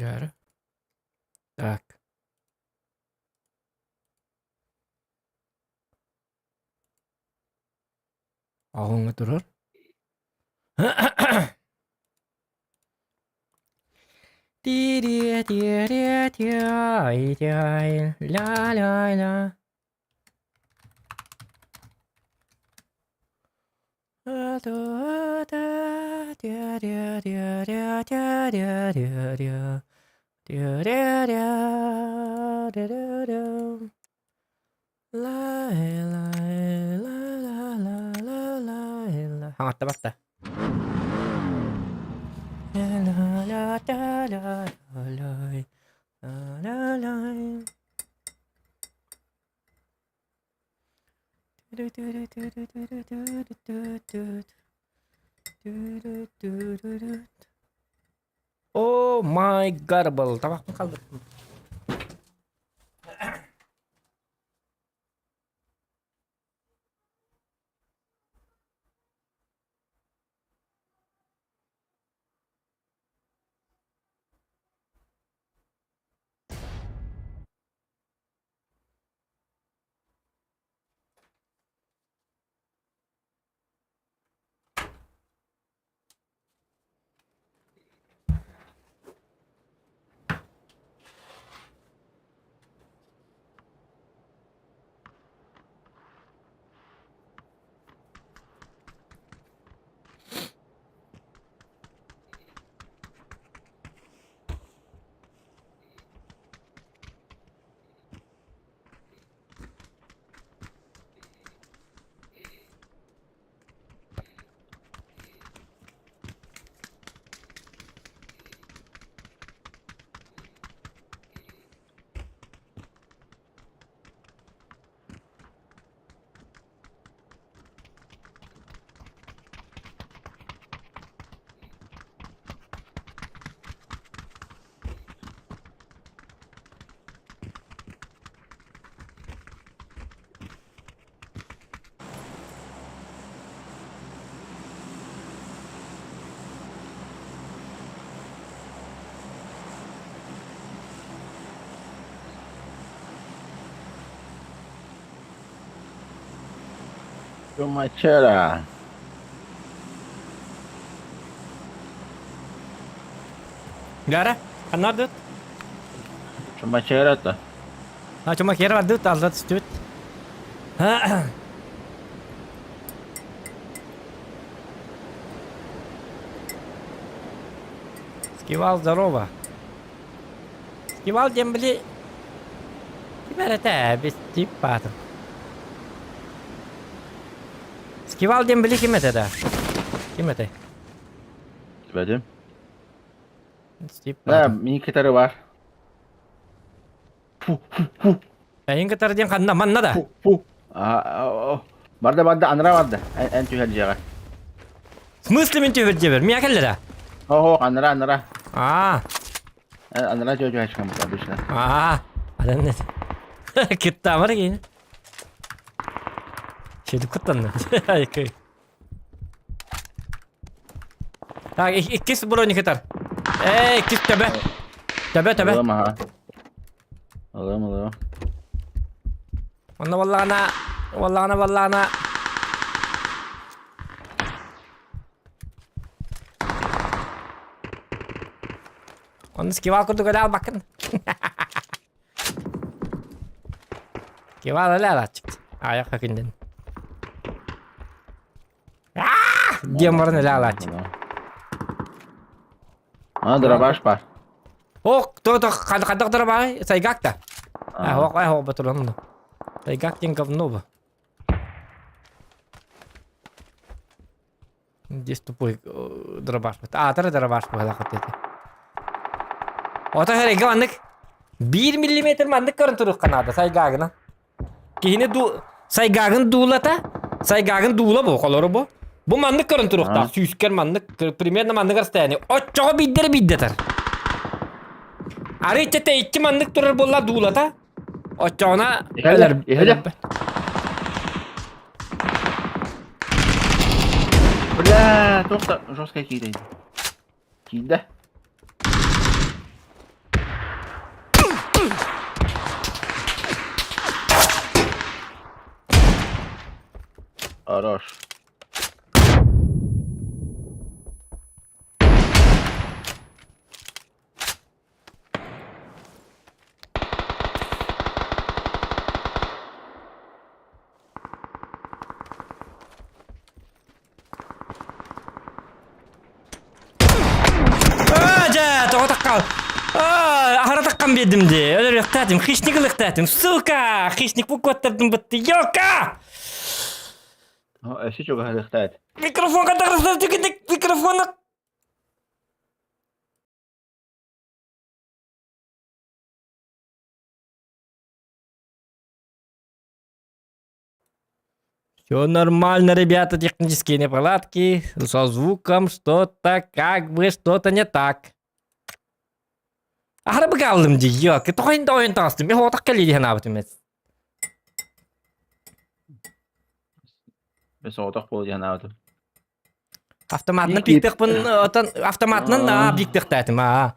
Дьэ Так. Оҕоҥҥо турар. Ла-ла-ла. Хаҥатта барта. Oh my god, был табахпын қалдырдым. Чумачера. Гара, ханна Чумачера то. А чумачера бардыт, алла түстүбүт. Скивал, здорово. Скивал диэн били ким эрэ этэ biz тип баатым. Скивал диэн били ким этэ да? Ким этэй? Билбэтим. Тип Да, баатым. мин кытары бар. Фу, фу, фу. Эйин кытары диэн ханна манна да? Фу, фу. А, Барда, барда, анара барда. Эн түһэр дьиэҕэ. В смысле мин түһэр дьиэбэр? Миэхэ кэллэрэ? Оһо, анара, анара. Аа. Анара түһэр түһэр обычно. Аа. Адан не? Кыттаамар киин. Чөдүк кыттанна. Айкый. Так, иккис броник ытар. Эй, иккис төбө. Төбө, төбө. Ылым, аха. Ылым, ылым. Онно буоллаҕына, буоллаҕына, буоллаҕына. Онно скивал курдук өлө албаккын. Кивал өлө алааччык. Аяқ хөкүнден. Диэн баран өлө алааччык. А, дробаш бар. Ох, то то хайдах дробай? Сайгак та. А, ох, ох, батуран. Сайгак диэн говно бу. Здесь тупой дробаш. Аатара дробаш быһалаах этэ. Ото хэрэг маннык 1 миллиметр маннык көрөн туруохха наада сайгаагына. Киһини ду сайгаагын дуулата, сайгаагын дуула бу холору бу. Бу маннык көрөн туруохтаах сүүскэр маннык примерно маннык расстояние. Оччоҕо биирдэрэ биирдэтэр. Арый тэйиччи маннык турар буолла дуулата. Оччоҕуна өлөр өлөр. Бля, туох да жесткая киирэй. Киирдэ. Хорош. Дьэ, тоҕо таххал. Аһара таххан биэрдим дии. Өлөрүөхтээтим, хищник ылыахтаатым. Сука! Хищник бу куоттардым бытты. Ёка! Өссө чугаһырыахтаат. Микрофонга тахсар түгэнник микрофона Все нормально, ребята, технические неполадки. Со звуком что-то как бы что-то не так. Аһара быгааллым дии, ёк, тоҕойун да ойун таҕыстым. Мен хоҕотох кэлии диэн аабытым эт. Мен соҕотох буол диэн аабытым. Автоматынан пиктехпын, отон автоматынан аа пиктехтаатым аа.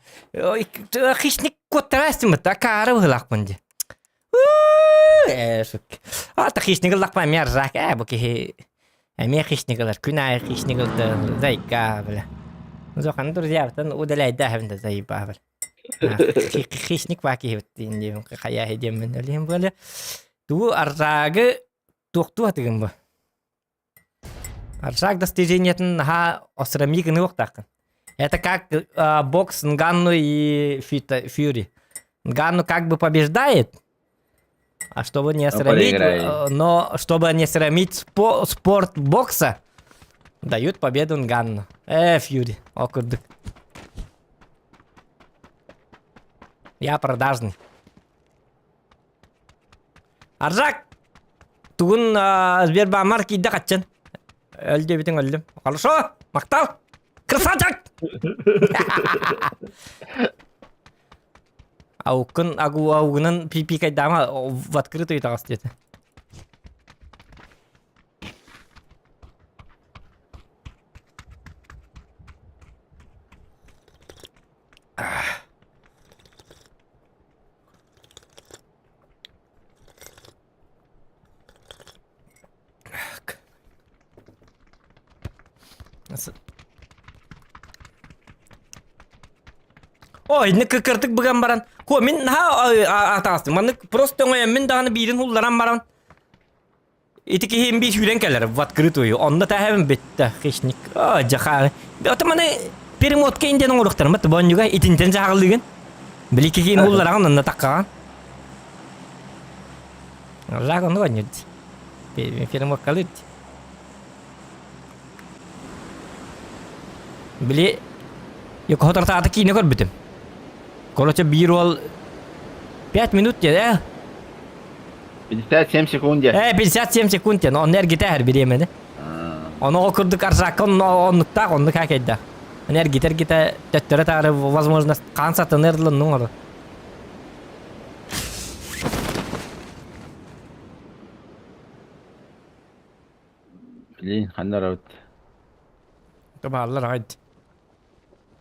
Хищник куоттараастым та каары быһылаахпын дии. Ээ, сук. А хищник ыллахпа эмиэ арзаак ээ бу киһи эмиэ хищник ылар күн аайы хищник ылда зайка бля. Зохан друзья удаляйда да заебал. Хищник баа киһибит диэн хайаа диэммин өлүһүм буоле. Туу арзаагы туохтуу атыгын бу. Аршак достижениятын наһаа осрамии гыныахтааххын. Это как бокс Нганну и Фита, Фьюри. Нганну как бы побеждает, а чтобы не срамить, но чтобы не срамить спорт бокса, дают победу Нганну. Фьюри, о курдук. Я продажный. Аржак! Тугун Сбербаамар киирдэ хаччын. Өл диэбитиҥ өллүм. Хорошо! Махтал! Красавчик! Ауккун агу аугунан пипикайдаама в открытую таҕыс диэтэ. Ой, инник кыртык быган баран. Ко мин наһаа атаастым. Маннык просто оҥойон мин даҕаны биирин улларан баран Ити киһим биир сүүрэн кэлэр в открытую. Онно таһабын бүттэ хищник. О, дьаха. Ото маны перемотка инден оҥоруохтарым бат бонньуга итинтэн саҕалыгын. Били киһин уллараҕын онно таккаҕан. Жак ону онньут. Перемоткалыт. Били Йокохотортаата киинэ көрбүтүм. Короче, биир уол 5 минут диэн, э? 57 секунд диэн. Э, 57 секунд диэн, онно эргитэ бириэмэни. Ону ол курдук арсаакка оннуктаах, оннук хакайда. Оны эргитэ-эргитэ төттөрө таары возможность хаан сатаныр дылыннуң олу. Блин, ханна барабыт? Бааллар аҕайд.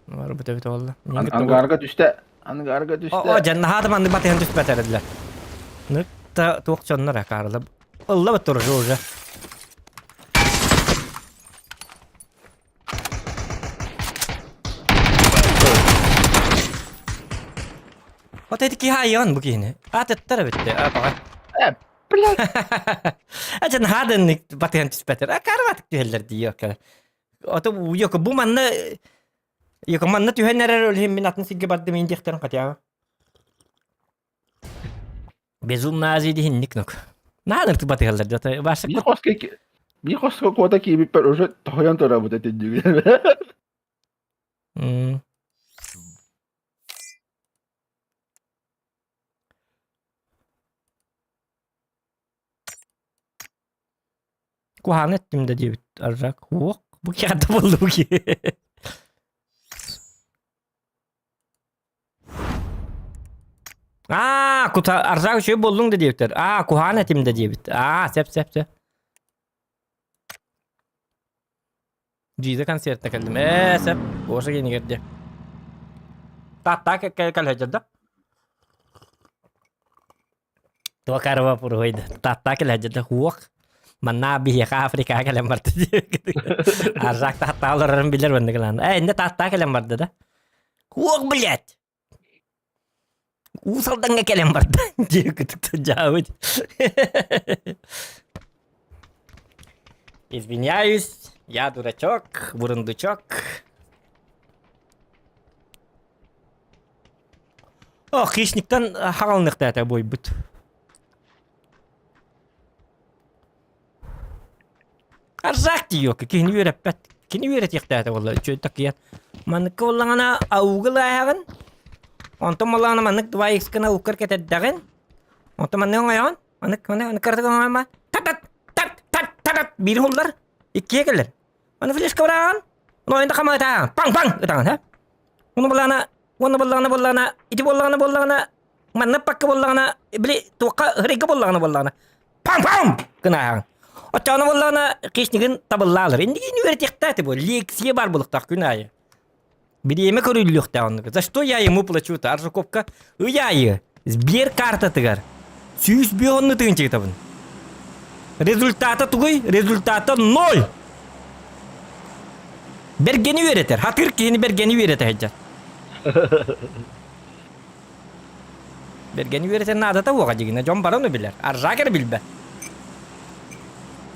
Барбыт эбит буолла. Ангарга түстэ. Ангарга түстэ. О, дьаннаһаата маннык батыһан түспэт эрэллэр. Ныкта туох дьоннор акаарыла. Ылла бут уже уже. Вот эти киһи бу киһини. Атыттар эбитте. А, Э, блядь. Ачан хаадыннык батыһан түспэтэр. Акаарбатык түһэллэр дии окка. Ото йоко бу манна йоко манна түһэн эрэр өлүһүн мин атын сиргэ бардым ин диэхтэрин хотя Безумно Азия диһинник нок. Наадыр батыһаллар дата башак Биир хоско биир хоско куота киирбиппэр уже тоһуйан турабыт этиннигин. Куһаҕаны эттим да диэбит Аржак. Уох, бу киһи буолла бу киһи. Аа, кута Аржак үчүгэй буоллуҥ да диэбиттэр. Аа, куһаҕан этим да диэбит. Аа, сеп сеп сеп. Дьиизэ концертна кэллим. Ээ, сеп. Гоша киинигэр дии. Тааттаа кэлһэдьэр да? Туокарова пуруһуйда. Тааттаа кэлһэдьэр да? Уох. Манна биһиэхэ Африкаҕа кэлэн барда диэбиккит. Аржак тааттаҕа олорорун билэр маннык ылан. Ээ, иннэ тааттаҕа кэлэн барда да. Уох, блядь! Уус Алдаҥҥа кэлэн барда диэбиккит дьаабыт. Извиняюсь, я дурачок, бурундучок. О, хищниктан хаҕалыныахтаата буойбут. Арзак диёкка киһини үөрэппэт. Кини үөрэтиэхтээтэ буолла үчүгэй такыйан. Манныкка буоллаҕына ауга ылааһаҕын. Онтон буоллаҕына маннык 2x гына уккар кэтэрдэҕин. Онтон маннык оҥойоҕун. Маннык маннык кыратык оҥойома. Тат тат тат тат биир һуллар. Иккиэ кэлэр. Аны флешка быраҕан. Нойунда хамаатаан. Паҥ паҥ ытаҕын һэ. Уну буоллаҕына уонна буоллаҕына буоллаҕына ити буоллаҕына буоллаҕына манна пакка буоллаҕына били туохха ырыйга буоллаҕына буоллаҕына пам-пам гынааҕын. Оччоҕуна буоллаҕына хищнигин табыллаалар. Иннигин үөрэтиэхтээх бу лекция баар буолуохтаах күн аайы. Бириэмэ көрүллүөхтээх оннук. За что я ему плачу-то? Аржаковка ый аайы Сбер картатыгар 105 тыһыынча Результата тугуй? Результата ноль! Бэргэни үөрэтэр. Хатыр киһини бэргэни үөрэтэ сылдьар. Бэргэни үөрэтэр наадата уоҕа дьигинэ. Дьон баран билэр. Аржак эрэ билбэт.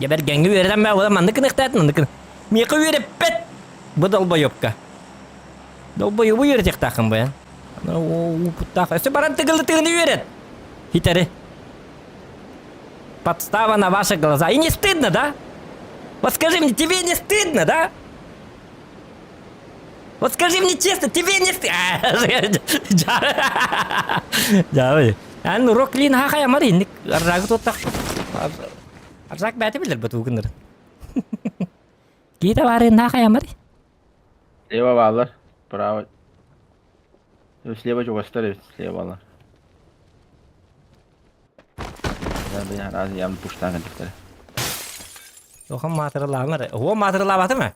Дьэ бэргэҥҥэ үөрэтэн баа була маннык гыныахтаат маннык гын. Миэхэ үөрэппэт! Бу долбоебка. Долбоебу үөрэтиэхтааххын бу Уупуттаах. Өссө баран тыгылы тыгыны үөрэт. Хитэри. Подстава на ваши глаза. И не стыдно, да? Вот скажи мне, тебе не стыдно, да? Вот скажи мне честно, тебе не стыдно? Эн урок лин хахая маринник аржагы туттах. Аржак бәте билер бу гыныр. Киһи табаарын хахая мари. Слева бааллар. Право. Слева чугастар эбит, слева бааллар. Раз пуштаан кэлбиттэрэ. Охон маатырылаамар. О, маатырылаабаты ма?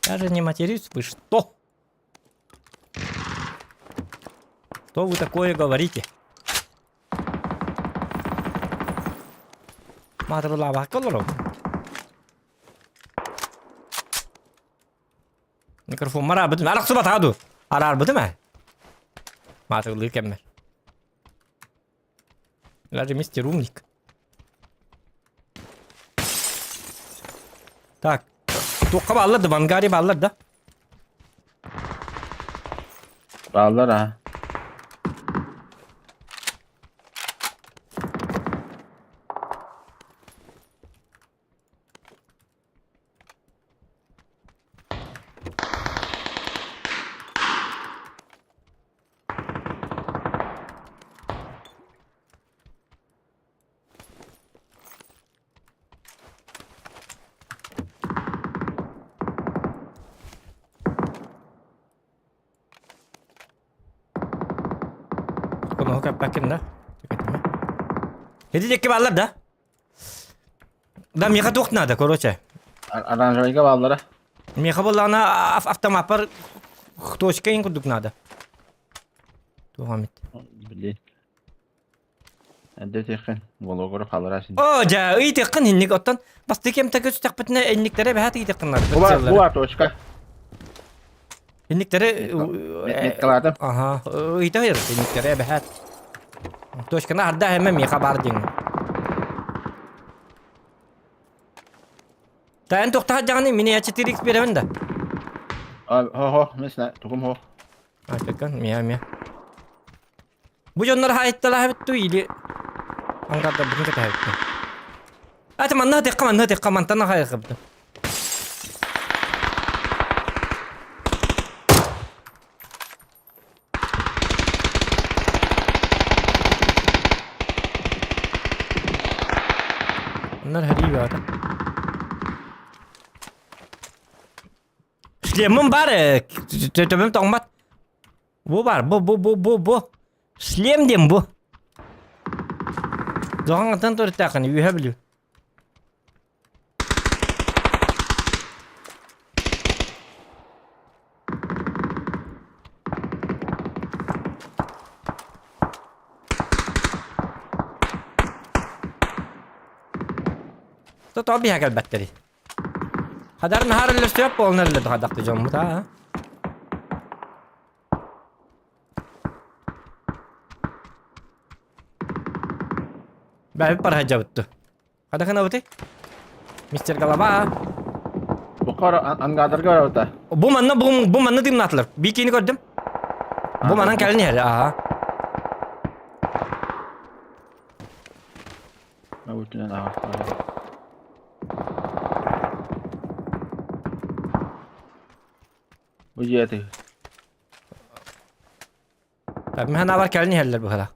Даже не матерюсь, вы что? Что вы такое говорите? Маатырылаабакка олоробун. Микрофон араабытым. Арахсыбатаҕа дуу? Араарбытым ээ. Маатырылыы кэммэр. Даже мистер умник. Так. Туохха бааллар да, Вангари бааллар да? Бааллар аа. Ону кэппэккин да? Ити диэки бааллар да? Да, миэхэ туох надо, короче. Оранжевайга бааллара. Миэхэ буоллаҕына автомаппар точка иһин курдук надо. Туох эмит. Блин. Эрдэ этиэххин, Вологоров халлара син. О, дьэ, ыйытыаххын инник оттон бастакы кэмтэ көстөхпүтүнэ инниктэрэ бэһэт ыйытыаххын надо. Була, була точка. Инниктэри Меткалаатым. Аха, ыйыта инниктэри эбэһэт. Точканы арда эмэ миэхэ бар диҥ. Та эн тохтаһа дьаҕаны мин я 4x биэрэбин да. Хо хо, мин тугум хо. Айтыккан, мия мия. Бу дьоннор хаайытталаабыт дуу или ангардарбытын кэтэһэбит дуу? Аты манна тыахха манна тыахха мантан хаайыаххабыт. Bunlar her iyi bir adam. Шлемым бар, төбөм тоҥмат. Бу бар, бу, бу, бу, бу, бу. Шлем диэн бу. Доҕоҥҥоттон төрүттээххин үөһэ бүлүү. Тото биһа кэлбэттери. Хадар наһаар өллөстүөп буолан өллөдө хадахты дьоммут аа. Бэйбит бараһадьабытту. Хадахынабыты? Мистер Голова. Букар ангадарга барабыта. Бу манна бу, бу манна тыыннаатылар. Бикини көрдүм. Бу манан кэлин иһэр. Аха. Бүтүнэн аҕастар. Бу дьиэти. Мин ханаабар кэлин иһэллэр быһыла.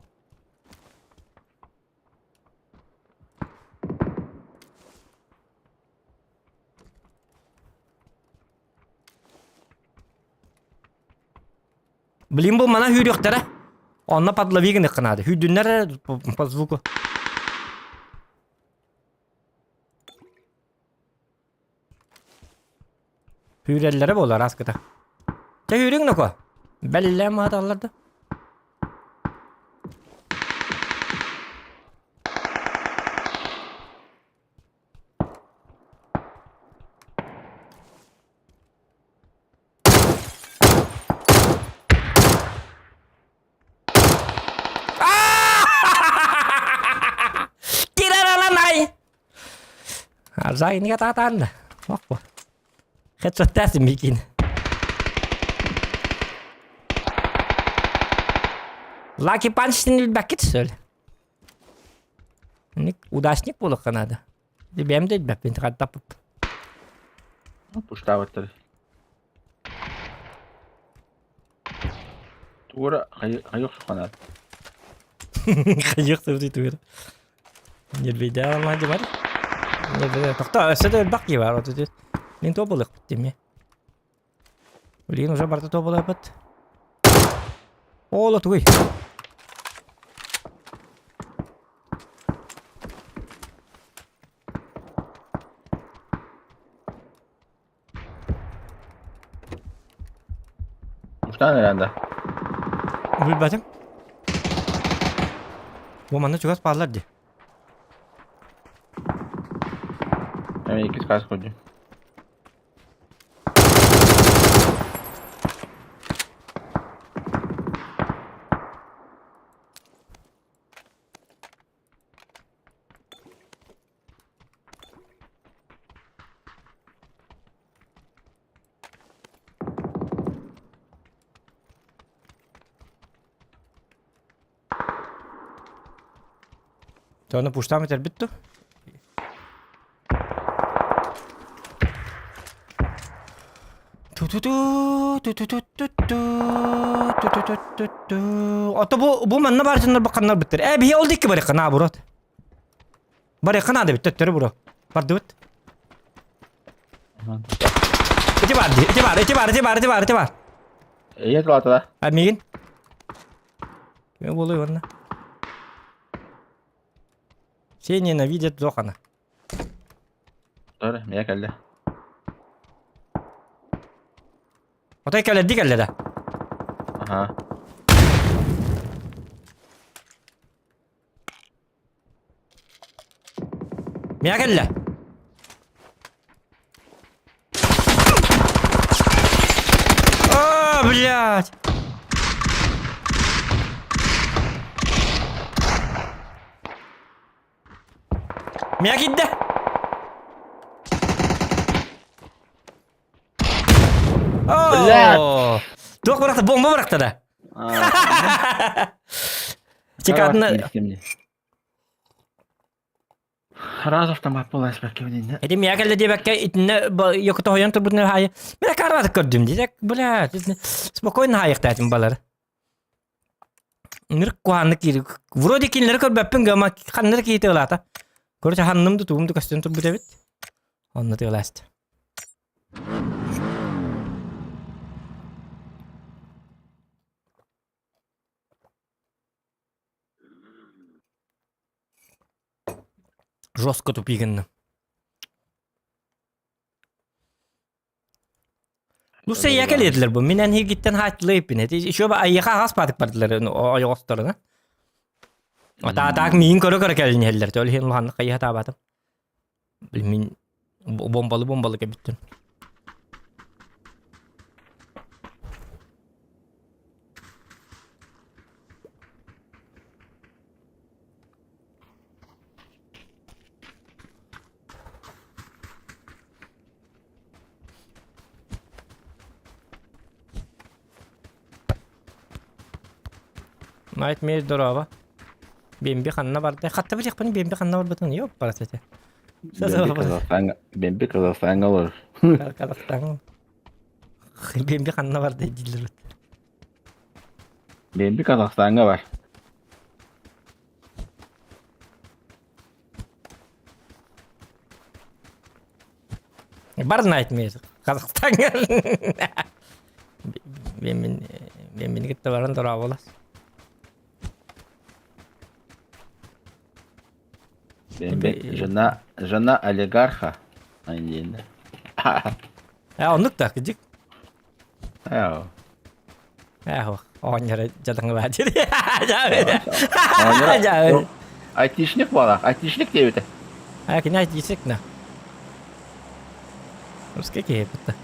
Блин, бу мана hүүрүөхтэрэ. Онно подлови гыныахха наада. Hүүрдүннэр эрэ по звуку. Hүүрэллэрэ буолар аскыта. Чэ hүүрүҥ ноко. Бэллээн мааталлар да. Тирараланай! Арзайнига таатаан Охпо. Хедшоттаасы микин. Lucky Punch билбэккит сөл. Удачник буолуохха наада. Бэйэм да билбэппин хаттаппыт. Пуштаабыттар. Тугура хайык суханат. Хайык сыбыты тугура. Нервейдэ алмаһа бар. Нервейдэ. Тохто, өссө да элбэх киһи бар. Отут. Мин то булык тими. Блин, уже барда то булапыт. Ола тугуй. Устан эрэнде. Билбэтим. Бу манна чугас бааллар дии. Эми иккис хас көрдүм. Ону пуштаам этэрбит дуу? Ту-ту-ту, ту-ту-ту-ту-ту, ту-ту-ту-ту-ту. Ото бу бу манна баар дьоннор баканнар бүттэр. Э, биһи ол диэки барыахха наоборот. Барыахха наада бүттэ төттөрү буро. Бардыбыт. Ити бар, ити бар, ити бар, ити бар, ити бар, ити бар. Ийэ тулата. А миигин? Ким буолуй уонна? Все ненавидят Зохана. Dur, мия кэллэ. Отой кэлэрди кэллэ да. Аха. Мия кэллэ. А, блядь! Мия киирдэ! Блядь! Оо! Туох бырахта? Бомба бырахта да? Чекатына... Раз автомат буолан испэккэ Эти мия кэллэ диэбэккэ итиннэ йокото хойон турбутун хаайы. Мен карватык көрдүм дии. Бля, спокойно хаайыктаатым балары. Ныр куһааннык киир. Вроде кинилэри көрбөппүн гама ханнары киһи тыалаата. Короче, ханным да тугум да көстөн турбут эбит. Онно тыалааст. Жестко тупигинна. Ну сэ кэлиэтилэр бу. Мин энһигиттэн хааччылыйыппин. Эти еще айыха хас патык бардылар ойоҕосторуна. Атаатаак миин көрө-көрө кэлин иһэллэр. Ол иһин улаханнык хайыһа таабатым. Мин бомбалы-бомбалы кэбиттим. Nightmare дороба. Бемби ханна барда? Хатта билиэхпин Бемби ханна барбытын yok барат этэ. Бемби Казахстаҥҥа Бемби Казахстаҥҥа олорор. Казахстаҥ. Бемби ханна барда дииллэр. Бемби Казахстаҥҥа бар. Бар Nightmare Казахстаҥҥа. Бембин Бембини кытта баран дорооболос. Бемби жена жена олигарха. Айнина. Э оннук да кыдьык. Ээ. Ээ оҕонньоро дьадаҥылаа диир. Оҕонньоро айтишник буолар. Айтишник диэбитэ. А кини айтишник на. Русский киһи бутта.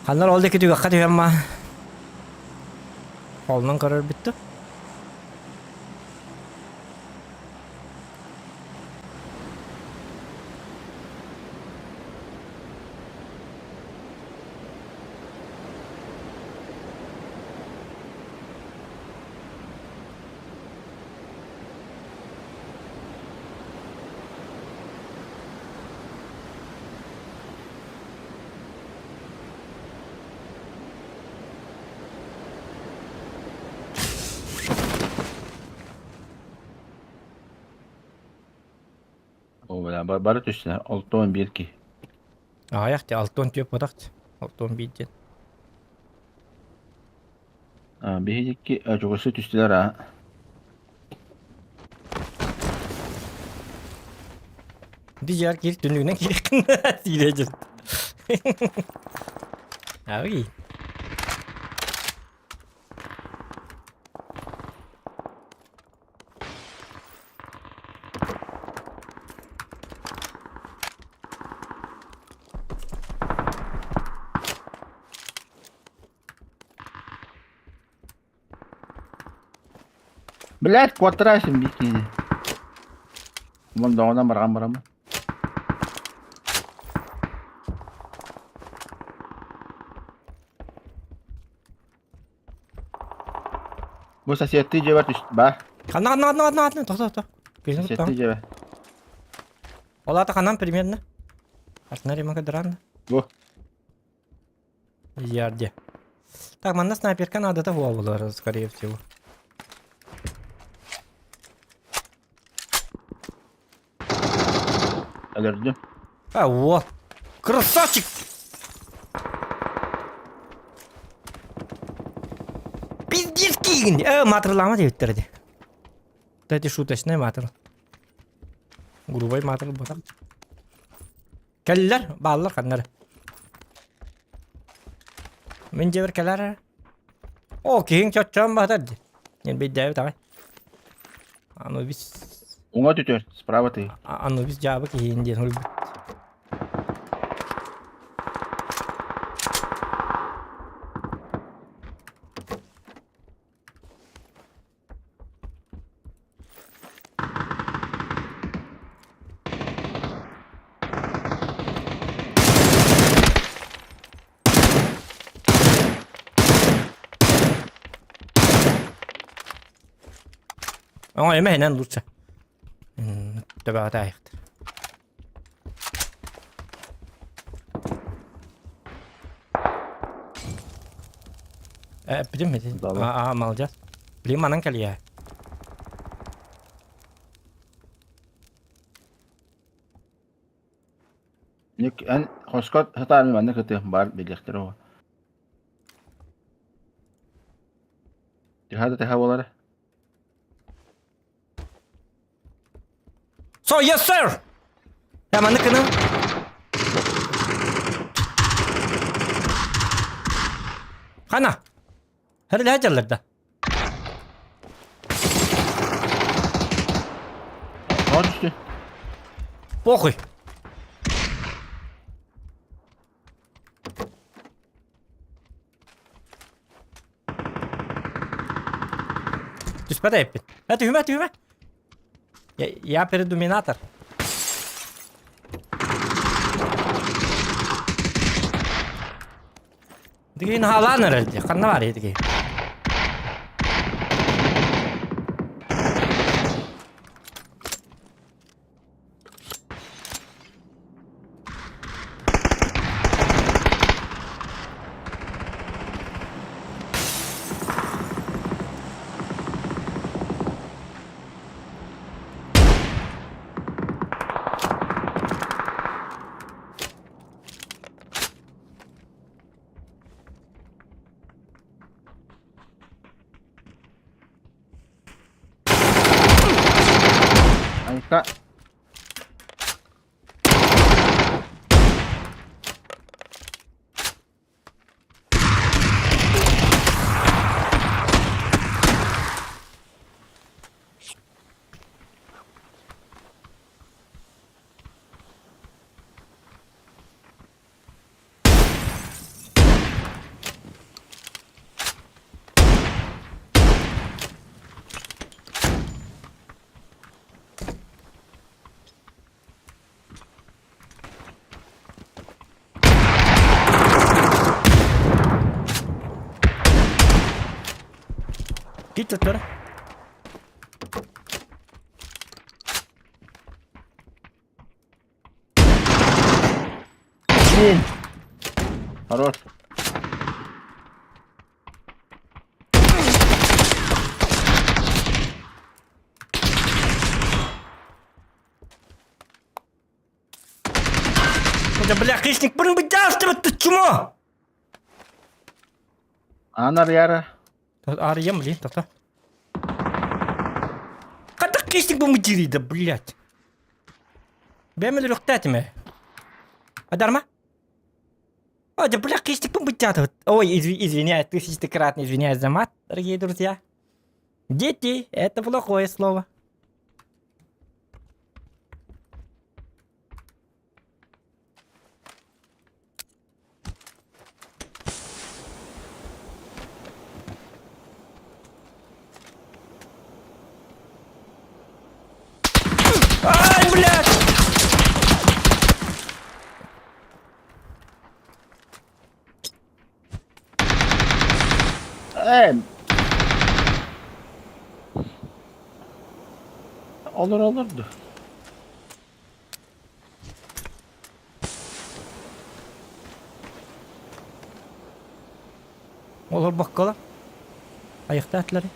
Ханнар ол диэки түгэххэ түһэн ма. Холунан көрөр бүттү. О, бля, бары түстүлэр. 6-11 киһи. Аҕыйах дии, 64 буотах дии. 61 диэн. Биһиги чугасы түстүлэр аа. Дьиэр киир түннүгүнэн киириэххин сиирэ дьыт. Ай. Блядь, куоттараасым биир киһини. Мон доҕонон барҕан бараммын. Бу соседтыы дьиэбэр түс баар. Ханна ханна ханна ханна ханна тохто тохто. Соседтыы дьиэбэр. Ол аата ханан примерно? Артына ремонка дыраан. Бу. Ярде. Так, манна снайперка надо того было, скорее всего. Өлөрдүм. А, вот. Красавчик! Пиздец киигин! Э, матырлама диэбиттэр ди. Кстати, шуточный матыр. Грубый матыр ботак. Кэллэр, бааллар ханнары. Мин дьиэбэр кэлэр. О, киһиҥ чоччоон баһатар дии. Ньирбийдээбит аҕай. Анубис... Уҥа түтөр, справа ты. Анубис дьаабы киһиин диэн суруйбут. Оҥо эмэһинэн лучше. Төбөҕө таайыхтар. Э, эппитим ити. Аа, молодец. Блин, манан кэлиэ. Ник, эн хоско сатаан манна кытыах баар билиэхтэрэ ол. Тиһа да тиһа буолара. So, yes sir! Я маннык гына. Хана. Хәрилэһэ дьаллар да. Тоҕо түстү? Похуй. Түспэт эппит. Э, түһүмэ, түһүмэ. Я, я передуминатор. Дигин хаалаан эрэр дии. Ханна бар дии. Айка. Git tuttara. Блин. Хорош. Да бля, хищник, блин, бдяшь ты чмо! Анар яра. Арыйам, блин, тоқта. Қандақ хищник бұл да, блядь. Бәмел рөхтәтіме. Адарма? О, да бля, хищник бұл Ой, извиняюсь, тысячекратно извиняюсь за мат, дорогие друзья. Дети, это плохое слово. Ай, блядь! Э. Olur olurdu. Олор боккола. Айыхтаатылары.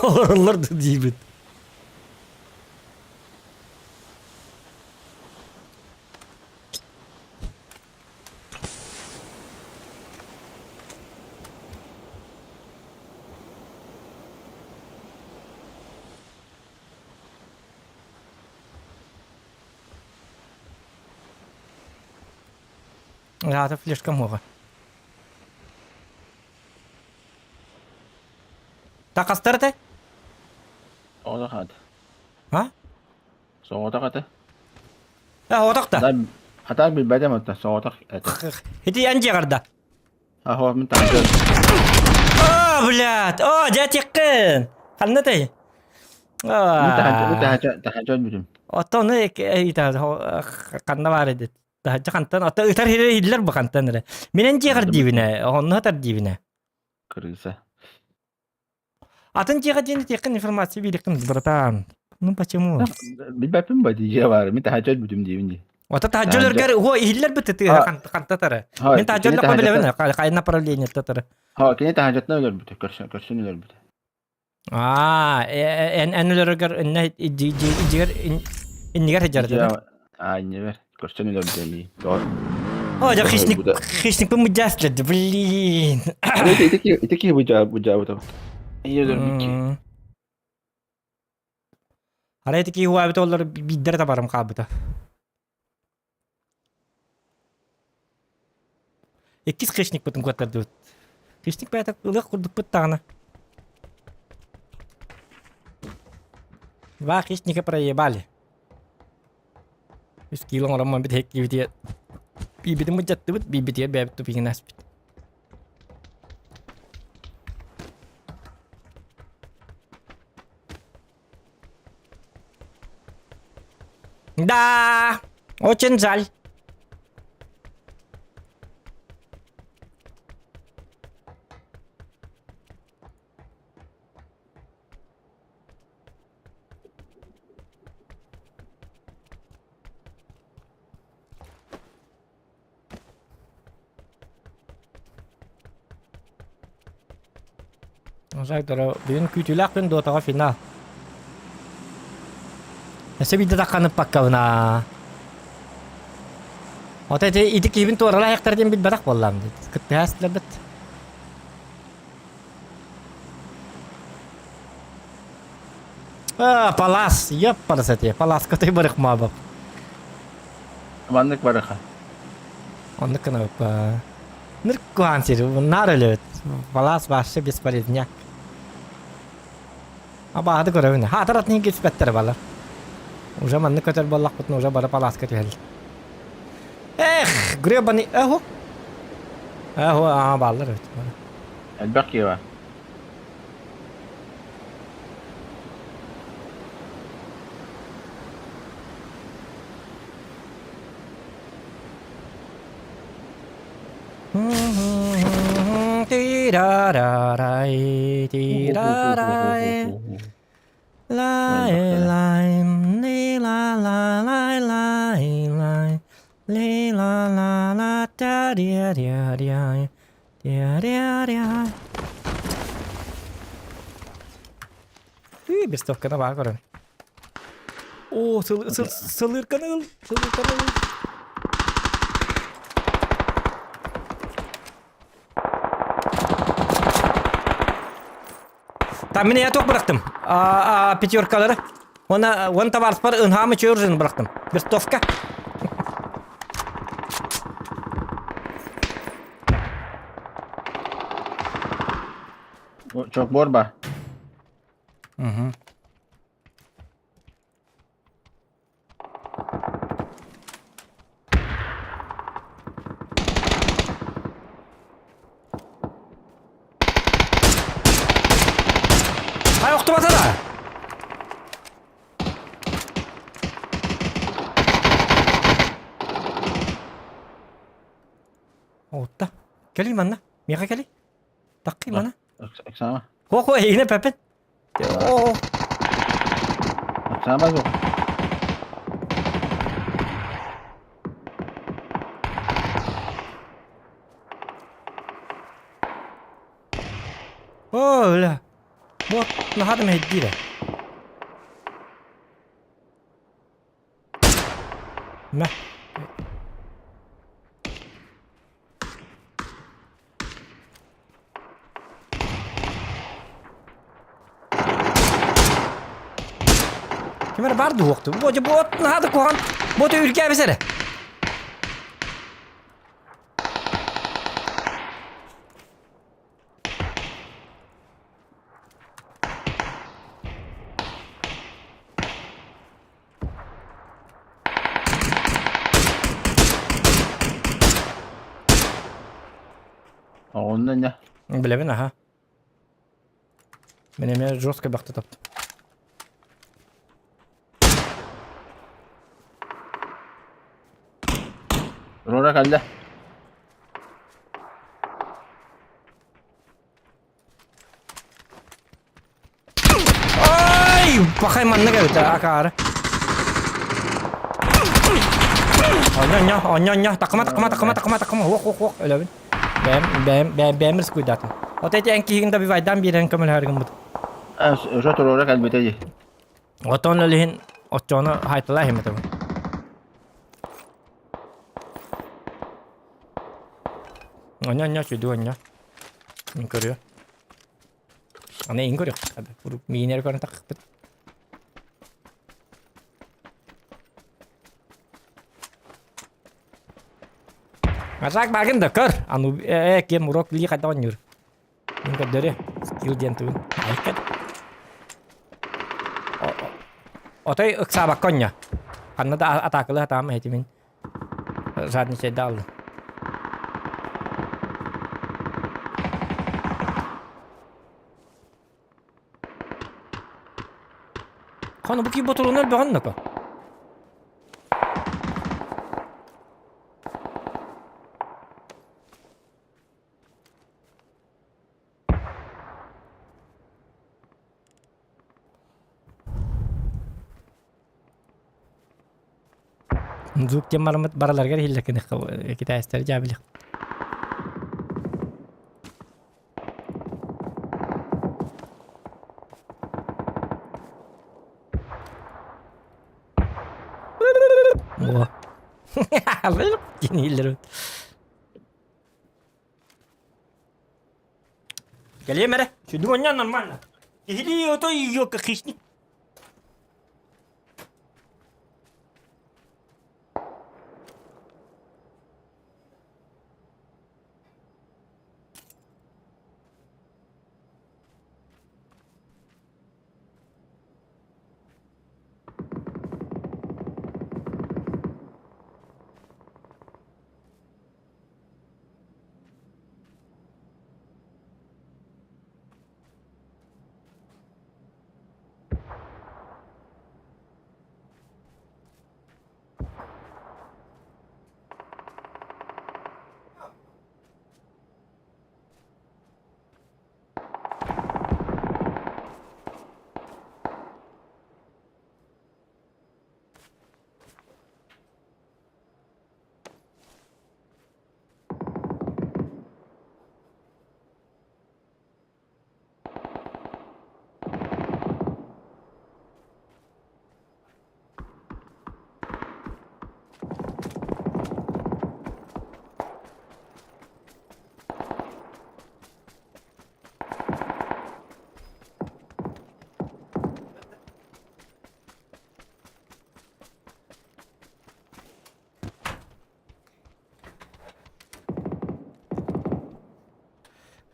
Олорлар диибит. Это флешка мова. Так астарты? Соҕотох ат. А? Соҕотох ата. А, отохта. Хатаак билбэтим отта соҕотох этэ. Ити эн дьиэҕэрда. Аһо мин таһырдьа О, блядь! О, дьэ Ханна тэй? Мин таһырдьа таһырдьа өлбүтүм. Оттон ханна баар эдит. Таһырдьа хантан ото ытар иһиллэр бу хантан эрэ. Мин эн дьиэҕэр диибинэ, онно ытар диибинэ. Крыса. Атын дьиэҕэ диэн этиэххин информация биэриэххин братан. Ну почему? Билбэппин ба дьиэ баар. Мин таһырдьа өлбүтүм диибин дии. Ото таһырдьа өлөргөр иһиллэр бит тыа хантатары. Мин таһырдьа өллөххө билэбин хайа направление татары. Ха, кини таһырдьаттан өлөрбүтэ, көрсөн көрсөн өлөрбүтэ. Аа, эн эн өлөргөр инне дьигэр иннигэр сылдьар Аа, иннибэр көрсөн өлөрбүтэ мии. О, дьэ хищник хищникпын мыдьаастылар блин. Ити ити киһи быдьаабыта. Ийэ өлөрбүт киһи. Арай ити киһи уаабыт оллар биирдэрэ табарым хаалбыта. Иккис хищникпытын куоттардыбыт. Хищник бэйэтэ ылыах курдукпут даҕаны. Два хищника проебали. Үс кило оҥороммун бүтэһик киибитигэр биирбитин мудьаттыбыт, биирбитигэр бэйэбит тупигин аспыт. Да, очень жаль. Бүгүн күүтүүлээх күн Дотаҕа финал. Өссө биирдэ тахханыппаккабына. Ото ити ити киһибин туорала айахтар диэн билбэтэх буоллаам дии. Кыттыһа сылдьарбыт. А, палас, ёппарасати, паласка ты барыхмаабап. Маннык барыха. Оннук гынабыппа. Ныркуһаан сир, наар өлөбүт. Палас вообще бесполезняк. Абаһады көрөбүн. Хаатар атын киспэттэр балар. Уже маннык көтөр буоллахпытына уже бары паласка түһэллэр. Эх, гребаный, эху. Эху, аа, бааллар эбит. Элбэх киһи бар. Ти-ра-ра-рай, ти-ра-рай. Лай-лай, ли-ла-ла-лай-лай-лай. Ли-ла-ла-ла, та-ри-ри-ри. Ти-ри-ри. Үй, бестовканы баа көрөн. О, сылырканы ыл, сылырканы ыл. Там мен я туох бырахтым. А, пятеркалары. Она, он товарыспар ынхамы чөржін бырахтым. Вертовка. Чокбор ба. Угу. Ай, охтубата да! Оотта. Кэлий манна. Миэхэ кэлий. Таккый мана. Оксана. Хо-хо, эйигинэ пэппин. Оо. Оксана базу. Оо, бля. Вот, наһаа да мэһэйдиир ээ. Мэ. Ким эрэ баар дуһуохту. Бу бу наһаа да куһаҕан. Бу үргээбис эрэ. Онно не? Билэбин аха. Мен эмиэ жестко бахта таптым. Рора кэллэ. Ай, пахай манна кэлбитэ акаары. Онньо, онньо, онньо, такыма, такыма, такыма, такыма, такыма, уох, уох, уох, өлөбүн. Бэйэм, бэйэм, бэйэм, бэйэм рискуйдаатым. Вот эти эн киһигин да бивайдаан биэрэн көмөлөһөргүн бут. Уже турора кэлбитэ дии. Отон өлүһүн оччону хайталаа иһимэтэ бу. Онньо, онньо, сүдү онньо. Мин көрүө. Аны иҥ көрүөх. Миинэр көрөн тахпыт. Ажак багын да көр. Ану э кем урок ли хайда оонньуур. Мин көрдөрү. Скилл диэн тугун. Айкат. Отой ыксаабакка онньо. Ханна да атаакылы атаама этимин. Жадничайда алды. Хана бу кий ботуруна элбэҕин нака. Звук диэн бараммыт бараларыгар иһиллэр гыныхха китайстар дьаабилих. О. Диэн иһиллэр. Кэлиэм эрэ. Сүдү онньон нормально. Киһилии отой ёка хищник.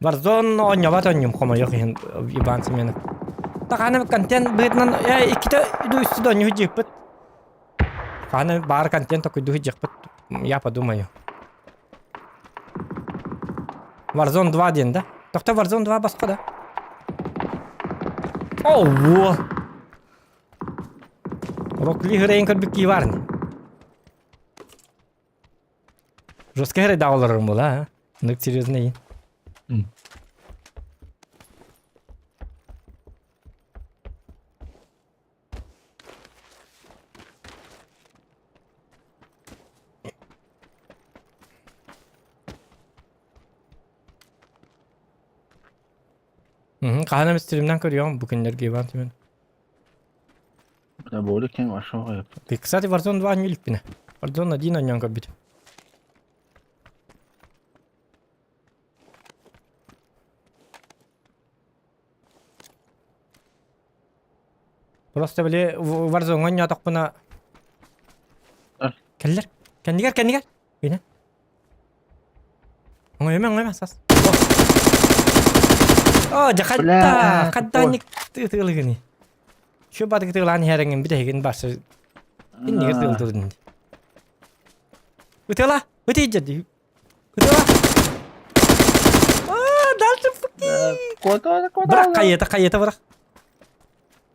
Warzone оонньообот оонньуум хомойуох иһин Иван Семенов. Таханы контент быһыытынан э иккитэ үстү да оонньуу сылдьыппыт. Ханы баар контент токуйдуу сылдьыахпыт я подумаю. Warzone 2 диэн да? Тохто Warzone 2 босхо да? Ого! Рокли хырайын көрбүт кии баар ини. Жестко хырайдаах олорорум була, а? Ну, серьезно иин. Хаһан эмит стримнан көрүөҕүм бу күннэргэ Иван Семен. Да более кем вашего Ты, кстати, Warzone 2 не иликпинэ. Warzone 1 онньоон көрбүтүм. Просто били Warzone оонньоотохпуна Кэллэр. Кэннигэр, кэннигэр. Бина. Оҥойума, оҥойума, сас. О, дьэ хатта, хатта ник тыылыгыны. Şu батык тыылаан иһэрэҥин бүтэһигин барсы иннигэр тыылдырын. Ытыла, ыты дьэ. Ытыла. А, дальше фуки. Бырах хайыта, хайыта бырах.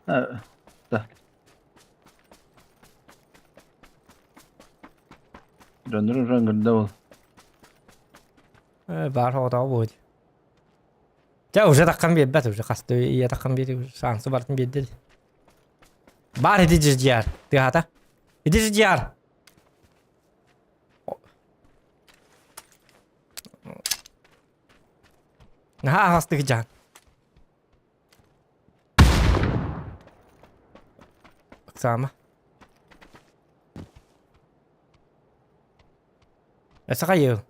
Да. Дьоннор уже ыҥырда ол. Э, баар оҕотоҕо буолуо. Дьэ, уже таххан биэрбэт, уже хаста ийэ таххан биэрdi, шансы бартын биэрди. Бар иди ждиар. Тыаһата. Иди ждиар. Наһаа аһастык дьаан. Ыксаама. Өссө хайыы?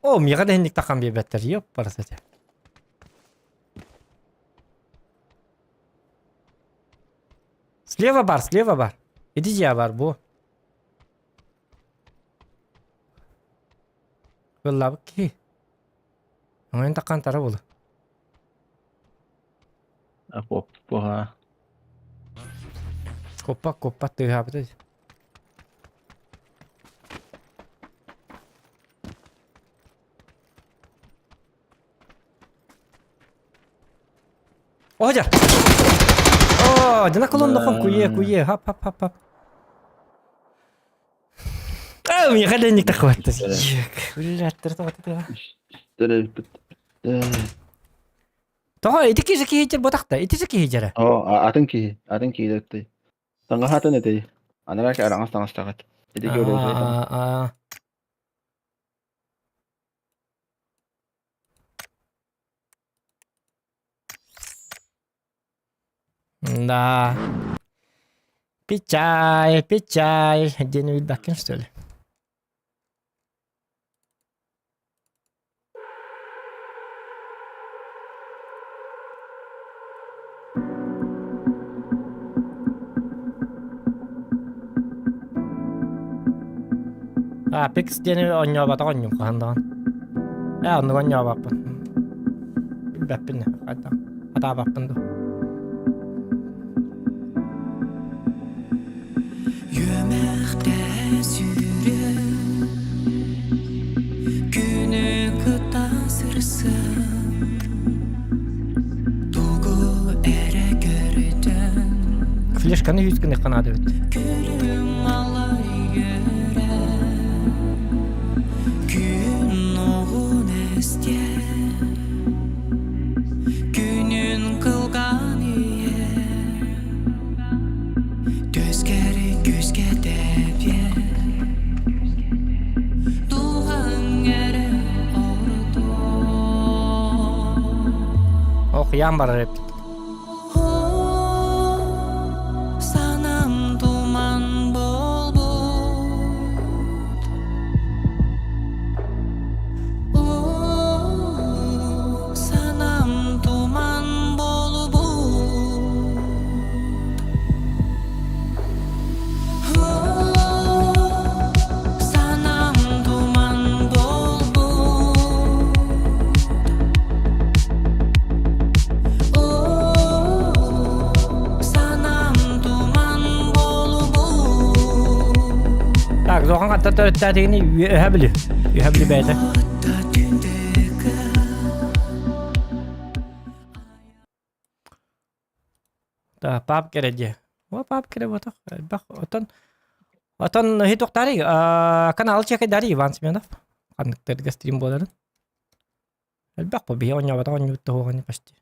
Оо, миэхэ да инник таххан биэрбэттэр, ёппарас этэ. Слева бар, слева бар. Иди я бар бу. Ыллабыт киһи. Оҥойон таххан тара буолу. Куоппуха. Куоппат куоппат тыаһаабыта. Оһдьар! Оо, дьана колоннохон куе, куе, хап хап хап хап. Аа, миэхэ ленник тахыбатта. Үллэттэр тоҕо Тоҕо ити киһи киһи ботахта, ити киһи дьэрэ. Оо, атын киһи, атын киһи дэттэй. Таҥаһатын этэй. Анараа араҥас таҥастаҕыт. Ити көрөөсөй. Аа, Да. Печаль, печаль. Диэн билбэккин что ли? Apex диэни оонньооботох оонньуум хаһан даҕаны. Ээ оннук оонньообоппун. Билбэппин хайдах хатаабаппын дуу. Үөмэхтэ сүүрэн Күнү кытта сырсан Тугу эрэ көрүтэн Флешканы үс гына канаады эбит. Күлүм алай үөрэн Күн оҕун эстиэ Күнүн кылган ийэ Түскэри күүскэ тэбиэ Дууһаҥ эрэ ордуо Окуйаан барар эбит. Санам туман буолбут Санам туман буолбут Санам туман буолбут Санам туман буолбут Так, зохан хатта төрүттээтигини үөһэ били. Үөһэ били бэйэтэ. Да, пап кэрэ дии. О, пап кэрэ буотах. Элбэх. Отон отон хитуктари канал чекайдари Иван Семенов. Ханныктарга стрим буоларын. Элбэх бу биһи оонньообото оонньуут туһуоҕани почти.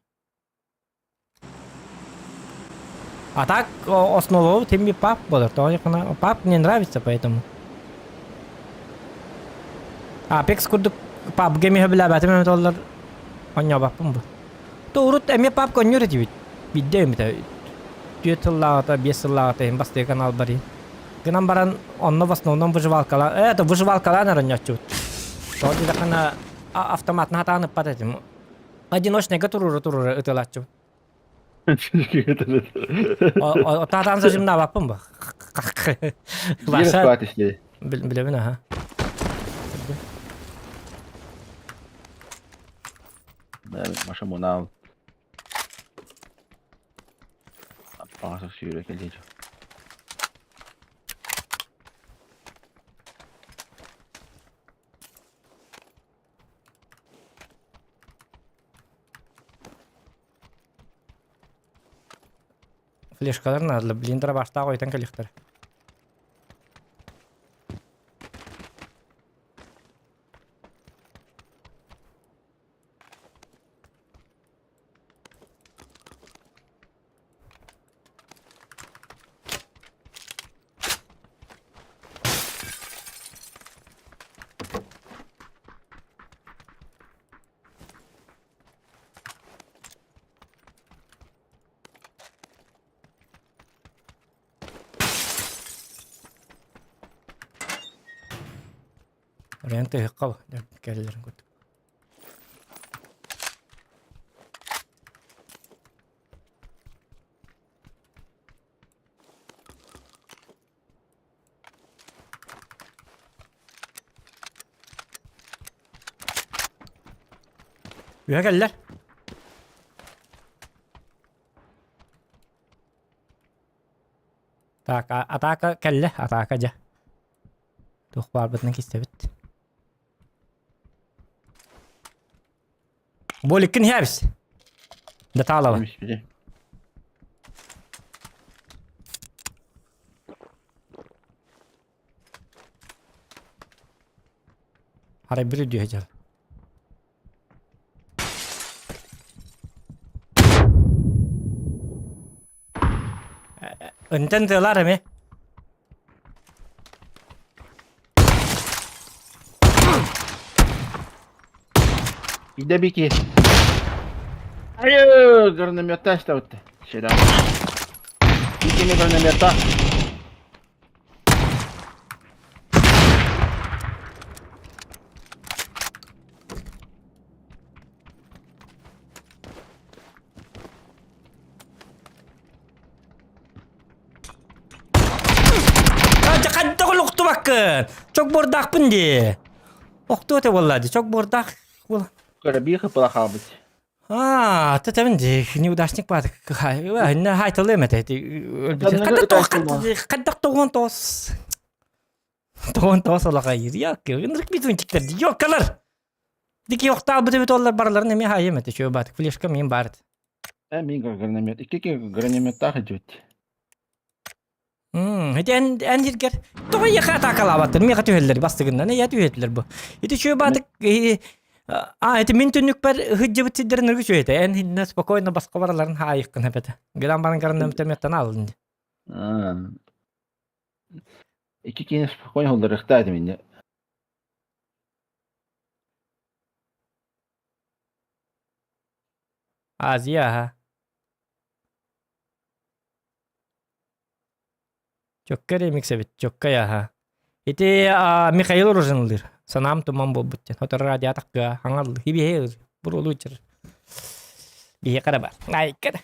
А так основу тем пап буолар. Тоҕо пап мне нравится, поэтому. Apex курдук PUBG эмиэ билээбэтим эмит оллар оонньообоппун бу. То урут эмиэ PUBG оонньуур этибит. Биирдэ эмитэ түөрт сыллааҕыта, биэс сыллааҕыта иһин бастакы канал барыйын. Гынан баран онно в основном выживалкалаан, это выживалкалаан эрэ оонньооччубут. Тоҕо диэтэххинэ автоматына хатаан ыппат этим. Одиночныйга туруора-туруора ытыалааччыбын. Таатаан зажимнаабаппын ба. Биир исти. Билэбин аха. Маша мунал. Аппаҕа сүүрэ кэлиэ. Флешкалар наадалар, блин, баштаах ойутан кэлиэхтэрэ. Оройон тыһыкка кэллэрин курдук. Үһэ кэллэр. Так, атака кэллэ, атака дьэ. Туох баарбытынан кистэбит. Боликкин иһэбис. Датаалаба. Арай бір үрдүө дьал. Ынтан тыалар эми. Иде бики. Айы, граномета ставты. Сюда. Бикини граномета. Хайдах олохтубаккын? Чок бордаахпын дии. Охтуо этэ буолла дии. Чок бордаах буола. Көрө хыпыла хаалбыт. Аа, тэтэбин дии. Неудачник баар. Хайталыам этэ. Хайдах тоҕуон тоҕус. Тоҕуон тоҕус олохайыр. Yok, ынырык битунчиктер дии. Ёккалар! Дики охтаалбыт эбит оллар барыларын эмиэ хаайым этэ. Чүө баатык флешка мин баар этэ. Э, мин граномет. Икки гранометтаах идет. Ити эн эн сиргэр тоҕо эйиэхэ атаакалаабаттар миэхэ түһэллэр бастыгыннан эйэ түһэтилэр бу. Ити чүө баатык а ити мин түннүкпэр ыһыддьыбыт сирдэрин өргү чүөтэ эн иннэ спокойно баска бараларын хаайыккын эпэтэ. Гынан баран гранометтан алын. Икки киһи спокойно холдорыхтаа этим инне. Азия аха. Чөккө ремикс эбит, чөккөй аха. Ити Михаил Ружинлыыр. Санаам туман буолбут диэн. Хотор радиатакка хаҥал хибиһэ бурулуучар. Биһи қара бар. Айкар.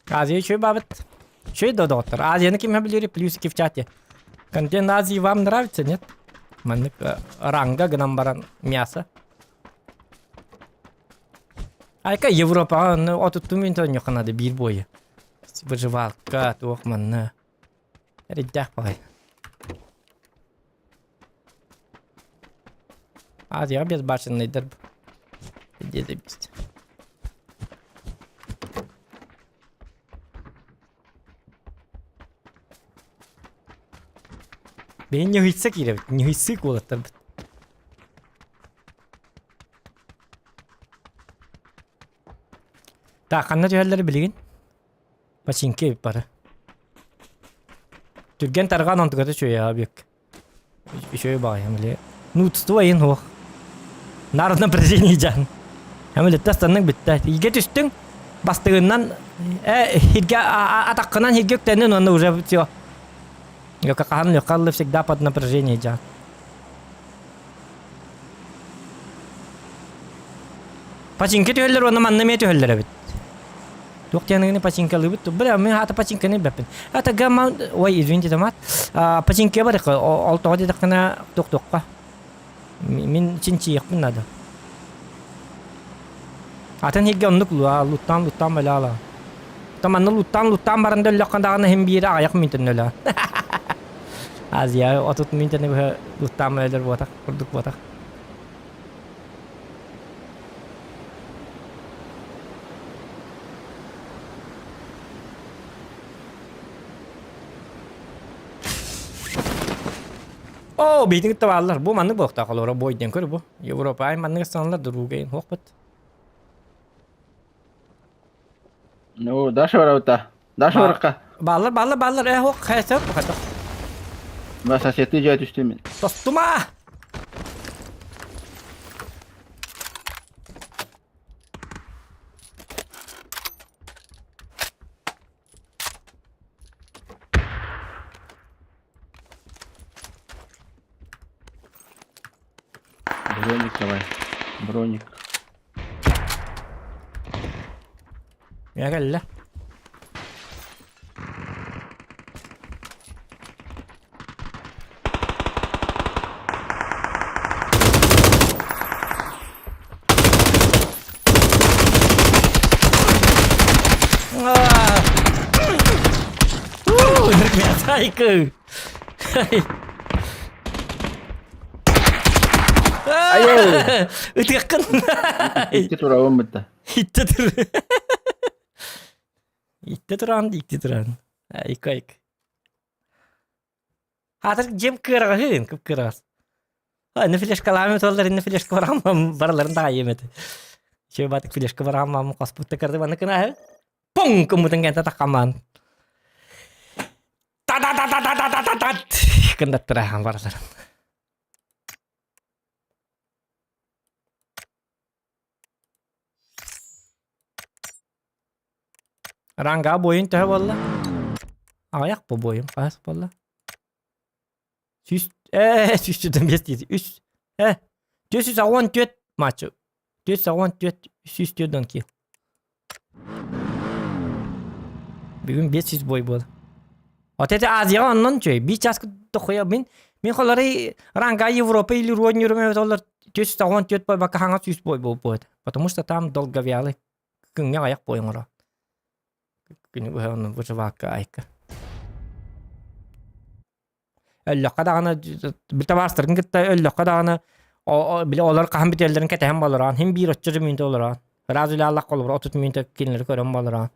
Азия үчүгэй бабыт. Үчүгэй да доҕоттор. Азияны ким билири плюсики в чате. Контент Азии вам нравится, нет? Маннык ранга гынан баран мясо. Айка Европаҕа онно отуттуу мүнүүтэ оонньуохха наада биир буойа. Выживалка туох манна. Эрэйдээх баҕайы. Азияҕа безбашенныйдар диэтэбит. Биһи ньыһыйса киирэбит, ньыһыйсыы куолаттарбыт. Так, ханна түһэллэр билигин? Починки эбит бары. Түргэн тарҕаан онтуката үчүгэй бүк. Үчүгэй баҕайы били. Нутство иһин суох. Народно напряжение дьаан. Эмилиттэ астаннык бүттэ. Игэ түстүҥ, бастыгынан э хиргэ атаххынан хиргэ үктэннин уонна уже все. Хаһан легкаллы всегда под напряжение дьаан. Пачинка түһэллэр уонна манна эмиэ түһэллэр эбит. Туох диэныгыны пачинкалыыбыт. Бля, мин аата пачинканы билбэппин. Это гамма... Ой, извините, томат. Пачинка бар ол тоҕо диэтэххинэ туох-туохха. Мин чинчийиэхпин надо. Атын сиргэ оннук луттаан луттаан бэлэ Там манна луттаан луттаан баран да өллөххө даҕаны иһин биир аҕыйах мүнтэн өлө. Азия 30 мүнтэни быһа луттаан өлөр буотах курдук буотах. Оо, биитин кытта бааллар. Бу маннык буолуохтаах олоро бой диэн көр бу. Европа ай маннык ыстаналар друга хуохпут. Ну, Даша барабыта. Даша барыкка. Бааллар, бааллар, бааллар. Э, хуох, хайсап, хайсап. Мына соседты жай түстүм мен. Тостума! Броник давай. Броник. Миэхэ кэллэ. Ынырык Айыл! Ытыаххын. Икки турабын бытта. Итте тур. Итте туран, икки туран. Айка айк. Хатыр дьиэм кыараҕаһыын, кып-кыараҕас. Инна флешкалаамы туоллар, инна флешка бараамам бараларын таайым этэ. Чэ батык флешка бараамам хоспутта кырды манна кынаһы. Пуҥ кыммытын кэнтэ таххамаан. Та-та-та-та-та-та-та-та кындаттырахан бараларын. Ранга буойун төһө буолла? Аҕыйах бу буойун хаһыс буолла? Сүүс ээ сүүс биэс диэти үс ээ 484 матч 484 104 дон кил. Бүгүн 500 бой буолла. Вот это Азияҕа оннун үчүгэй. Биир чааска дохуя мин мин холорой ранга Европа или Роднюрум эбит олор 414 бой бака хаҥас 100 бой буолбут. Потому что там долговялый күҥҥэ аҕыйах бой оҥоро. Күнү быһа онно выживака айка. Өллөххө даҕаны табаарыстарын кытта өллөххө даҕаны били олор хаһан бүтэллэрин кэтэһэн болороон хин биир оччо мүнүүтэ олороон ыраас үлэ холобура 30 мүнүүтэ кинилэри көрөн болороон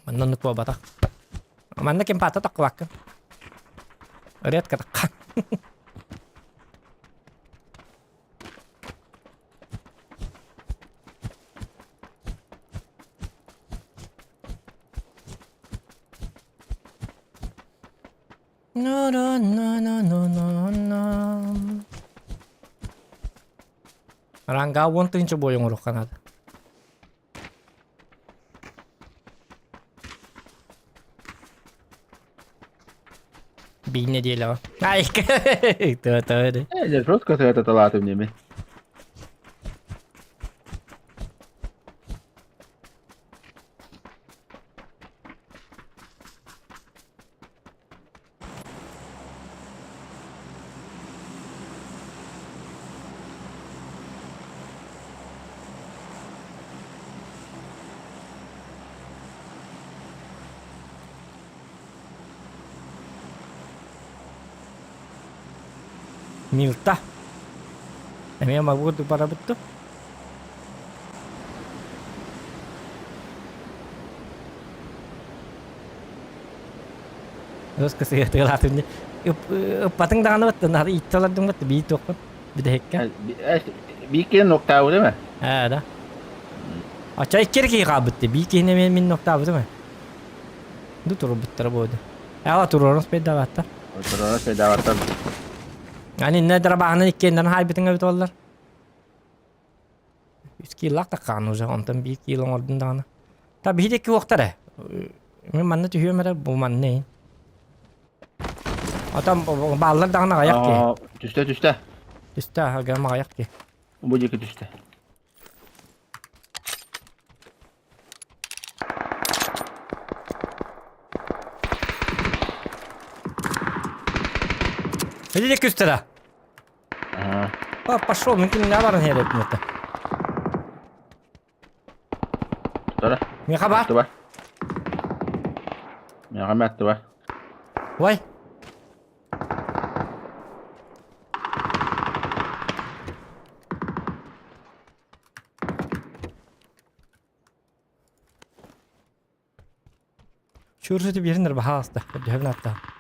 манна оннук буолбатах манна ким паата таххыбаккын редко таххан Ранга 10 тыһыынча буойа оҥоруохха наада. Биир нэдиэлэҕэ. Ай, төө-төө. Э, просто это талаатым неме. Милта. Эмиэ мабы курдук барабыт дуо? Өскө сыһыатыгалаатын ыппатыҥ даҕаны баттан хата ииттэ олордуҥ батта биир туохпун бүтэһиккэ. Биир киһи ноктаабыт ме? Ээ да. Ача икки киһи хаалбыт биир киһини эмиэ мин ноктаабытым ээ. Ду турбуттара буоду. Ала туруорун спейдаваттар. Туруорун спейдаваттар. Ани инне дарабаһынан иккиэннэрин хаайбытыҥ эбит оллар. Үс киилаах таххаан уже, онтон биир киил оҥордум даҕаны. Та биһи диэки уохтар ээ. Мин манна түһүөм эрэ, бу манна иһин. Отон бааллар даҕаны аҕыйах киһи. Түстэ, түстэ. Түстэ, агам аҕыйах киһи. Бу диэки түстэ. Ити диэки түстэ да? А, пошел, мин кинини баран иһэр это. Тора. Миэхэ бар. Аттыба. Миэхэ ме аттыба. Ой. Чуурсу биэринэр баһаалыста, көрдөһөбүн ааттаһа.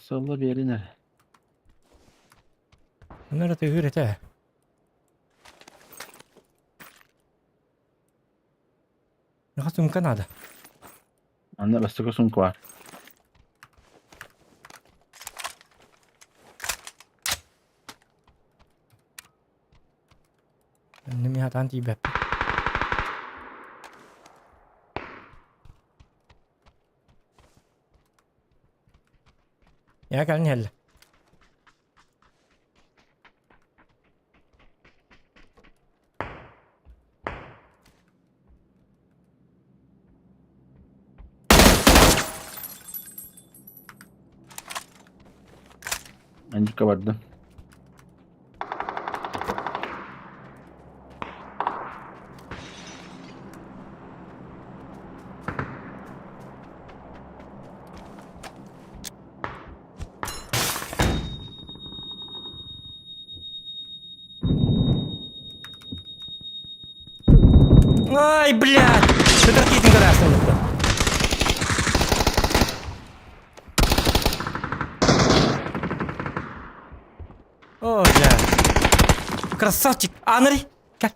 Сылла биэрин эрэ. Ону эрэ тыһыыр этэ. Миэхэ сумка наада. Анна бастакы сумка баар. Инним сатаан тиийбэппин. Я кэлин иһэллэр. Андика бардым. Ай, блядь! Көтөр киитин көрөөсүн бутта. О, бля. Красавчик! Анри! Кел.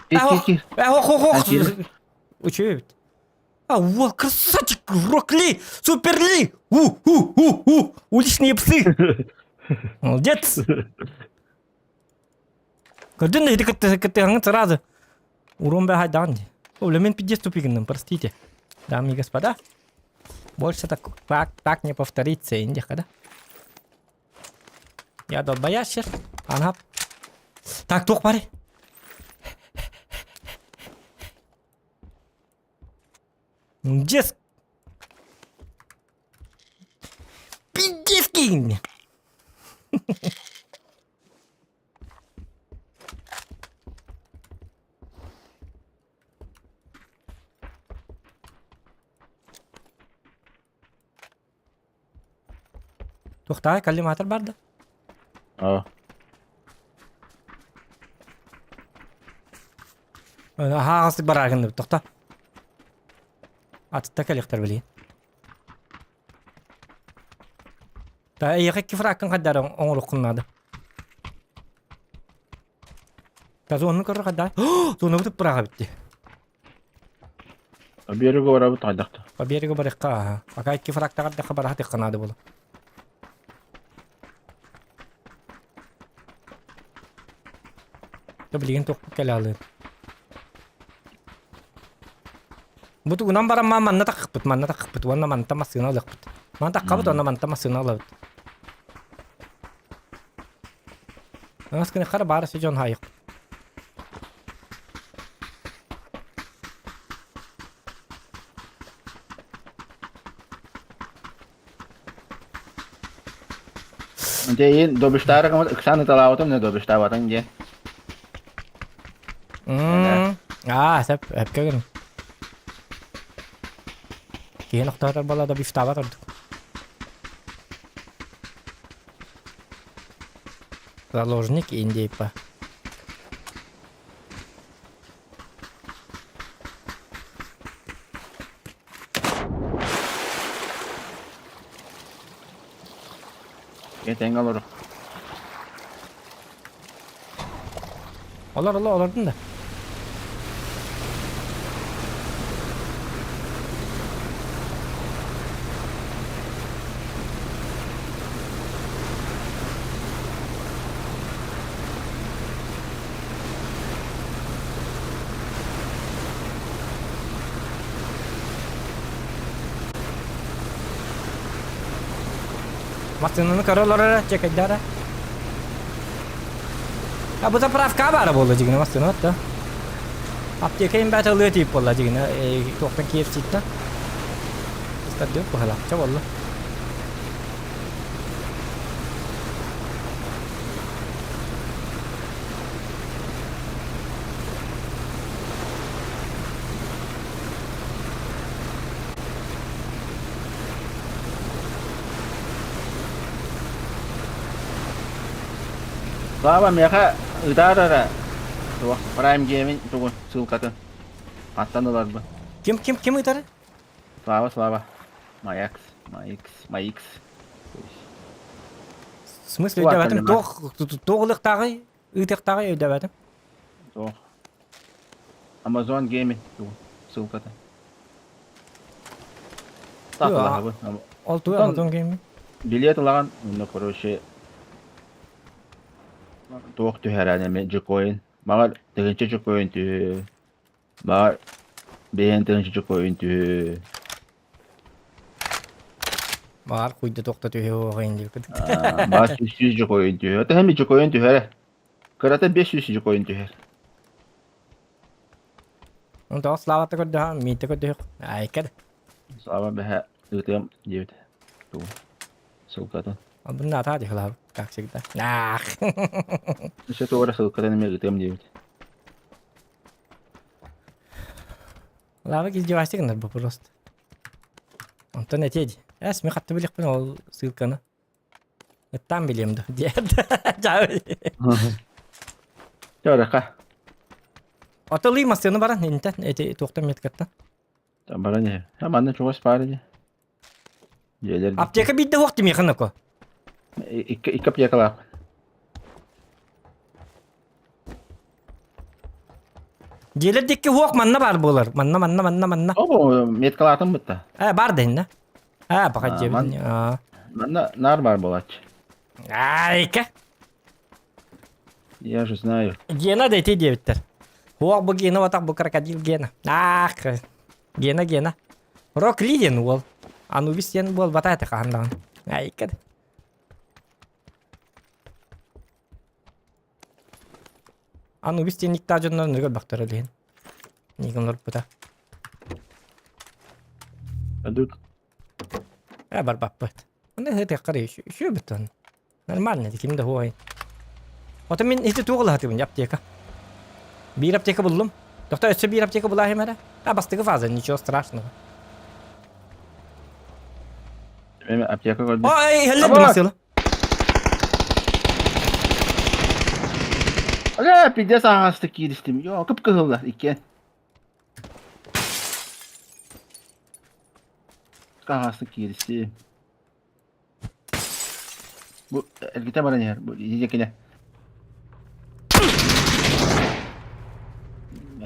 Кир, кир, кир. Ох, ох, ох! А, кир. Үчүгэй эбит. А, вот, красавчик! Рокли! Суперли! У-у-у-у! Уличные псы! Молодец! Көрдүн да ити кыттыһаҥҥын сразу. Урон бэһайдаҕын дии. О, мен пиздец тупигинным, простите. Дамы и господа. Больше так, так, так не повторится, индиха, да? Я долбоящер. Анап. Так, туох бары? Дес. Пиздец кииннэ. Туохтааҕый коллиматор бар да? Аа. Аһаҕастык бараар гынныбыт тохто. Атытта кэлиэхтэр билигин. Та эйиэхэ икки фраккын хайдары оҥоруоххун наада. Та зонны көрөр хайдаа. Зонабыт ыппырааҕа битти. Берега барабыт хайдахта. По берегу барыахха аха. Пока икки фрактаҕар дахха бараһатыахха наада буолла. Та билигин туохпут кэлэ алыын. Бу тугунан баран манна таххыппыт, манна таххыппыт уонна манта массыына ылыахпыт. Манна таххабыт уонна манта массыына ылабыт. Аңас гыныххара баара сэ дьон хаайык. Дьэ добиштаары ыксаан ыталаабытым не добиштаабатыҥ диэн. Аа, сөп, өпкө гын. Киһин охтоотор буолла добиштаабат ордук. Заложник индейпа. Этэҥҥэ олору. Олор, олор, олордун да. Массыынаны көрө олорор эрэ, чекайдара. А бу заправка баара буолла дьигинэ массыына да. Аптека имбэт ылыа тиип буолла дьигинэ туохтан KFC-ттэн. Стадион быһалаахча буолла. Слава миэхэ ытаар эрэ туох Prime Gaming тугун ссылкатын хантан ыларбын. Ким ким ким ыытары? Слава, Слава. Маякс, Маикс, Маикс. В смысле өйдөөбөтүм? Туох туох ылыахтааҕый? Ыытыахтааҕый өйдөөбөтүм. Туох. Amazon Gaming тугу ссылката. Таахылаһабын. Ол тугу Amazon Gaming? Билет ылаҕын, онно короче туох түһэрэн эми джекоин. Мага тыһыынча джекоин түһү. Баар бэйэн тыһыынча чокойун түһү. Баар куйда тохто түһү оҕайын диэбит. Баар 100 чокойун түһү. Ата хэмми чокойун түһэрэ. Кырата 500 чокойун түһэр. Онтон Славата көрдөһө, Миитэ көрдөһө. Айкар. Слава бэһэ ыытыам диэбит. Туу. Ссылкатын. Бунна ата дихлав, как всегда. Ах. Өссө туора ссылкатын эмиэ ыытыам диэбит. Лава издевайся гынар бу просто. Онтон этиэ дии. Эс ми хатты билихпин ол ссылканы. Ыттаан билиэм да диэт. Чөөрөкө. Атылыы массыына баран интен эти туохтан меткаттан. Баран иһэ. Ha манна чугас баар ини. Дьиэлэр Аптека биирдэ уох тимиэхин око. Икки икки аптекалаах. Дьиэлэр диэки уох манна баар буолар. Манна манна манна манна. О, меткалаатым бытта. Э бар да инна. А, пока дьиэбин. Манна наар баар буолааччы. Айка. Я же знаю. Гена да ити диэбиттэр. Уох бу Гена батах бу крокодил Гена. Ах, Гена Гена. Рок Ли диэн уол. Анубис диэн буолбата этэ хаһан даҕаны. Айка. Анубис диэн никтаах дьоннор нөргө бахтар илиһин. Никон олорбута. Адык. Э барбаппыт. Аны ыһытыаххар үчү бүтэн. Нормально, ким да хуой. Ото мин ити туох ылаһатыбын аптека. Биир аптека буллум. Тохто өссө биир аптека булаһым эрэ. А бастакы фаза, ничего страшного. Эми аптека көрдүм. Ой, хеллер масыла. Ага, пиздец аҕаста кииристим. Йоо, кып-кыһыллар иккиэн. Аҕаста кииристим. Бу эргитэ баран иһэр. Бу дьиэкинэ.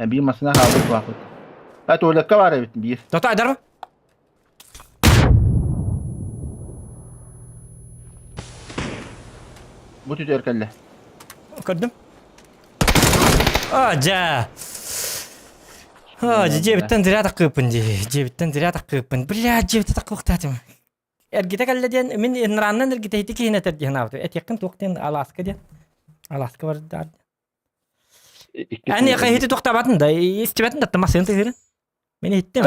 Биир массыына хаалбыт куһааппыт. А туалекка баар эбит биир. Тото айдарма. Бу түтүөр кэллэ. Көрдүм. А, дьэ. А, дьиэбиттэн зря таккыыппын дии. Дьиэбиттэн зря таккыыппын. Бля, дьиэбиттэн таккыахтаатым. Эргитэ кэллэ диэн, мин ынрааннан эргитэ ити киһини этэр диэн аабытым. Этиэххин туох диэн алааска диэн. Алааска барда. Эн эхэ ити тохтообатын да, истибэтин да массыын тыһырын. Мин иһиттим.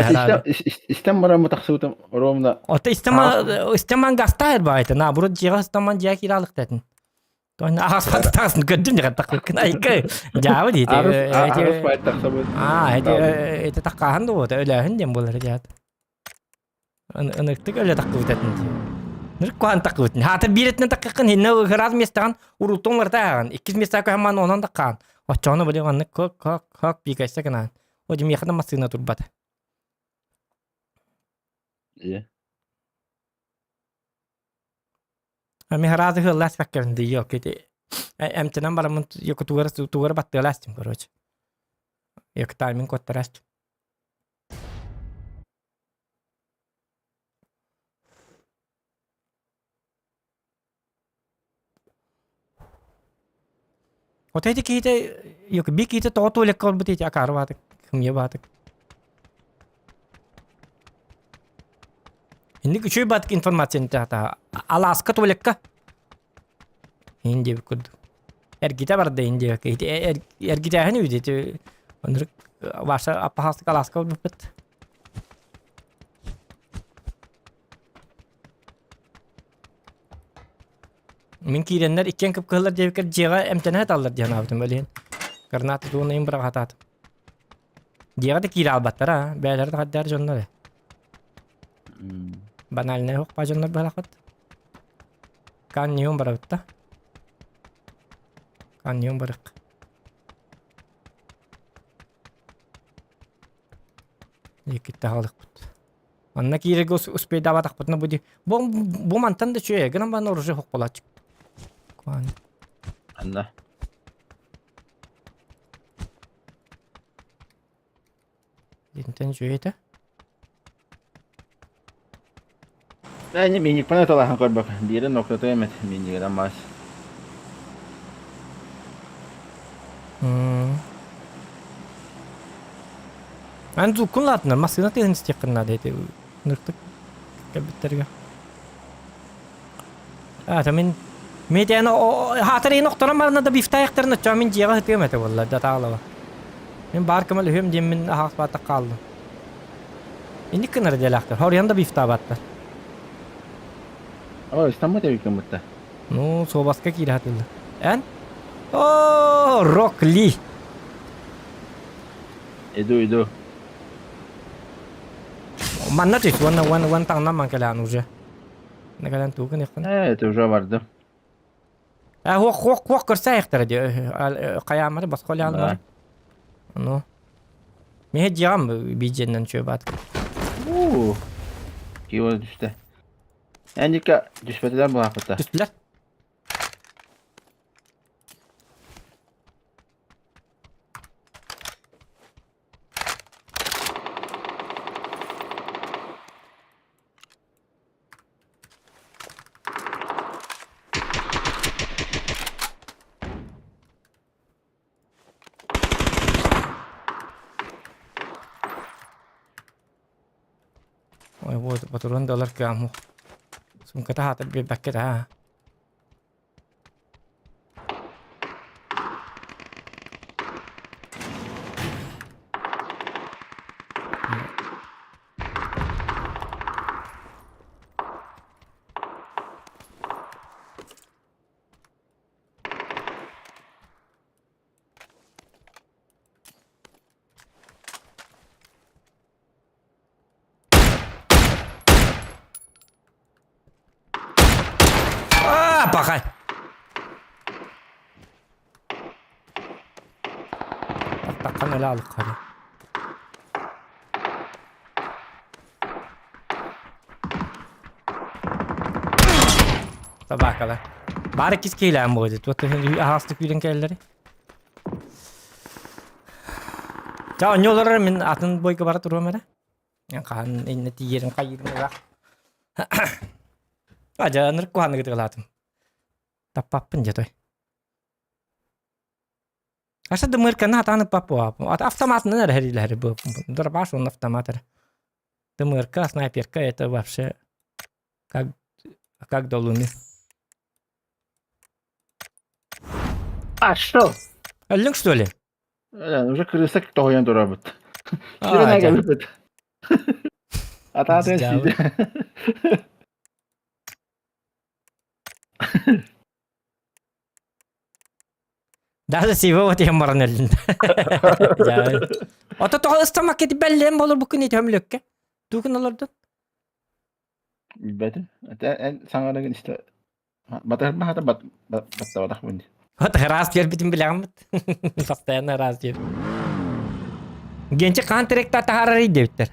Истэн баран тахсыбытым ровно. Ото истэн гастаар баайта. Наоборот дьиэҕэ ыстаман дьиэ кииралыктатын. Аҕаспат таҕысын көрдүм дьэ тахсыбыккын. Айка дьаабы диэти. Аҕыс баайт тахсабыт. Аа, эти эти таккааһын да буолта, өлөөһүн диэн буолар дьаат. Ыныктык өлө тахсыбыт этин дии. Нырк куһан тахсыбытын. Хаата биир этинэн таккаккын хиннэ ыраас местаҕын уруттуҥ ларта ааҕын. Иккис местаҕа көһөн онон таккаан. Оччоҕуна били оннук кок кок кок пикайса гынаан. О миэхэ да массыына турбата. Иә. Ами хараады хыллаас баккарын дии yok ити. Эмтэнэн бараммын тугары тугары баттыалаастым короче. Yok тайминг коттараастым. Вот эти киһитэ yok би киһитэ тоҕо туалекка олбут ити акаары баатык хымыйа баатык. Инник үчүгэй баатык информацияны таһата алааска туалекка иһин диэбит курдук. Эргитэ барда иһин диэбиккэ ити эргитээһин үһү ити оннук ваша аппаһаастык алааска олбуппут. Мин киирэннэр иккиэн кып-кыһыллар диэбиккэр дьиэҕэ эмтэнэ сыталлар диэн аабытым өлүөн. Граната тугун быраҕатаатым. Дьиэҕэ да киирэ албаттара, бэйэлэрэ да хайдаар дьоннор ээ. Банальнай уһукпа дьоннор быһалахпыт. Каньон барабыт да. Каньон барык. Иккитте хаалыкпыт. Манна киирэргэ успейдаабатахпытына бу ди бу, бу мантан да үчүгэй гынан баран оружие хохполааччы. Анна. Итинтэн үчүгэй этэ. Ээ, миникпин аталаһан көрбөк. Биирэ ноктото эмэт минигинэн мас. Ан зуккун лаатынар массыына тыаһын истиэххин наада ити ыныртык кэлбиттэргэ. А, мин Метеаны хаатар охторон барана да бифтаайахтарын оччоҕо мин дьиэҕэ сытыам этэ буолла датаалаба. Мин баар көмөлөһүөм диэммин аһаҕас баатах хааллым. Инник гынар идэлээхтэр. Хоруйан да бифтаабаттар. Ой, ыстаммыт эбиккин бытта. Ну, суобаска киирэ сатыыллар. Эн? О, Рок Ли. Иду, иду. Манна түс, уонна уон уон таҥнан ман кэлээн уже. Кэлэн тугу гыныаххын? Ээ, это уже бардым. Э, хуох хуох хуох көрсө дии. Хайаамары босхо лаалмары. Ну. Миһэ дьиэҕим биидьиэннэн үчүгэй баат. Уу. Киво түстэ. Эндикка түспэтилэр булааппыта. Түстүлэр. Ой, вот, патрон да ылар кыам Сумката хаатар биэрбэккэ да. Аа, пахай. Тахтаххан өлө алыххары. Собакалар. Бары кис киилээн буолду. Туот аһаҕастык күүрэн кэллэри. Ча онньу олорор мин атын бойга бара туруом эрэ. Хаһан иннэ тиийэрин хайыырын ыраах. Адьа ынырык куһаныгы тыгалаатым. Таппаппын дьэ той. Аса дымырканы хатаан ыппаппа. Автоматынан эрэ хэрилэһэр бу. Дробаш он автомат эрэ. Дымырка, снайперка это вообще как как до луны. А что? Өллүҥ что ли? Уже крыса тоһуйан турабыт. Сирен кэлбит. Атаатын сиде. Даже сиво вот иһэн баран өллүн. Ото тоҕо ыстамакка бэллээн болор бу күн итөмлөккө. Тугун олордун? Билбэтим. Эн саҥарыгын истэ Батыһырма хата баттабатахпын. Вот ыраас диэрбитин билэҕиммит. Постоянно ыраас диэр. Генчи хаан тиректа таһаарарый диэбиттэр.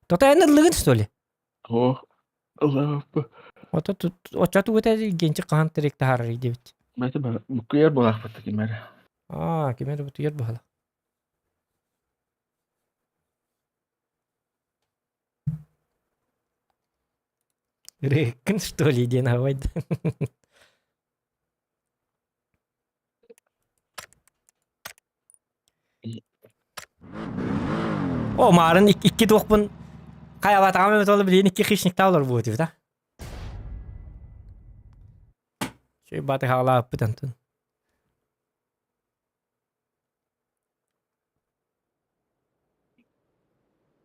Тота эн ыллыгын что ли? О, ыллаабыппы. Ото оччо тугута генчи хаан тирек таһаарарый диэбит. Бэти буккуйар буолаахпыт кимэр. Аа, кимэр бутуйар буолла. Ырыыккын что ли диэн аҕабайда. О, маарын икки туохпун хайабатаҕым эбит ол билигин икки хищниктаах олор буотубут а. Чүй баты хаалааппыт антон.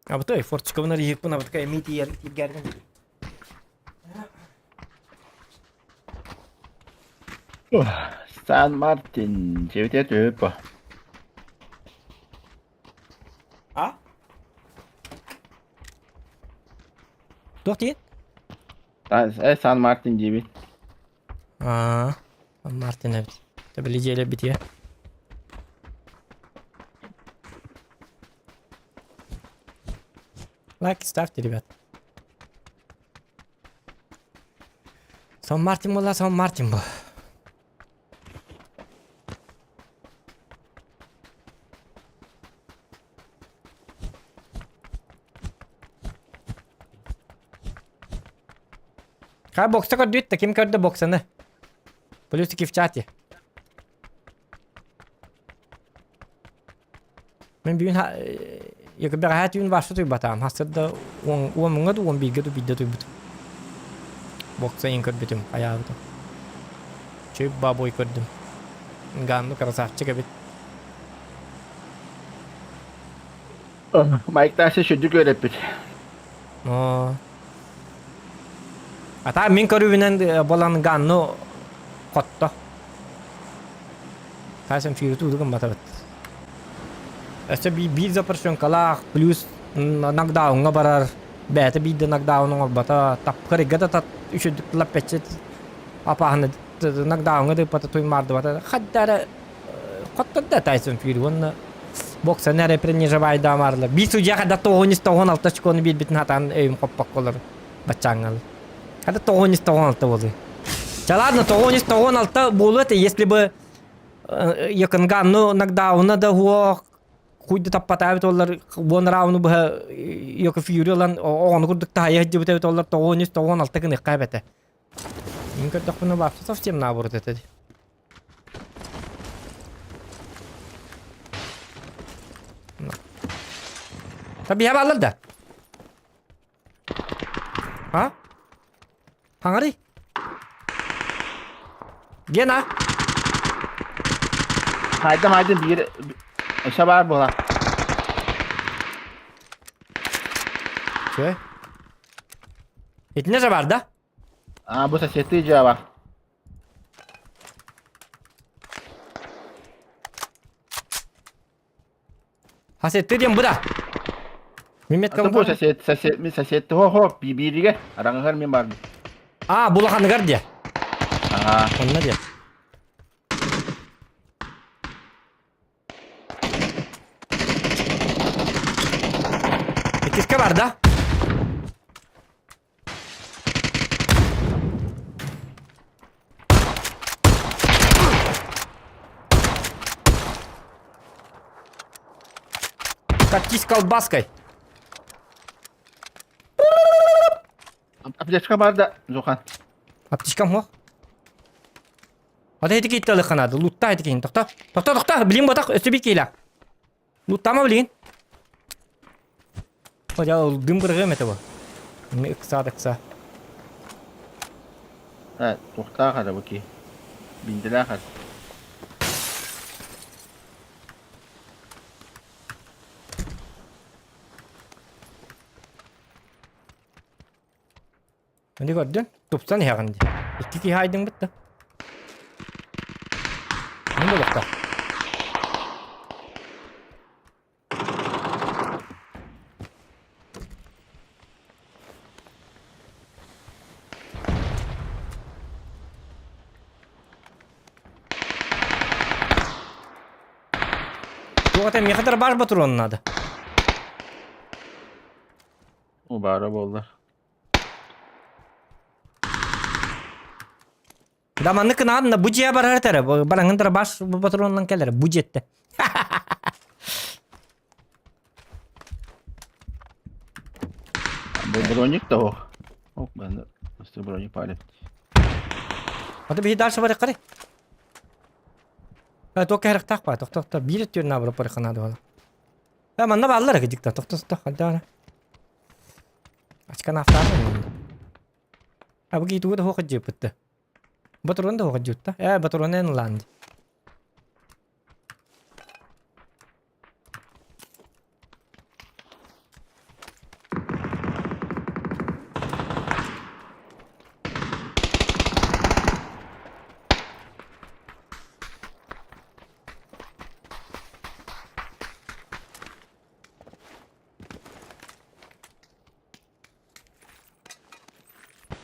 Абытай, форточкабын арыйыахпын абытка эмиэ тиийэр тииргэрдим. Сан Мартин, дьиэбитигэр түһүп по. А? Туох диэн? Сан Мартин диибин. Аа, Мартин эбит. Тэбили дьиэлэрбитигэр. Лайк ставьте, ребят. Сон Мартин буолла, Сон Мартин бу. Хай бокса көрдүт да ким көрдө боксаны? Плюсики в чате. Мен бүгүн бэҕэһээ түүн барса туйбатаҕым. Хастар уон муҥа да 11-гэ да биирдэ туйбутум. Бокса иһин көрбүтүм, хайаабытым. Чөй бабой көрдүм. Ганну красавчик эбит. Майк Тайсон сүрдүк үөрэппит. Оо. Ата мин көрүүбүнэн болан Ганну хотто. Тайсон Фьюри тууду гымматабыт. Өссө биир запрещенкалаах плюс нокдауҥҥа барар. Бэйэтэ биирдэ нокдаун оҥорбото. Тапкырыга да тат үчүгдүк лаппеччит апаһаны нокдауҥҥа да ыппата туймаардыбата. Хадда эрэ хоттордо Тайсон Фьюри уонна боксаны эрэ принижевайдаамаарылар. Биир судья хадда 996 очкону биэрбитин хатаан өйүм хоппокко олорор баччааҥҥа. Это 996 буолуй. Да ладно, 996 буолуо этэ, если бы Якынганну нокдауна да хуох хуйда таппатаабит оллар уон рауну быһа Йоко Фьюри ылан оҕону курдук таһайа сылдьыбыт эбит оллар 996 гыныахха эбэтэ. Мин көрдөхпүнэ вообще совсем наоборот этэ. Tabii баллар да. А? Хаҥарый? Гена? Хайдам хайдам биир өссө баар буола. Чэ? Итиннэ же бар да? А, бу соседтыы дьиэ Соседты диэн бу да. Мин метка Бу сосед, сосед, мин сосед хо хо бииригэ араҥаһар мин бардым. А, булаханыгар диэ. Аа. Онно диэ. Иккискэ бар да? Катись колбаской. Аптечка бар да, Зохан. Аптечкам суох. Ата ити киитте ылыхханаады. Лутта ити киһин. Тохто. Тохто, тохто. Билин ботах өссө биир киилээх. Луттама билигин. Хотя дым кыргыам этэ бу. Ыксаат ыкса. Э, туохтаах эрэ бу киһи. Биндилээх эрэ. Indi көрдүн? Тупсан иһэҕин дии. Икки киһи айдыҥ бытта. Мин буолуохтаах. Туох этэ миэхэ баар ботуруон наада. Убаара буоллар. Да маннык гынаҕын да бу дьиэ барар этэрэ бараҥын баш патронунан кэлэр бу дьиэттэ. Бу броник да ох. Ох, мен өстө броник палит. Аты биһи дальше барык Э, туох кэһэрэхтээх баа, тохто биир өттүгэр наоборот барыахха наада буолла. Э, манна бааллар кыдьыкта, тохто тохто, хандаана. Ачкан автаарын. А бу киһи тугу да суох дьиэппитте. Батурун да суох дьиэппитте. Э, батурун эн ылаан.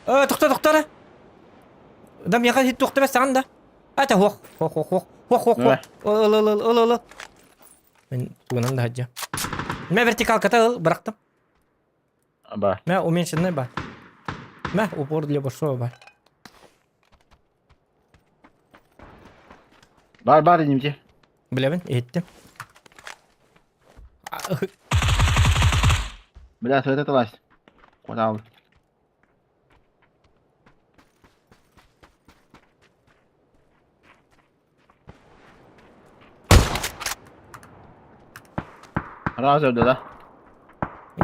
Э, тохто, тохто эрэ. Да миэхэ иһит туохта бэстэҕин да. Ата хуох, хуох, хуох, хуох, хуох, хуох, хуох. Ыл, ыл, ыл, ыл, ыл. Мен тугунан да сылдьа. Мэ вертикалката ыл, бырахтым. Ба. Мэ уменьшенный ба. Мэ упор для большого ба. Бар бар инимчи. Билэбин, иһиттим. Бля, сыта талас. Куда Раз öldü да.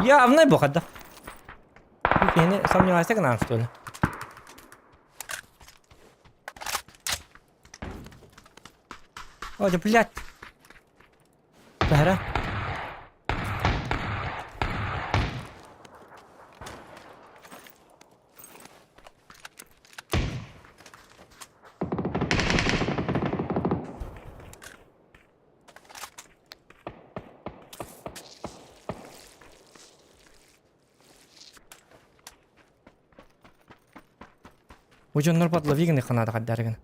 Явно бу хадда. Кини сомневайся гынан что ли? О, да блядь. Бэра. Бу дьоннор подлови гына ханаада хаддарыгын.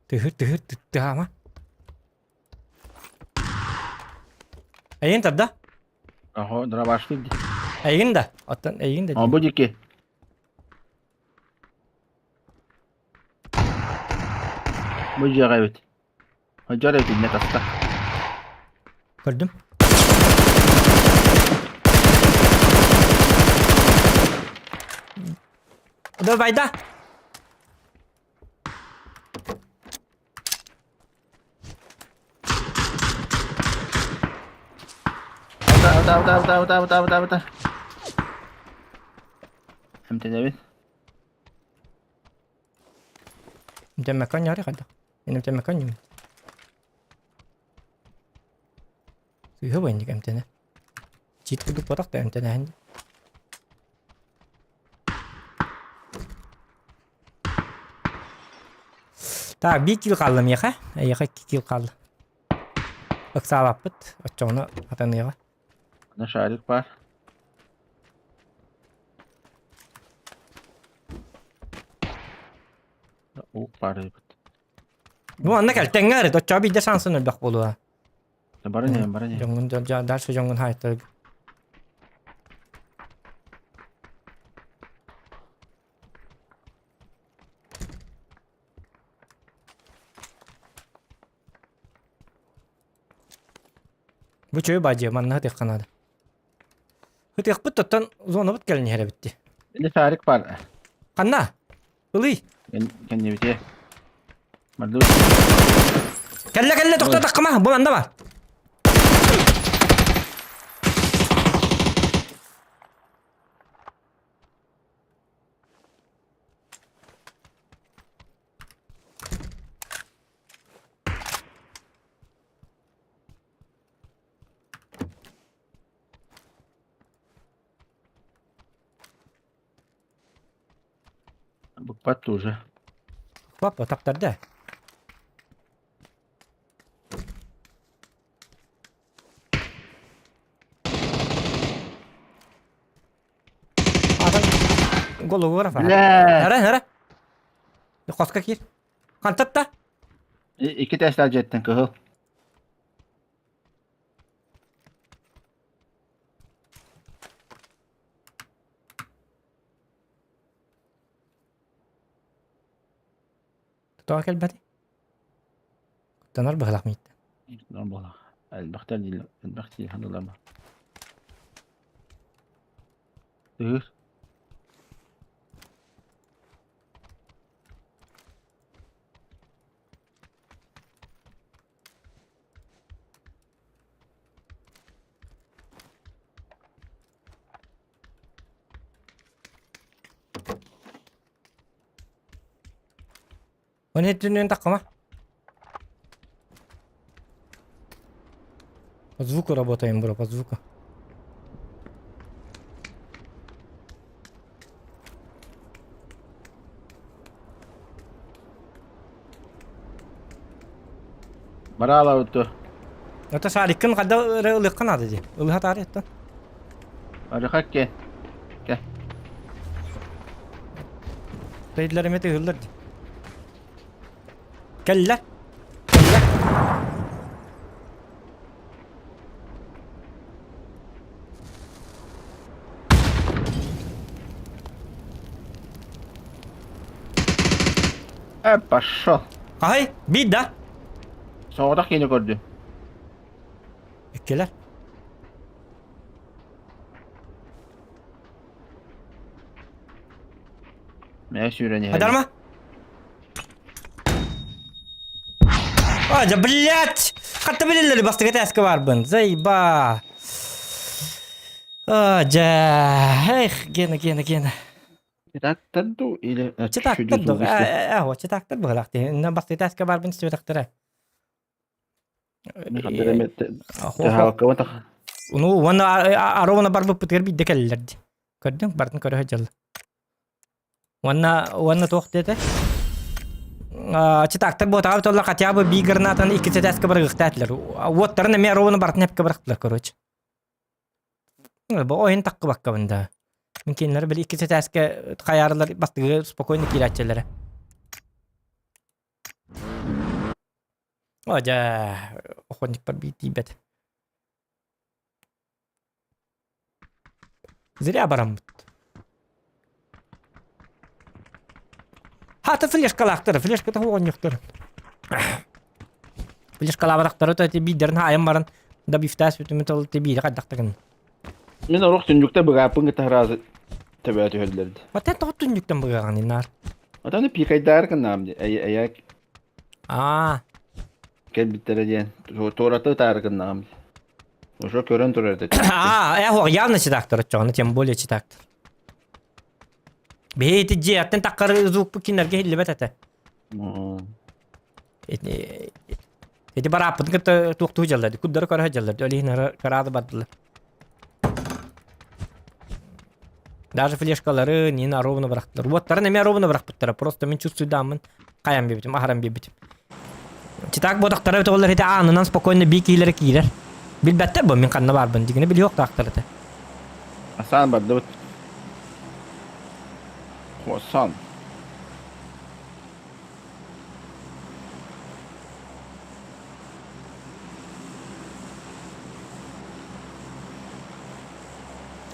Тыһыр тыһыр тыһаама. Эйин тарда. Аһо, дробашты. Эйин да. Оттон эйин да. А бу дики. Бу дьиэҕэ эбит. Дьор эбит иннэ таста. Көрдүм. Давай да. Ута, ута, ута, ута, ута, ута, ута. Эмтэнэбин. Эмтэммэккэ оонньоору хайдах? Мин эмтэммэккэ оонньуубун. Сыыһа буойнук эмтэнэ. Чиит курдук буотах да эмтэнээһин. Так, биир киил хаалла миэхэ. Эйиэхэ икки киил хаалла. Ыксаабаппыт, оччоҕуна хатаныаҕа. На шарик баар. Ук баар эбит. Бу манна кэл, тэҥҥэ эрэ, оччоҕо биирдэ шансын элбэх буолуо. Баран иһэн, баран иһэн. Дьоҥҥун дальше дьоҥҥун хаайтарыг. Бу чөй бадьы манна хытыахха наада. Хытыахпыт оттон зонабыт кэлин иһэр эбит дии. Или шарик бар. Ханна? Ылый. Кэннибити. Марды. Кэллэ кэллэ тохто таххама бу манна бар. Букпат тоже. Папа таптарда. Атын голову рафа. Бля! Ара, ара. Хоско киир. Хантатта? Икки тестер дьиэттэн кыһыл. Тоҕо кэлбэтий? Куттанар быһылах мииттэн. Буолах. Элбэхтэр дииллэр, элбэх дии саныылар. Тыыр. Оны түннүн таккама. По звуку работаем, бро, по звуку. Бараала уту. Это шариккын қайда ылыққын ады ди. Ылыха тары еттен. Арыха ке. Ке. Рейдлер эмети ыллар ди. Кэллэ. Кэллэ. Пошел. Хаһай, биир да? Соҕотох киһини көрдүм. Иккилэр. Мэ сүүрэн иһэр. Адарма. А, да, блядь! Хатта билэллэри бастакы тээскэ барбын. Заеба. А, дьэ. Эх, Гена, Гена, Гена. Читактар дуу или Читактар дуу. Э, читактар быһылаах дии. Инна бастакы тээскэ барбын истибэтэхтэрэ. Ну, уонна арована барбыппытыгар биирдэ кэллилэр дии. Көрдүҥ, бартын көрө сылдьаллар. Уонна уонна туох диэтэ? Читактар буотаҕа буталлар хотя бы бии гранатаны икки сэтээскэ барыгыхтаатылар. Уоттарын эмиэ ровно бартын эпкэ бырахтылар, короче. Бу ойын таккыбаккабын да. Мин кинилэр били икки сэтээскэ хайаарылар бастыгы спокойно киирээччилэрэ. О, дьэ, охотникпар биир тиийбэт. Зря бараммыт. Хата флешкалаахтар, флешката оҕонньохтор. Флешкалаабатахтары то эти биирдэрин хаайан баран добивтаас бүтүмүт ол ти биири хайдахтагын. Мин орох түннүктэ быгааппын кытта сразу төбөө түһэллэрди. Отен тоҕо түннүктэн быгаҕын инаар. Отон пикайдаар гыннаам ди. Эйэ Аа. Кэлбиттэрэ диэн туората ытаары гыннаҕым. Ошо көрөн турар этэ. Аа, э, явно читактар оччоҕуна, тем более читактар. Биһи ити дьиэттэн таххар звукпу кинилэргэ иһиллибэт этэ. Ити ити барааппытын кытта туохтуу дьаллар, курдары көрө дьаллар, ол иһин караады бардылар. Даже флешкалары Нина ровно бырахтылар. Уоттарын эмиэ ровно бырахпыттара. Просто мин чувствуйдааммын хайан биэбитим, аһаран биэбитим. Читак бодохторо бит ити аанынан спокойно бии киилэрэ киирэр. Билбэттэр бу мин ханна баарбын дигини билиохтаахтар этэ. Асан бардыбыт. Хуасан.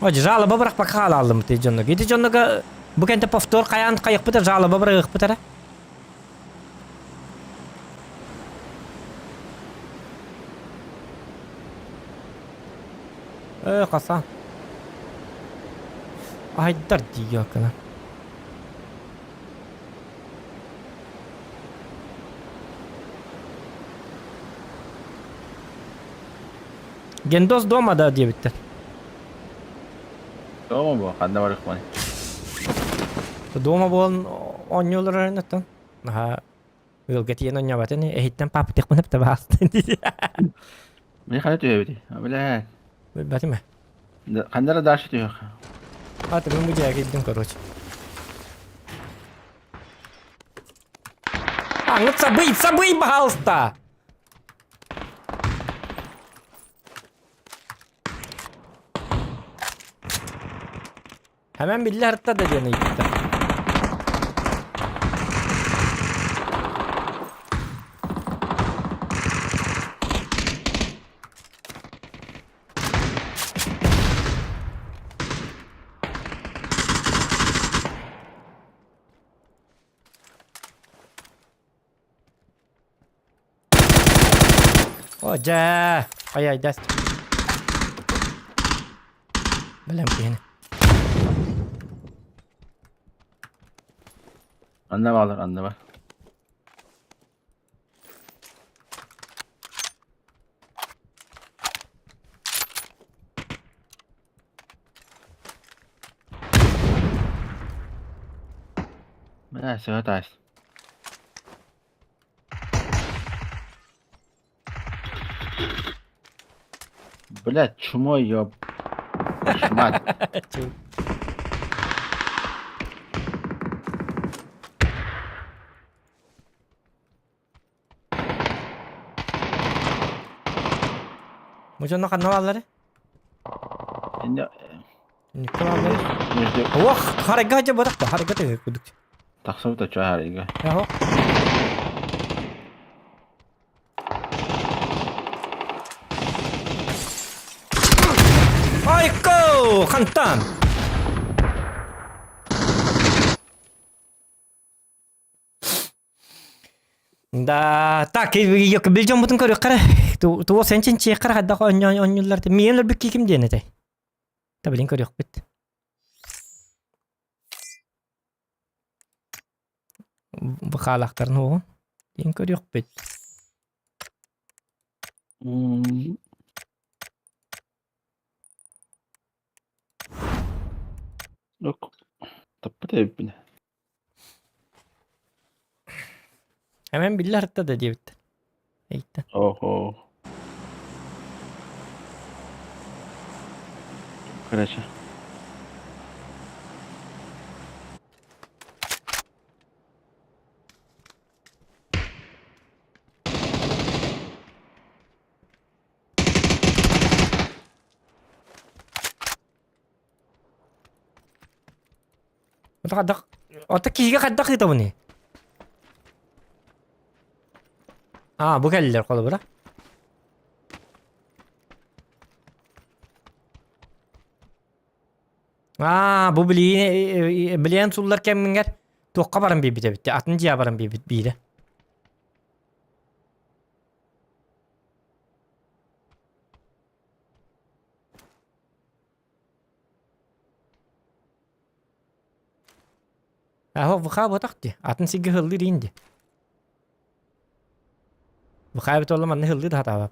Ой, жалоба бырахпакка хаалааллым ити дьоннорго. Ити дьоннорго бу кэнтэ повтор хайаан хайыхпыта жалоба бырахыахпыт эрэ. Э, хасан. Айдар дии кына. Гендос дома да диэбиттэр. Дома буо, ханна барыахпыный? Дома буолан оонньуулар оттон. Наһаа ыалга тиийэн оонньообатын эһиттэн паапытыахпын эптэ баастын дии. Мин ханна түһэбитий? Бля. Билбэтим ээ. Ханна эрэ дальше түһүөх. А, ты мин бу дьиэҕэ киирдим, короче. А, ну сабый, сабый, пожалуйста! Hemen billi haritada диэн ыйытта. О, дьэ! Ай-ай, даст. Бэлэм киһини. Анна баалар, анна бар. Бля, все, таас. Блядь, чмо ёб. Мать. Бу дьоно ханна бааллары? Инне Никто бааллары. Между Ох, харайга дьэ бырахта, харайга тыгы кудук. тахсыбыта чо харайга. Яхо. Айко, хантан. Да, так, бил дьоммутун көрүөххэ эрэ. Туох сен чинчиэххэ эрэ хайдах оонньууллар. Миэн өлбүт кииким диэн этэй. Та билин көрүөхпүт. Быкаалаахтарын уоҕун. Диэн көрүөхпүт. Ок. Таппыт эбиппин. Hemen биллэ арытта да диэбиттэр. Эйттэн. Охо. Короче. Ото хайдах ото киһигэ хайдах ыытабыный? Аа, бу кэллилэр холобура. Аа, бу билиэн билиэн суллар кэмҥэр туохха баран биэрбит эбит атын дьиэ баран биэрбит биирэ. Аһо ВХ буотах дии. Атын сиргэ ыһыллыыр иин дии. ВХ эбит буолла манна ыһыллыы да сатаабап.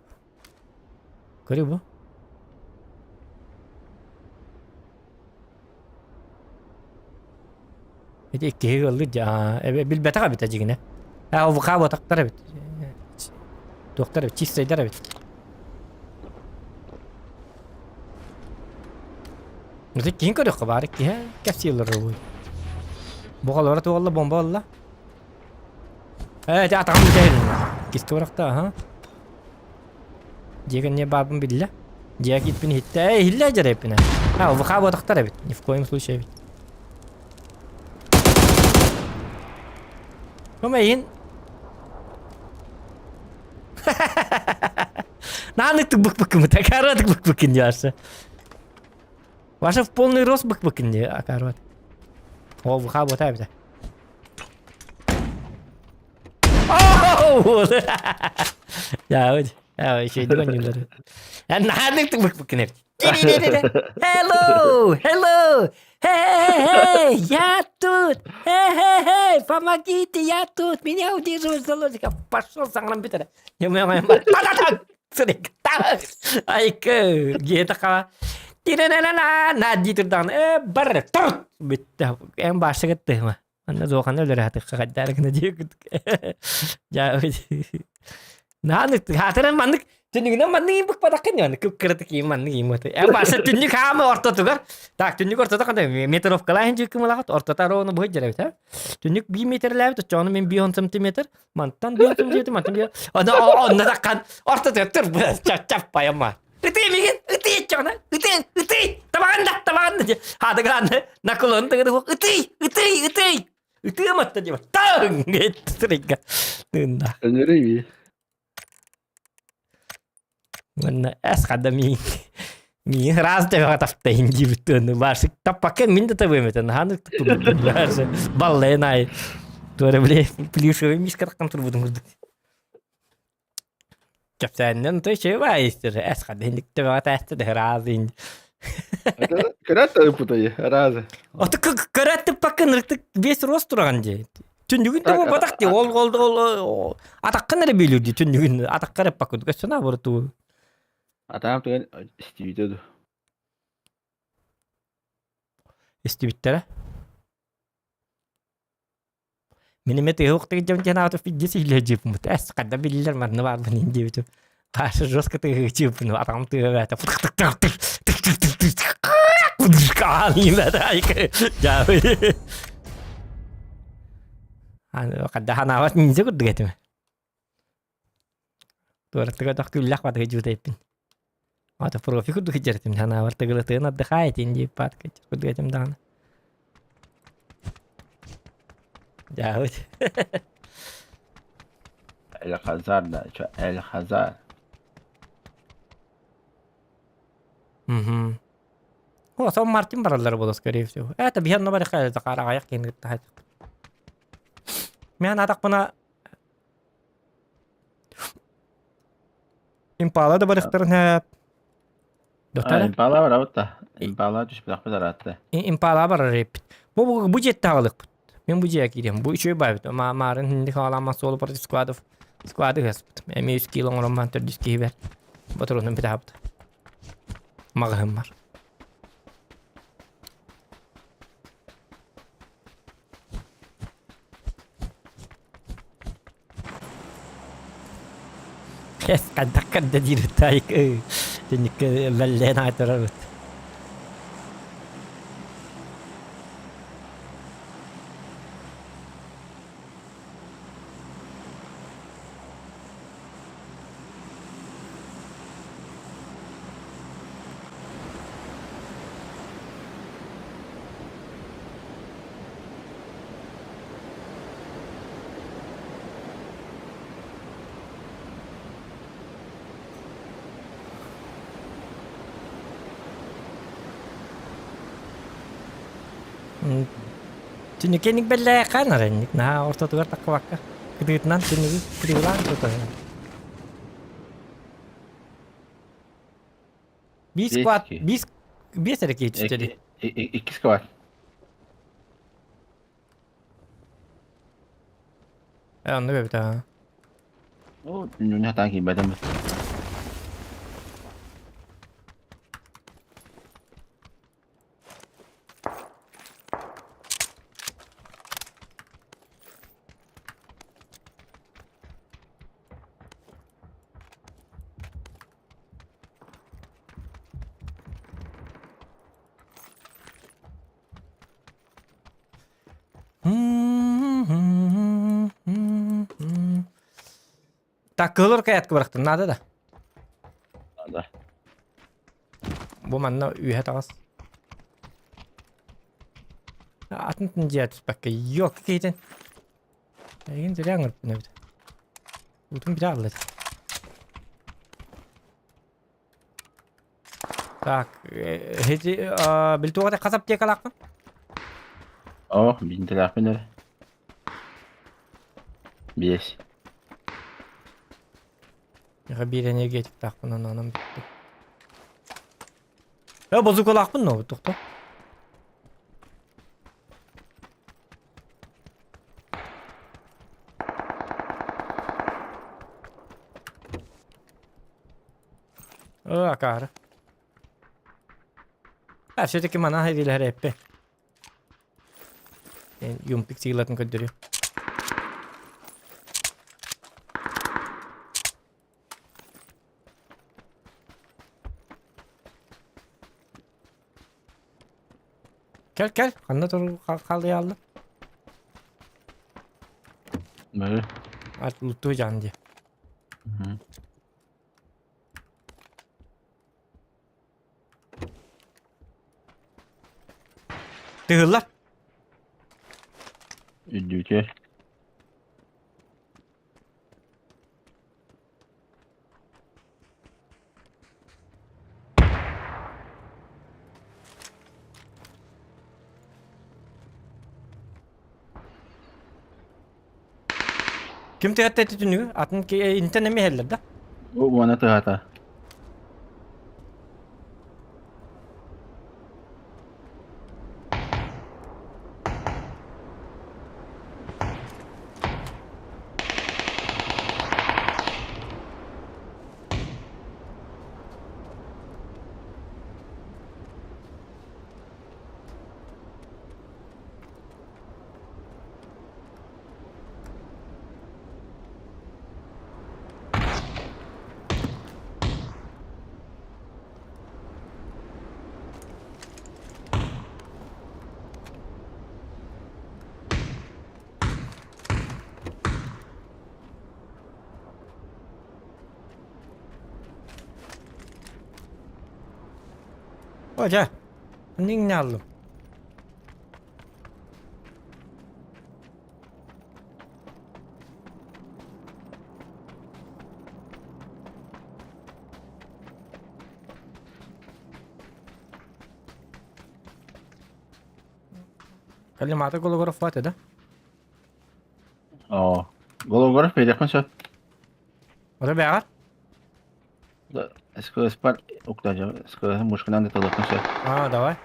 Көрү бу. Ити иккиһи ыаллыыр дии. Аа, билбэтэх эбит дьигинэ. Аа, ВХ буотахтар эбит. Туохтар эбит, чистайдар эбит. Ити киһин көрүөххэ баар киһи кэпсииллэр уй. Бу холоро туолла бомба олла. Ээ, ити атаҕым бүтэһилиннэ. Киски бырахта, аха. Дьиэ кэнниэ баарбын биллэ. Дьиэ киирпин иһиттэ. Ээ, иһиллэ дьэрэппинэ. А, ВХ буотахтар эбит. Ни в коем случае эбит. Көмөйүн. Нааннык бык-быккымыт, акаарат бык-быккын диарса. Ваша в полный рост бык-быккын ди акаарат. О, ВХ буота эбитэ. Я, еще иди Нааннык бык-быккын эбит. Hello! Hello! Hey, hey, я тут! Hey, hey, hey, помогите, я тут! Меня удерживают заложников! Пошел, саҥаран бүтэрэ. Айка, гиэтэ хаба. Тирэнэнэ дии турдаҕына, э, бар, тур! Бүттэ. Эн баашыгыт тыһыма. Анна зоохана өлөрө хатыхха хайдаар гына дии курдук. Дьаа, Нааны хаатыран маннык түннүгүнэн маннык иин быкпатаххын маннык кып-кыратык иин маннык иин маты. Эн бааса түннүк хаама ортотугар. Так, түннүк ортото кандай метровкалаах дьүккү мылаҕат ортото арону быһыт дьэрэбит ha. Түннүк 1 метрлээбит, оччоҕуна мен 1 сантиметр, мантан 1 сантиметр, мантан 1 Онно онно таккан ортотугар тур чап-чап пайама. Ытыы мигин, ытыы чоҕуна, ытыы, ытыы, табаҕын да, табаҕын да. Хаатыгыраан наклон тыгыды ытыы, ытыы, ытыы. Ытыаматта диэбит. Таҥ! Сырыйга. Тыынна. Өнөрүй. Манна эс хада миин. Миин раз төбөҕө таптайын диэбит тыаны. Барсык таппакка мин да табыам этэ. Наһааны тутуллар. Баллайын ай. Туора бile плюшевый мишка таххан турбутун курдук. Кэпсээнинэн той чэй баайыстыр. Эс хада инник төбөҕө тээстэ да разы. Көрөөт да ыппытай, разы. Ото көрөөт тыппаккын ырытык весь рост тураҕын дии. Түннүгүн да буолбатах дии. Ол ол ол атаххын эрэ бүөлүүр дии түннүгүн атахха эрэ паккын. Көссө наоборот туу. Атаам түгэн истибитэ ду. Истибиттэрэ. Мин эмиэ тыаһы дьон диэн аата пиздец иһиллэ дьиэппит. Эс ханна биллэр манна баарбын ин диэбитим. Хаша жестко тыаһы чыыппын атаҕым тыаһа бээтэ. Хадда ханаабат ниндзя курдук этим. Туораттыга тох күллэх батыгы дьуутайппин. Ата профи курдук иджертим ханаабар тыгылытыын отдыхает инди пат курдук этим даҕаны. Дьаабыт. Эль-Хазар да, чё, Эль-Хазар. Угу. О, сон Мартин бараллар буолуо, скорее всего. Это биһиэн бар хаара аҕайах киһини кытта Мен атахпына. Импала да барыхтарын һээп. Дотара? Импала барабыт да. Импала түспэтэхпит араатта. Импала барар эппит. Бу бу бу дьиэттэ аҕалыкпыт. Мин бу дьиэ киириэм. Бу үчүгэй баайбыт. Маарын хинди хаалааммат суолу против складов. Склады ыаспыт. Эмиэ үс кило оҥорон баан төрдүс киһи бэр. Ботурунун битаабыт. Маҕаһым бар. Эс хайдах көрдө диир таайык түннүккэ бэллээн аҕай турарбыт. Түнүкэник бэллээххэ нарынник наһаа ортотугар таххыбакка кытыытынан түнүгү кытыылаан тутаһын. Биис квад биис биэс эрэ киһи түстэ дии. Иккис квад. Э, оннук эбит аа. Оо, нүнэ хатаан киирбэтим. Так, кыһыл рукоятка бырахтым, надо да? Надо. Бу манна үөһэ таҕыс. Атын дьиэ түспэккэ, ёк киһитин. Эйигин зря ыҥырбын эбит. Уутун бile аллар. Так, эти били хас аптекалаахпын? О, биинтэлээхпин эрэ. Биэс. Миэхэ биир энергетиктаахпын онон бүттүм. Э, базукалаахпын но тохто. Ö, акаары. А, все-таки манан хайдилэр эппе. Юмпик сыйлатын көрдөрүө. Кэл, кэл. Ханна туру халыйаалла? Бары. Ат луттуу жан дии. Тыһыллар. Үрдүүтүөр. Ким тыһатта ити түнүгү? Атын интен эмиэ иһэллэр да? Бу уона тыһата. О, дьэ, иҥнэ аллым. Коллиматор голограф хватит, да? Оо. Голограф биэриэхпин сөп. Ото бэҕэр? СКС-пар уктажа СКС мушканан да толокун сөп. А, давай.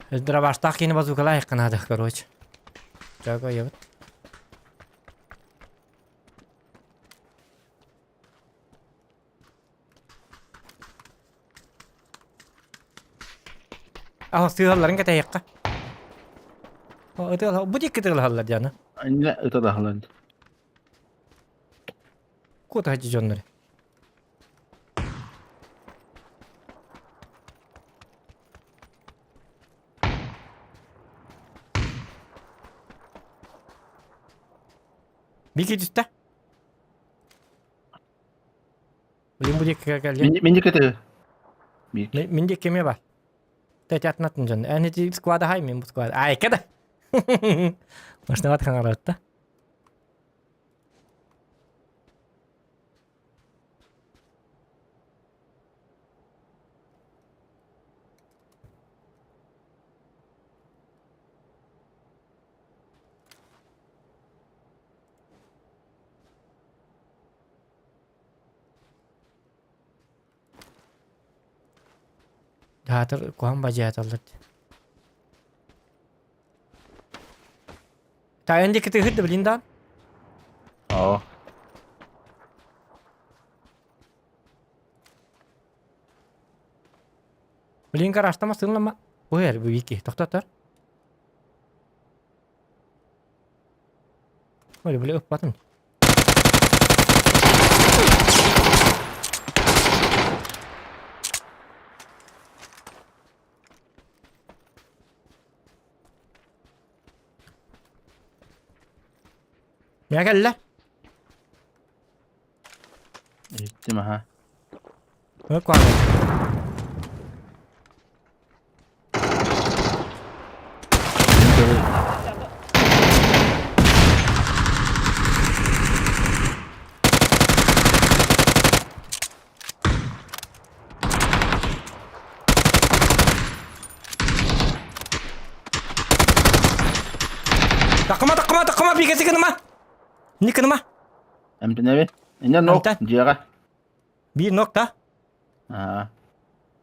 Дробаштаах киһини базукалаах наада, короче. Чего ебет? Аһа сыыһалларын кэтэһиэххэ. Ытыалаһа бу диэки ытыалаһаллар диана. Иннэ ыталаһаллар. Куотаһыччы дьоннор. Бики түстэ. Блин, бу диэки кэлиэ. Мин диэки тыһы. Мин диэки кимиэ бар? Тэтятнатын дьон. Эн ити склада хай мин бу склада. Айка да. Машиналат хаҥаратта. Театр куһаҕан бадьааталлар дии. Таайан диэки тыаһыт да билин даҕан. Оо. Билин гаражтама сыынлама. Ой, эр бу вики тохтотор. Ой, били ыппатым. Миэхэ кэллэ. Иһиттим аха. Ой, куһаҕан. Такыма, такыма, такыма, бигэси гыныма. Не гыныма. Эмтэнэбин. Иннэ нок Эмтэн. дьиэҕэ. Биир нок да. Аа.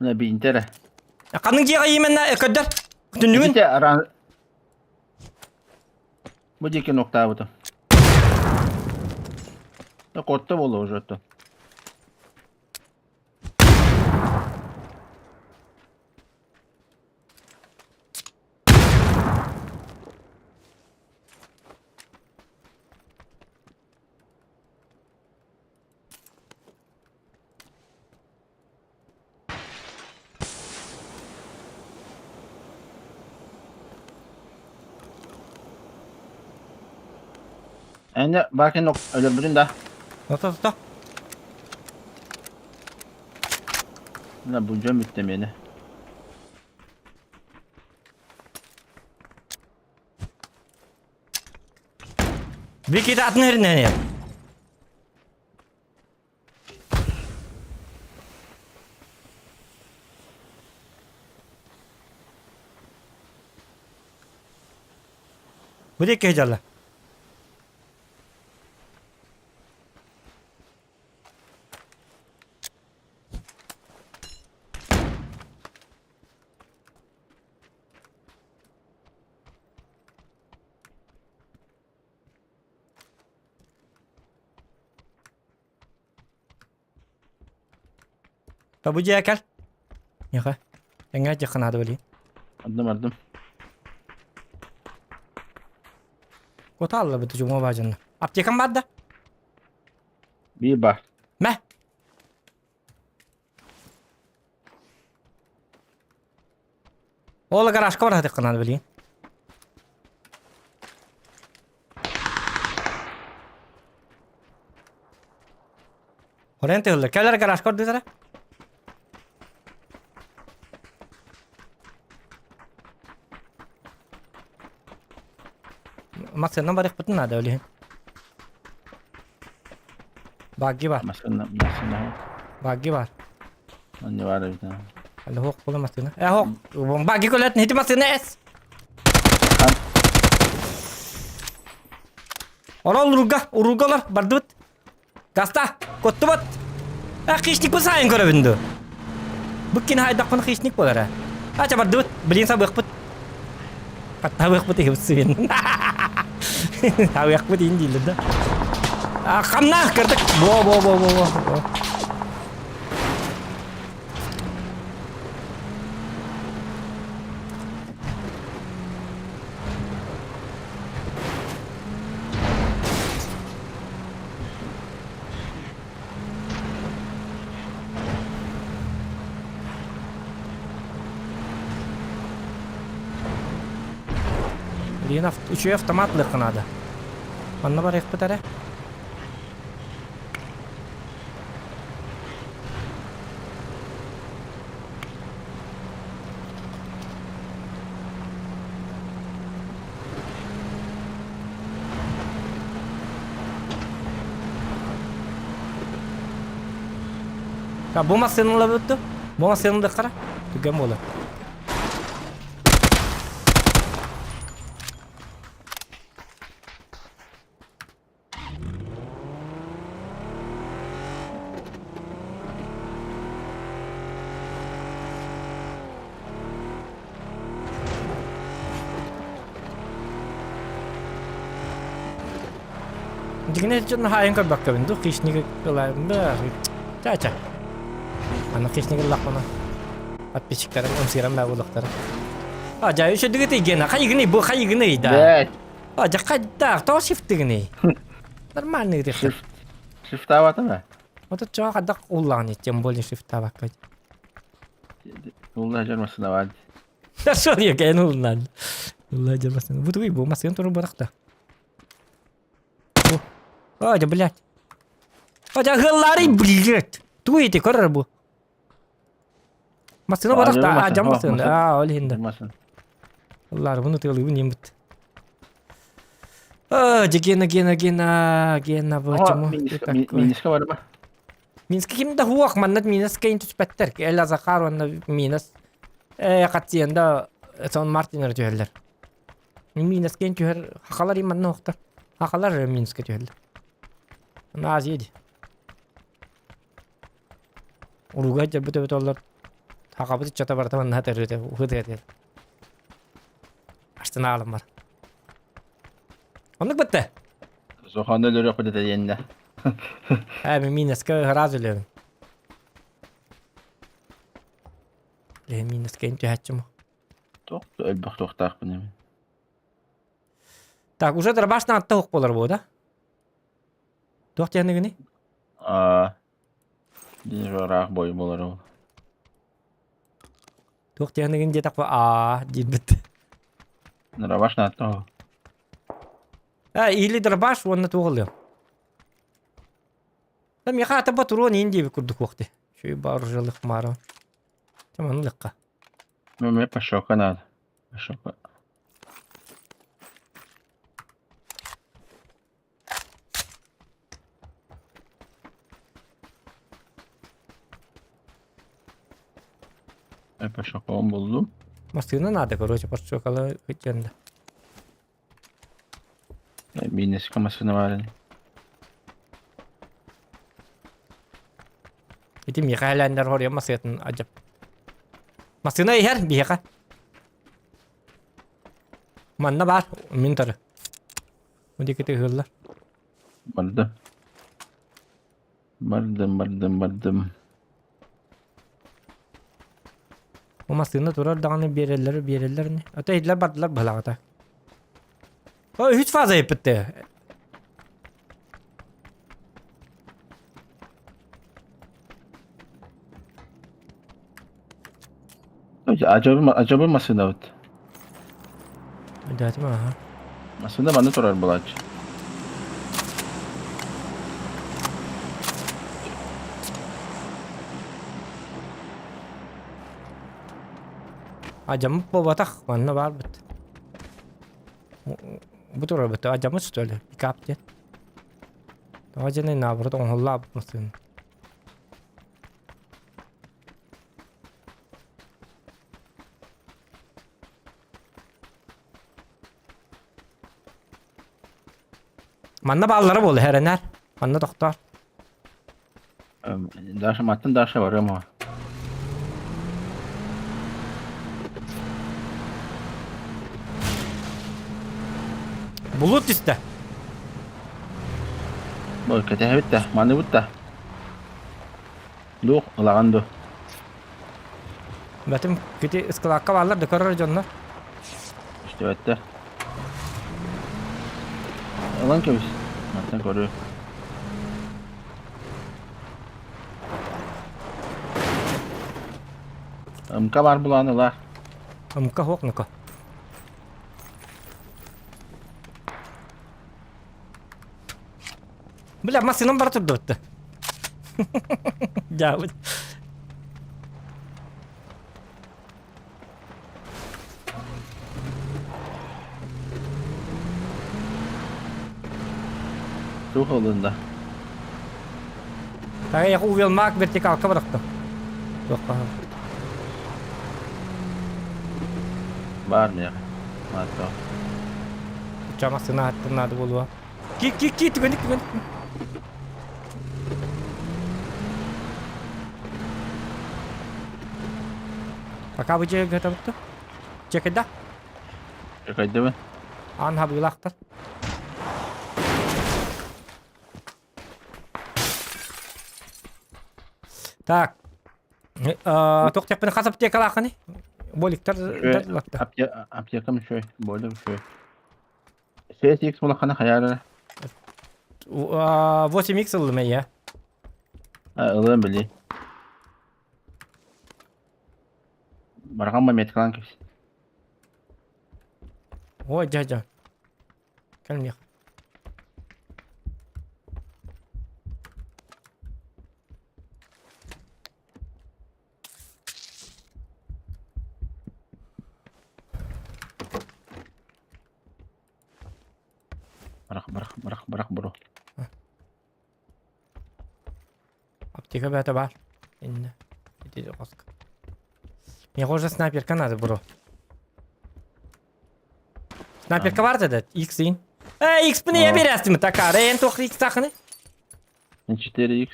Мына биинтэ эрэ. Ханнык дьиэҕэ именно көрдөр? Түннүгүн? Ити араан... Бу диэки ноктаабытым. Да котто буолла уже оттон. Эннэ баакин өлөрбүтүн да. Ото ото. Мына бу дьон бүттэ миэнэ. Вики атын эринэн Бу диэки сылдьаллар. Та бу дьиэ кэл. Ньыха. Эҥээ дьиэххэ наада билигин. Ардым ардым. Кута алла бит дьуҥа баадьанна. Аптекам бар да? Биир бар. Мэ. Ол гаражка бар хатыкка наада билигин. Хорен тыһыллар. Кэлэр гаражка ордуутара. Массыыннан барыахпытын наада билигин. Багги бар. Массыына массыына. Багги бар. Онно бар эбит. Алла хоқ була массыына. Э хоқ. Багги көлөт нити массыына эс. Орол уруга, уруга олор, бардыбыт. Гаста, коттубат. А, хищник бу сайын көрөбүн ду. Бу кини хайдахпын хищник болара. Ача бардыбыт, блин сабыахпыт. Хаттабыахпыт иһибит сыйын. Табыахпыт иин дииллэр да. А, хамна, көрдүк. Во, во, во, во, во. Блин, үчүгэй автомат ылыахха наада. Манна барыахпыт эрэ. Бу массыыналабыт дуо? Бу массыыналыаххара? Түгэн буолар. Дьиҥинэ дьон хаайан көрбөккөбүн дуу, хищниги ылаайбын да ча-ча. Аны хищниги ыллахпына подписчиктарым ымсыыран баа буолуохтара. А дьа үчүдүгүт игена хайыгыный бу хайыгыный да. Блять. А дьа хайдах тоҕо шифтыгыный? Нормальный грехтер. Шифт. Шифтаабата Вот чоҕо хайдах уллаҕын тем более шифтаабакка. Улла дьармасына баар. Шо диэкэйэн уллаан. Улла дьармасына. Бу тугуй бу массыын туру барахта. О, да блядь. О, да гыллары, блядь. Тугуй ити көрөр бу. Массыына барахта, а дьам массыына. А, ол иһин да. Уллар буну тыалыыбын иэмбит. А, Гена, Гена, Гена, Гена, почему ты такой? Миниска барба. Минска ким да хуох, маннат Минскайын түспэттэр. Эла Захар уонна Минас хатсиенда сон Мартинер түһэллэр. Минскайын түһэр хахалар иманна охтар. Хахалар Минска түһэллэр. Азия ди. Уруга дьабыт эбит оллар. Хахабыт иччата барыта манна төрүтэ ухытыа Астына аалым бар. Оннук бытты. Соханы өлөрүөх бит диэннэ. Ээ, мен минуска сразу өлөбүн. Э, минуска ин түһәччим. Туох өлбөх туохтаахпын эми. Так, уже дробашна атта хук болар бу, да? Туох диэхнигини? Аа. Биир ыраах бой болар ол. Туох диэхнигин диэтэхпэ аа диирбит. Дробаш наатта Э, или дробаш уонна туох ылыам. Да миэхэ ата патрон иин диэбит курдук уохти. Үчүгэй баарыжалых маара. Чаман ылыахха. Мне пошока надо. Пошока. Пошокон буллум. Массыына наада, короче, пошокалы хытьянда. Минеска массыына баар ини. Ити миэхэ элээннэр хоруйан массыынатын адьап. Массыына иһэр биһиэхэ. Манна баар, мин тары. Бу диэки тыһыыллар. Бардым. Бардым, бардым, бардым. Бу массыына турар даҕаны биэрэллэр биэрэллэр ини. Ата иһиллэр бардылар быһалаҕата. О, үһүс фаза еппитте. Ажабы ажабы массыынабыт. Өйдөөтүм аха. Массыына манна турар буолааччы. Адьаммыт буолбатах, манна баарбыт. Бу турарбыт, адьаммыт что ли? Пикап диэн. Тоҕо дьэний наоборот оҥоһуллаабыт массыына. Манна бааллара буолла эрэнэр. Манна тохтоор. Даша маттан Даша барыам о. Булут түстэ. Бу кэтэһэбит да, маныбыт да. Дух, ылаҕын ду. Бэтим кити ыскылаакка бааллар да көрөр дьоннор. Истибэттэр. Ылан кэбис. Мантан көрүө. Ымка бар булан ыла. Ымка хуок нука. Бля, массыынам бара турдубутта. Дьаабыт. Туох ылынна? Так, я увел маг вертикалка бырахтым. Туохха. Баар миэхэ. Мааттаах. Ча массыына аттым наада буолуо. Ки ки ки түгэнник түгэнник. Пока бу дьиэ готовытты. Чекайда. Чекайдыбын. Аан хабыылаахтар. Так. Туох диэхпин хас аптекалааххыный? Боликтар Аптекам үчүгэй, болик үчүгэй. 6X улахана хайаары. 8X ыллым эйэ. Ылыам били. Барҕан меткалан кэпсин. Ой, дядя. Кэлмиэх. Барах, барах, барах, барах, бро. Аптека бэйэтэ баар. Иннэ. Ити хоско. Мне уже снайперка надо, бро. Снайперка бар деді. X ин. Э, X пыны я берестим такара. Эн туох X тахыны? 4X.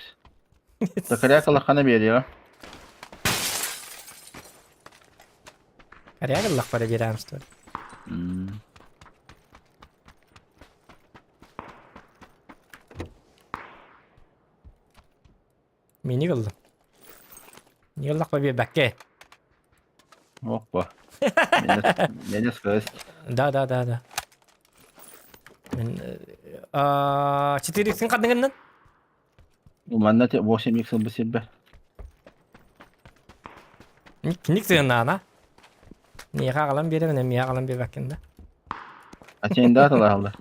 Такаря калахана бериэҕэ. Коряга лахпара берем, что ли? Мини кыллым. Не лахпа биэрбэккэ. Опа. Меня сказать. Да, да, да, да. Мен 4x-ин ханныгыннан? Манна 8x ылбы сирбэ. Киник сыгыннаана. Миэхэ аҕалан биэрэбин, эмиэ аҕалан биэрбэккин да. А сен да аталаһаллар.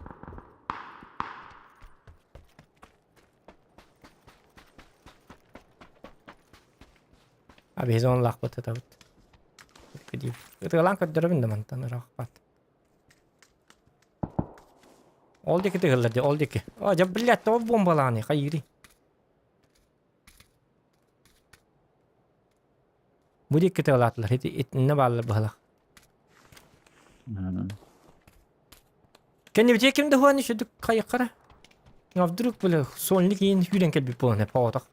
А биһиги онлаахпыт ытабыт. Ытыалаан көрдөрөбүн да мантан ыраахпат. Ол диэки тыһыллар дии, ол диэки. О, дьэ, блядь, тоҕо бомбалааны, хайыырый? Бу диэки тыалаатылар, ити итиннэ бааллар быһалах. Кэннибитигэр ким да хуан үчүдүк хайыккара. А вдруг бля сонник иин сүүрэн кэлбит буолан эпоотох.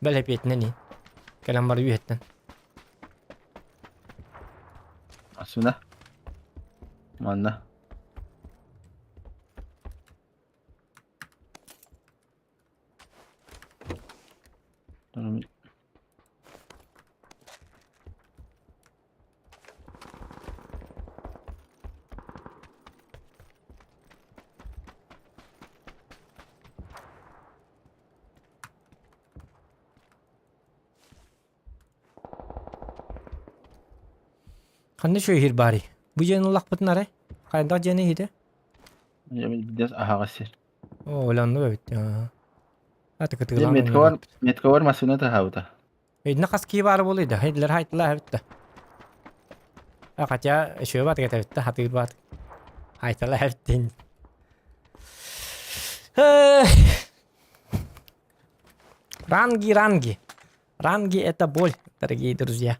Бэлэпиэтинэн иин. Кэлэн бары үһэттэн. Асуна. Манна. Ханна үчүгэй баарый? Бу дьиэни ыллахпытын арай? Хайдах дьиэни иһитэ? Бидэс аһаҕас сир. Оо, олонну эбит. Аты кытыылаан Метковар, метковар массыына таһаабыта. Эйдина хас кии баара буолуй да, хайдылар хайтылаа эбит да. А хотя еще бат эбит да, хатыыр бат. Хайтала эбиттин. Ранги, ранги. Ранги это боль, дорогие друзья.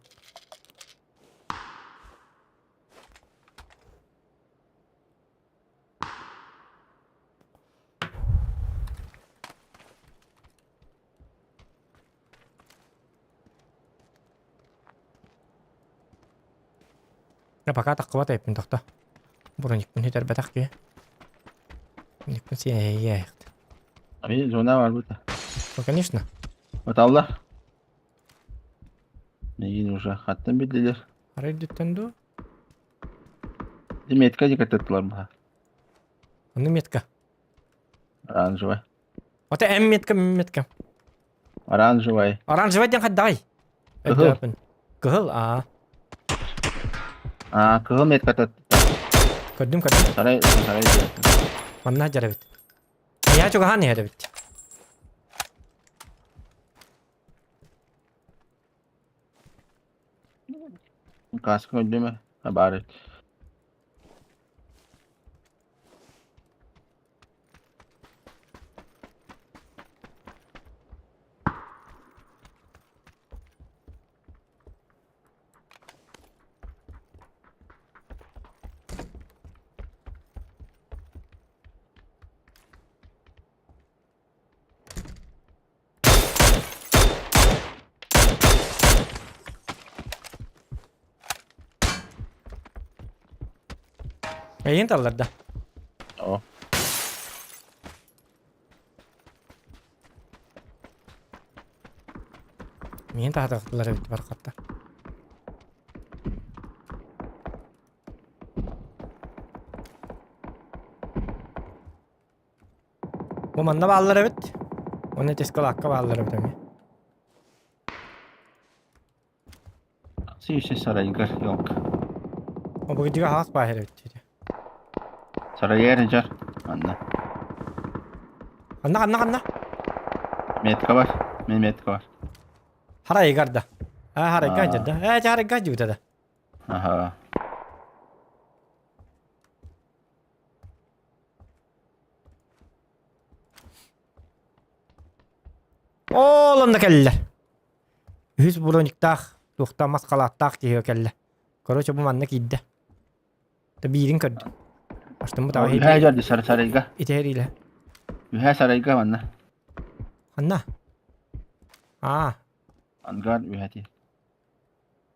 Пока таххыбат эппин тохто. Броникпын сүтэрбэтэх киһи. Броникпын сиэйээхт. Ами зона бар бута. Ну, конечно. Баталла. Мигин уже хаттан билдилер. Арай үрдүттэн дуу? Метка дикаттаттылар баха. Онно метка. Оранжевай. Ото М метка, М метка. Оранжевай. Оранжевай диэн хайдаҕый? Кыһыл. Өйдөөппүн. Кыһыл, аа. Аа, кыһыл метка татта. Көрдүм, көрдүм. Сарай, сарай диэн. Манна сылдьар эбит. Эйиэхэ чугаһаан иһэр эбит. Кааска көрдүм ээ. Баар эбит. Эйигин талларда. О. Миин таһатахтылар эбит бархатта. Бу манна бааллар эбит. Уонна тескалаакка бааллар эбит эмиэ. Сүүсэ сарайгар елка. Обугдига хаас баахыр эбит диэтэ. Сарайар дьар. Анна. Ханна ханна ханна? Метка бар. Мен метка бар. Харайгар да. А харайга дьэ да. Ээ харайга дьүтэ да. Аха. Ол онно кэллэ. Үһүс брониктаах, туохтаах мас халааттаах киһи кэллэ. Короче, бу манна киирдэ. Та биирин көрдүм. Астыммыт аҕай Үһээ дьорду сар сарайга. итэһэриилэ. Үһээ сарайга манна. Ханна? Аа, Ангар үһэти.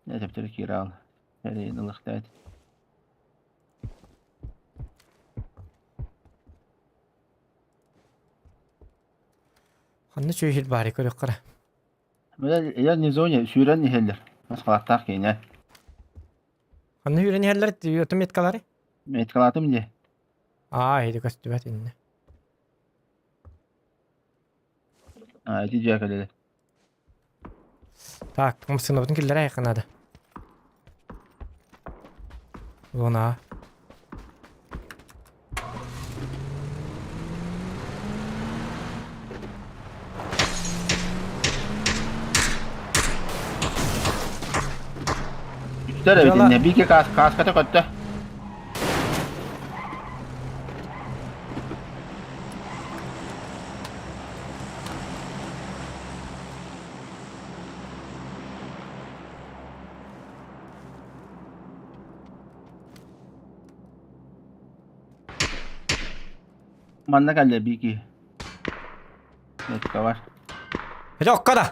Не төптөрү киирэ ал. Эрэйин ылыхтаат. Ханна үчүгэй сир баарый көрүөххэ эрэ. Эйэ не зоне сүүрэн иһэллэр. Мас халааттаах киинэ. Ханна сүүрэн иһэллэр оту меткалары? Меткалаатым дии. Аа, иһити көстүбэт иннэ. Аа, ити дьиэ кэлэлэ. Так, массыынабытын киллэрэ айахха наада. Луна. Үстэр эбит иннэ. Биир каас кааската көттө. Манна кэллэ биир киһи. Метка бар. Ити окко да.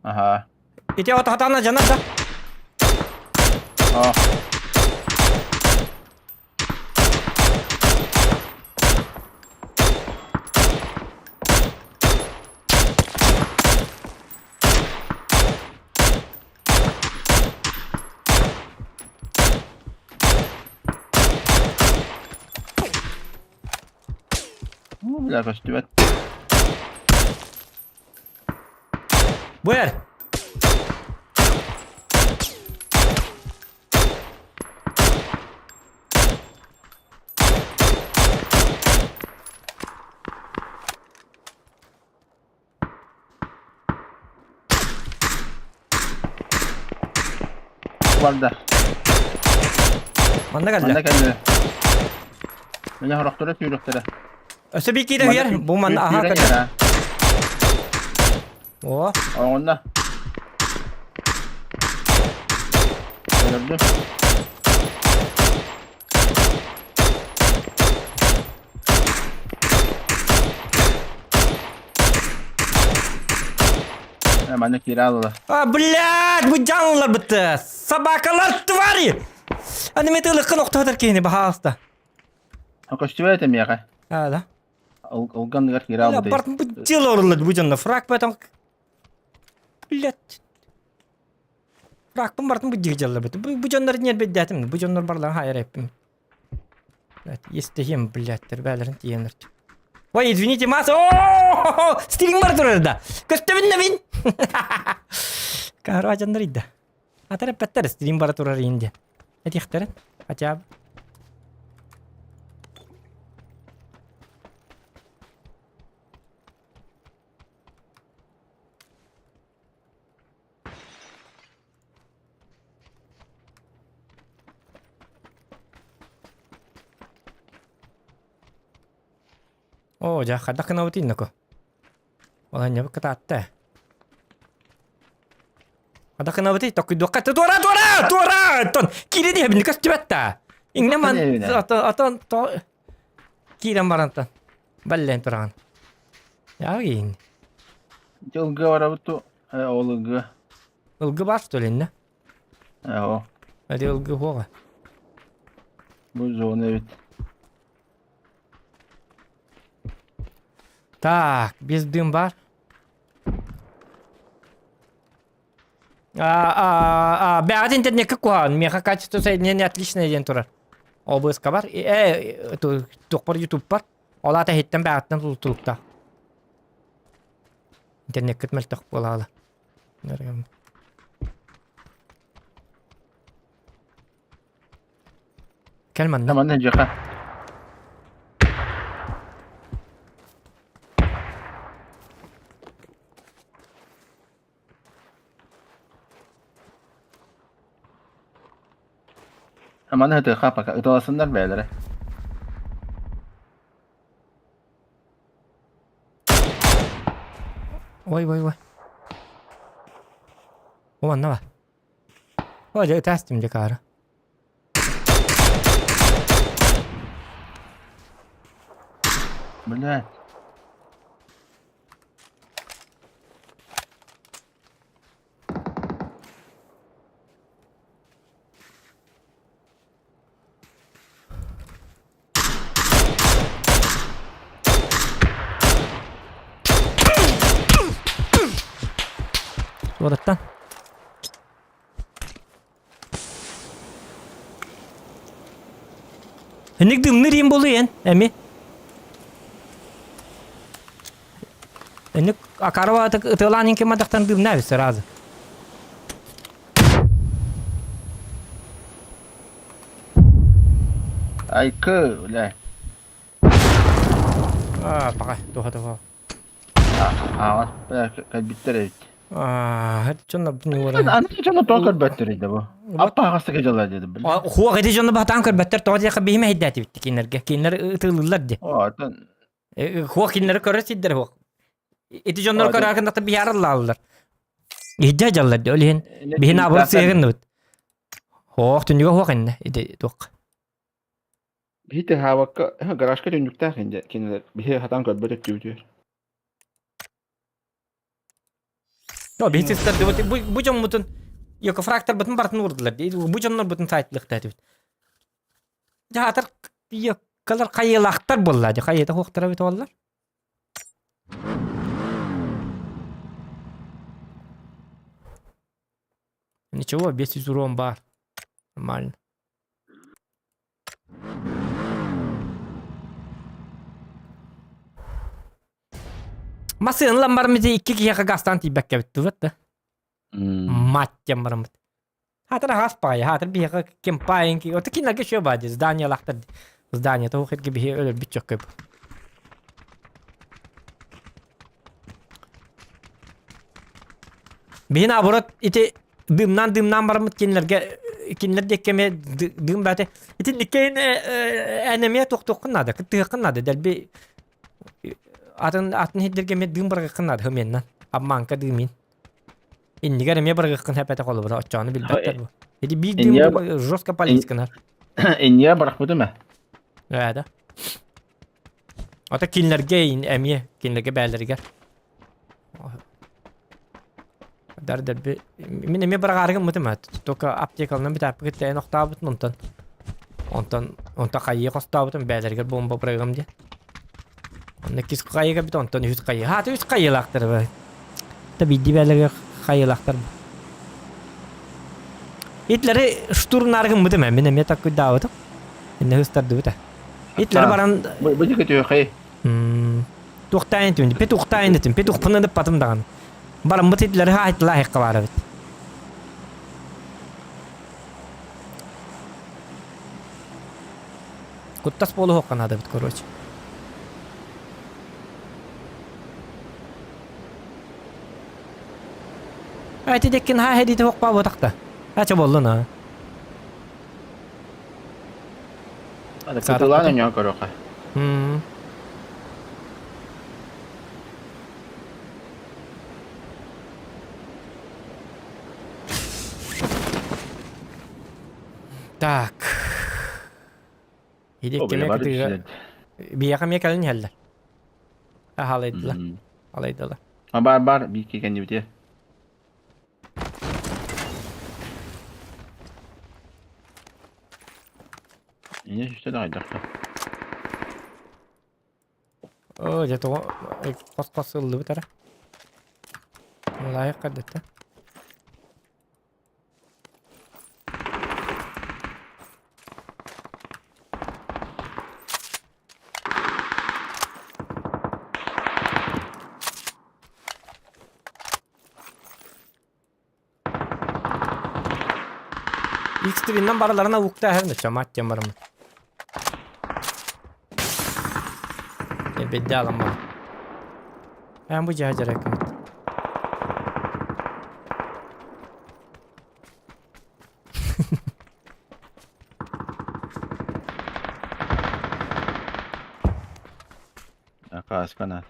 Аха. Ити от хатаана дьанар да. О. Бля, көстүбэт. Бу эр. Барда. Манна кэллэ. Манна кэллэ. Мені хорохторо сүүрүхтэрэ. Өссө биир киирэ үөр. Бу манна аха кэллэ. О. Оҕонно. Өлөрдүм. Манна киирэ алла. А, блядь, бу дьаҥылар бытты. Собакалар твари! Аны мен тылыккын охтоотор киһини баһаалыста. Көстүбэт этэ миэхэ. А, да. Ылганныгар киирэ Бля, албытай. бартын бу дело оруллар бу дьонно. Фраг потом... Блядь. Фрагпын бартын бу диги дьаллар бит. Бу бу дьоннор нербеддэтим. Бу дьоннор барларын хайар эппим. Блядь, естехим, блядь, бээлерин тиенер. Ой, извините, мас. О, стилин бар турар да. Көстөбүн да мин. Кара дьоннор идда. Атар эппэттэр стрим бара турар инде. Этихтерин, хотя бы. Оо, дьэ, хайдах гынабытый инноку? Оланньабыт кытаатта. Хайдах гынабытый? Токкуйдуохха туора, туора, туора! Оттон киирэн иһэбин көстүбэт да. Иҥнэ ман отон отон то киирэн барантан баллен тураҕын. Яа Дьылга барабыт ту ол ылгы. Ылгы бар что ли иннэ? Оо. Эти ылгы хуоҕа. Бу зона эбит. Так, без дым бар. А, а, а, бэҕэт интернеккэ куһаҕан. Миэхэ качество соединения отличное диэн турар. ОБС-ка бар. Э, туохпар ютубпар. Ол аата иһиттэн бэҕэттэн тулуктаах. Интернеккит мөлтөх буолаала. Кэл манна. Манна дьиэхэ. Манна ытыахха пока ыталасыннар бэйэлэрэ. Ой, ой, ой. О, манна бар. О, дьэ ытаастым дьэ каара. Блядь. Суораттан. Инник дымныр им болу эн, эми. Инник акарова ытылаан инки мадахтан дымна сразу. Айкы, бля. Аа, баҕа, туха туха. Аҕас, бля, кэлбиттэр эбит. Аа, дьонно Аны дьоно тоҕо көрбөттөр да бу. Аппа аҕастык дьалла деді бля. Хуох ити дьоно баһатаан көрбөттөр, тоҕо диэхэ биһиме хэйдээтибит кинилэргэ. Кинилэр ытыылыыллар ди. О, атын Хуох кинилэри көрөр сирдэр хуох. Ити дьоннор көрөкүннахта биһаараллааллар. Иһдэ дьаллар ди, ол иһин биһин абыр сыһыгынныбыт. Хоох түннүгэ хуох иннэ ити туох. Биһи тыһаабакка гаражка түннүктээх инде кинилэр биһи хатан көрбөт өттүбүтүөр. Но биһи систер бу бу дьоммутун екофракторбытын барытын уурдулар дии. Бу дьоннорбутун сайтылыктаатыбыт. Дьаатар еккалар хайыылаахтар буолла дии. Хайыта хуохтара бит оллар. Ничего, без урон бар. Нормально. Массыына ламбармыты икки киһиэхэ газтаан тиийбэккэ бүттүбэт да. Мать диэн бараммыт. Хаатыр аһаас баҕайы, хаатыр биһиэхэ кемпайын ки, ото кинилэргэ шо баа дии, зданиялаахтар дии. Здание того хиргэ биһи өлөрбүт чөккөп. Биһи наоборот ити дымнаан дымнаан бараммыт кинилэргэ кинилэр диэки эмиэ дым бааты итинниккэ эн эмиэ туохтуоххун наада кыттыһыаххын наада дэлби атын атын сирдэргэ эмиэ дым барыаххын наада хымиэннэн обманка дымин иннигэр эмиэ барыаххын хэпэтэ холобура оччоону билбэттэр бу ити биир дым жестко политиканар Инньэ барахпытым ээ. Ээ да. Ото кинилэргэ эмиэ кинилэргэ бээлэригэр Дар дэрби мин эмиэ быраҕаарыгым мытым только аптекалынан бүтээппит тэйэн охтообутун онтон. Онтон онтон хайыы хостообутум бээлэригэр бомба бырагым диэн. Онно иккис хайыга бит онтон үһүс хайыы. Хаата үс хайыылаахтар бай. Та биирдии бээлэригэр хайыылаахтар. Итлери штурмнары гыммытым ээ. Мин эмиэ таккуйдаабытым. Инне ыстардыбыта. Итлери баран Бу диэки түөхэй. Туохтаан этим, петухтаан этим, петухпун ыдыппатым даҕаны. Бараммыт итлери хаайтылаа хекка баар эбит. Куттас буолуохха наада эбит, короче. Эти деккин ха хедите хокпа ботакта. Ача боллун а. Кытылаан өньөөн көрүөххэ. Так. Или кеме кытыга биэхэ эмиэ кэлин иһэллэр. Аһалайдылар. Алайдылар. А бар бар биир кэннибитиэ. Инньэ сүстэ да хайдахта. Оо, дьэ тоҕо хос-хос ыллыбыт эрэ. Лайык кэрдэттэ. X-Twin'den барыларына укта эһэр нөчө мат диэн бараммын. Бедде алам бар. Ben bu cihaca rakam. Акааска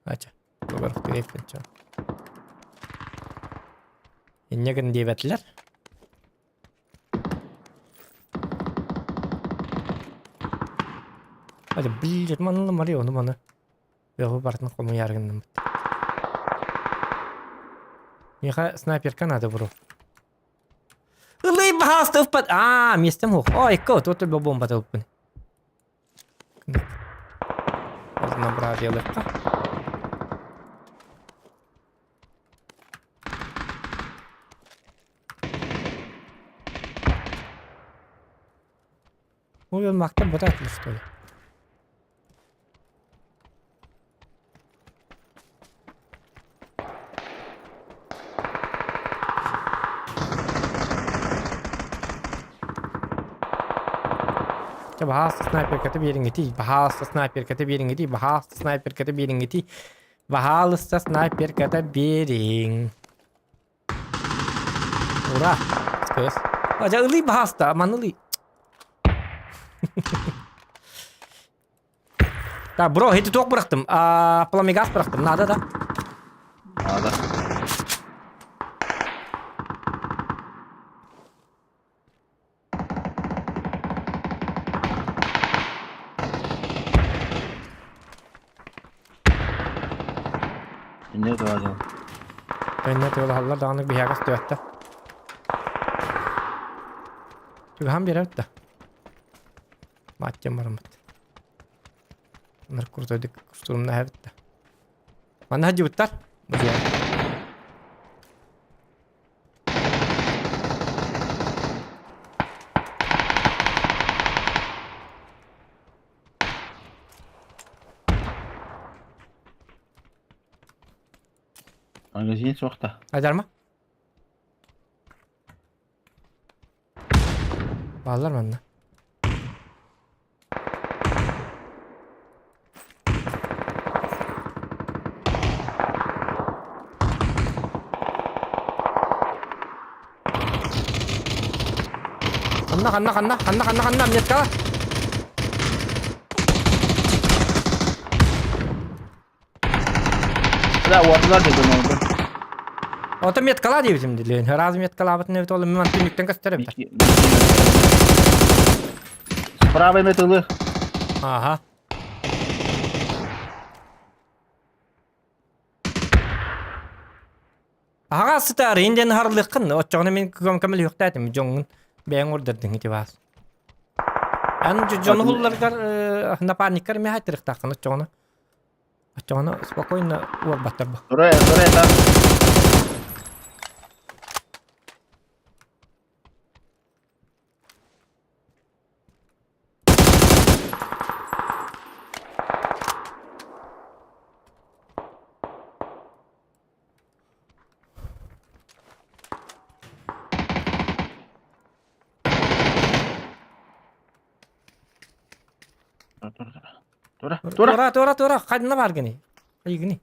Ача, тугар ча. Инньэ гын диэбэтилэр. Ача, блядь, манна Мария, ону маны. Бөҕү бартын хомуйар гынныммыт. Миэхэ снайперка надо бро. Ылый баһааста ыппат. Аа, миэстэм суох. Ой, икки, тут бомба ылыппын. Разнообразиялыахха. Ой, мактан бытаатылар что ли? Чэ, баһаалыста снайперката биэриҥҥитий, баһаалыста снайперката биэриҥҥитий, баһаалыста снайперката биэриҥҥитий, баһаалыста снайперката биэриҥ. Ура! Кыыс. Дьэ, ылый баһаалыста, маны ылый. Так, бро, ити туох бырахтым? А, пламегаз бырахтым, надо да? Надо. Инне туһадан. Инне туһаллар даҕаны биһиэхэ түөттэ. Түгэһэн биэрэбит да. Маттем бараммыт. Ынырык крутойдук штурмна эһэбит да. Манна сылдьыбыттар. Бу дьиэҕэ. Магазин суох да. Айдарма. Бааллар манна. Ханна, ханна, ханна, ханна, ханна, ханна, метка. Да, уотулар дедим oldu. Ото меткала диэбитим дилин. Раз меткалаабытын эбит ол мен түннүктэн көстөр эбит. Справа метылы. Ага. Аҕа сытар, индиэн харылыаххын, оччоҕуна мин көмөлөһүөхтээтим, дьоҥҥун бэйэҥ ордердыҥ ити баас. Эн дьону булларгар напарниккар эмиэ хайтырыахтааххын оччоҕуна. Оччоҕуна спокойно уорбаттар бу. Тура, тура это. Тура, тура. Тура, тура, тура, ханна бааргыный? Хайыгыный?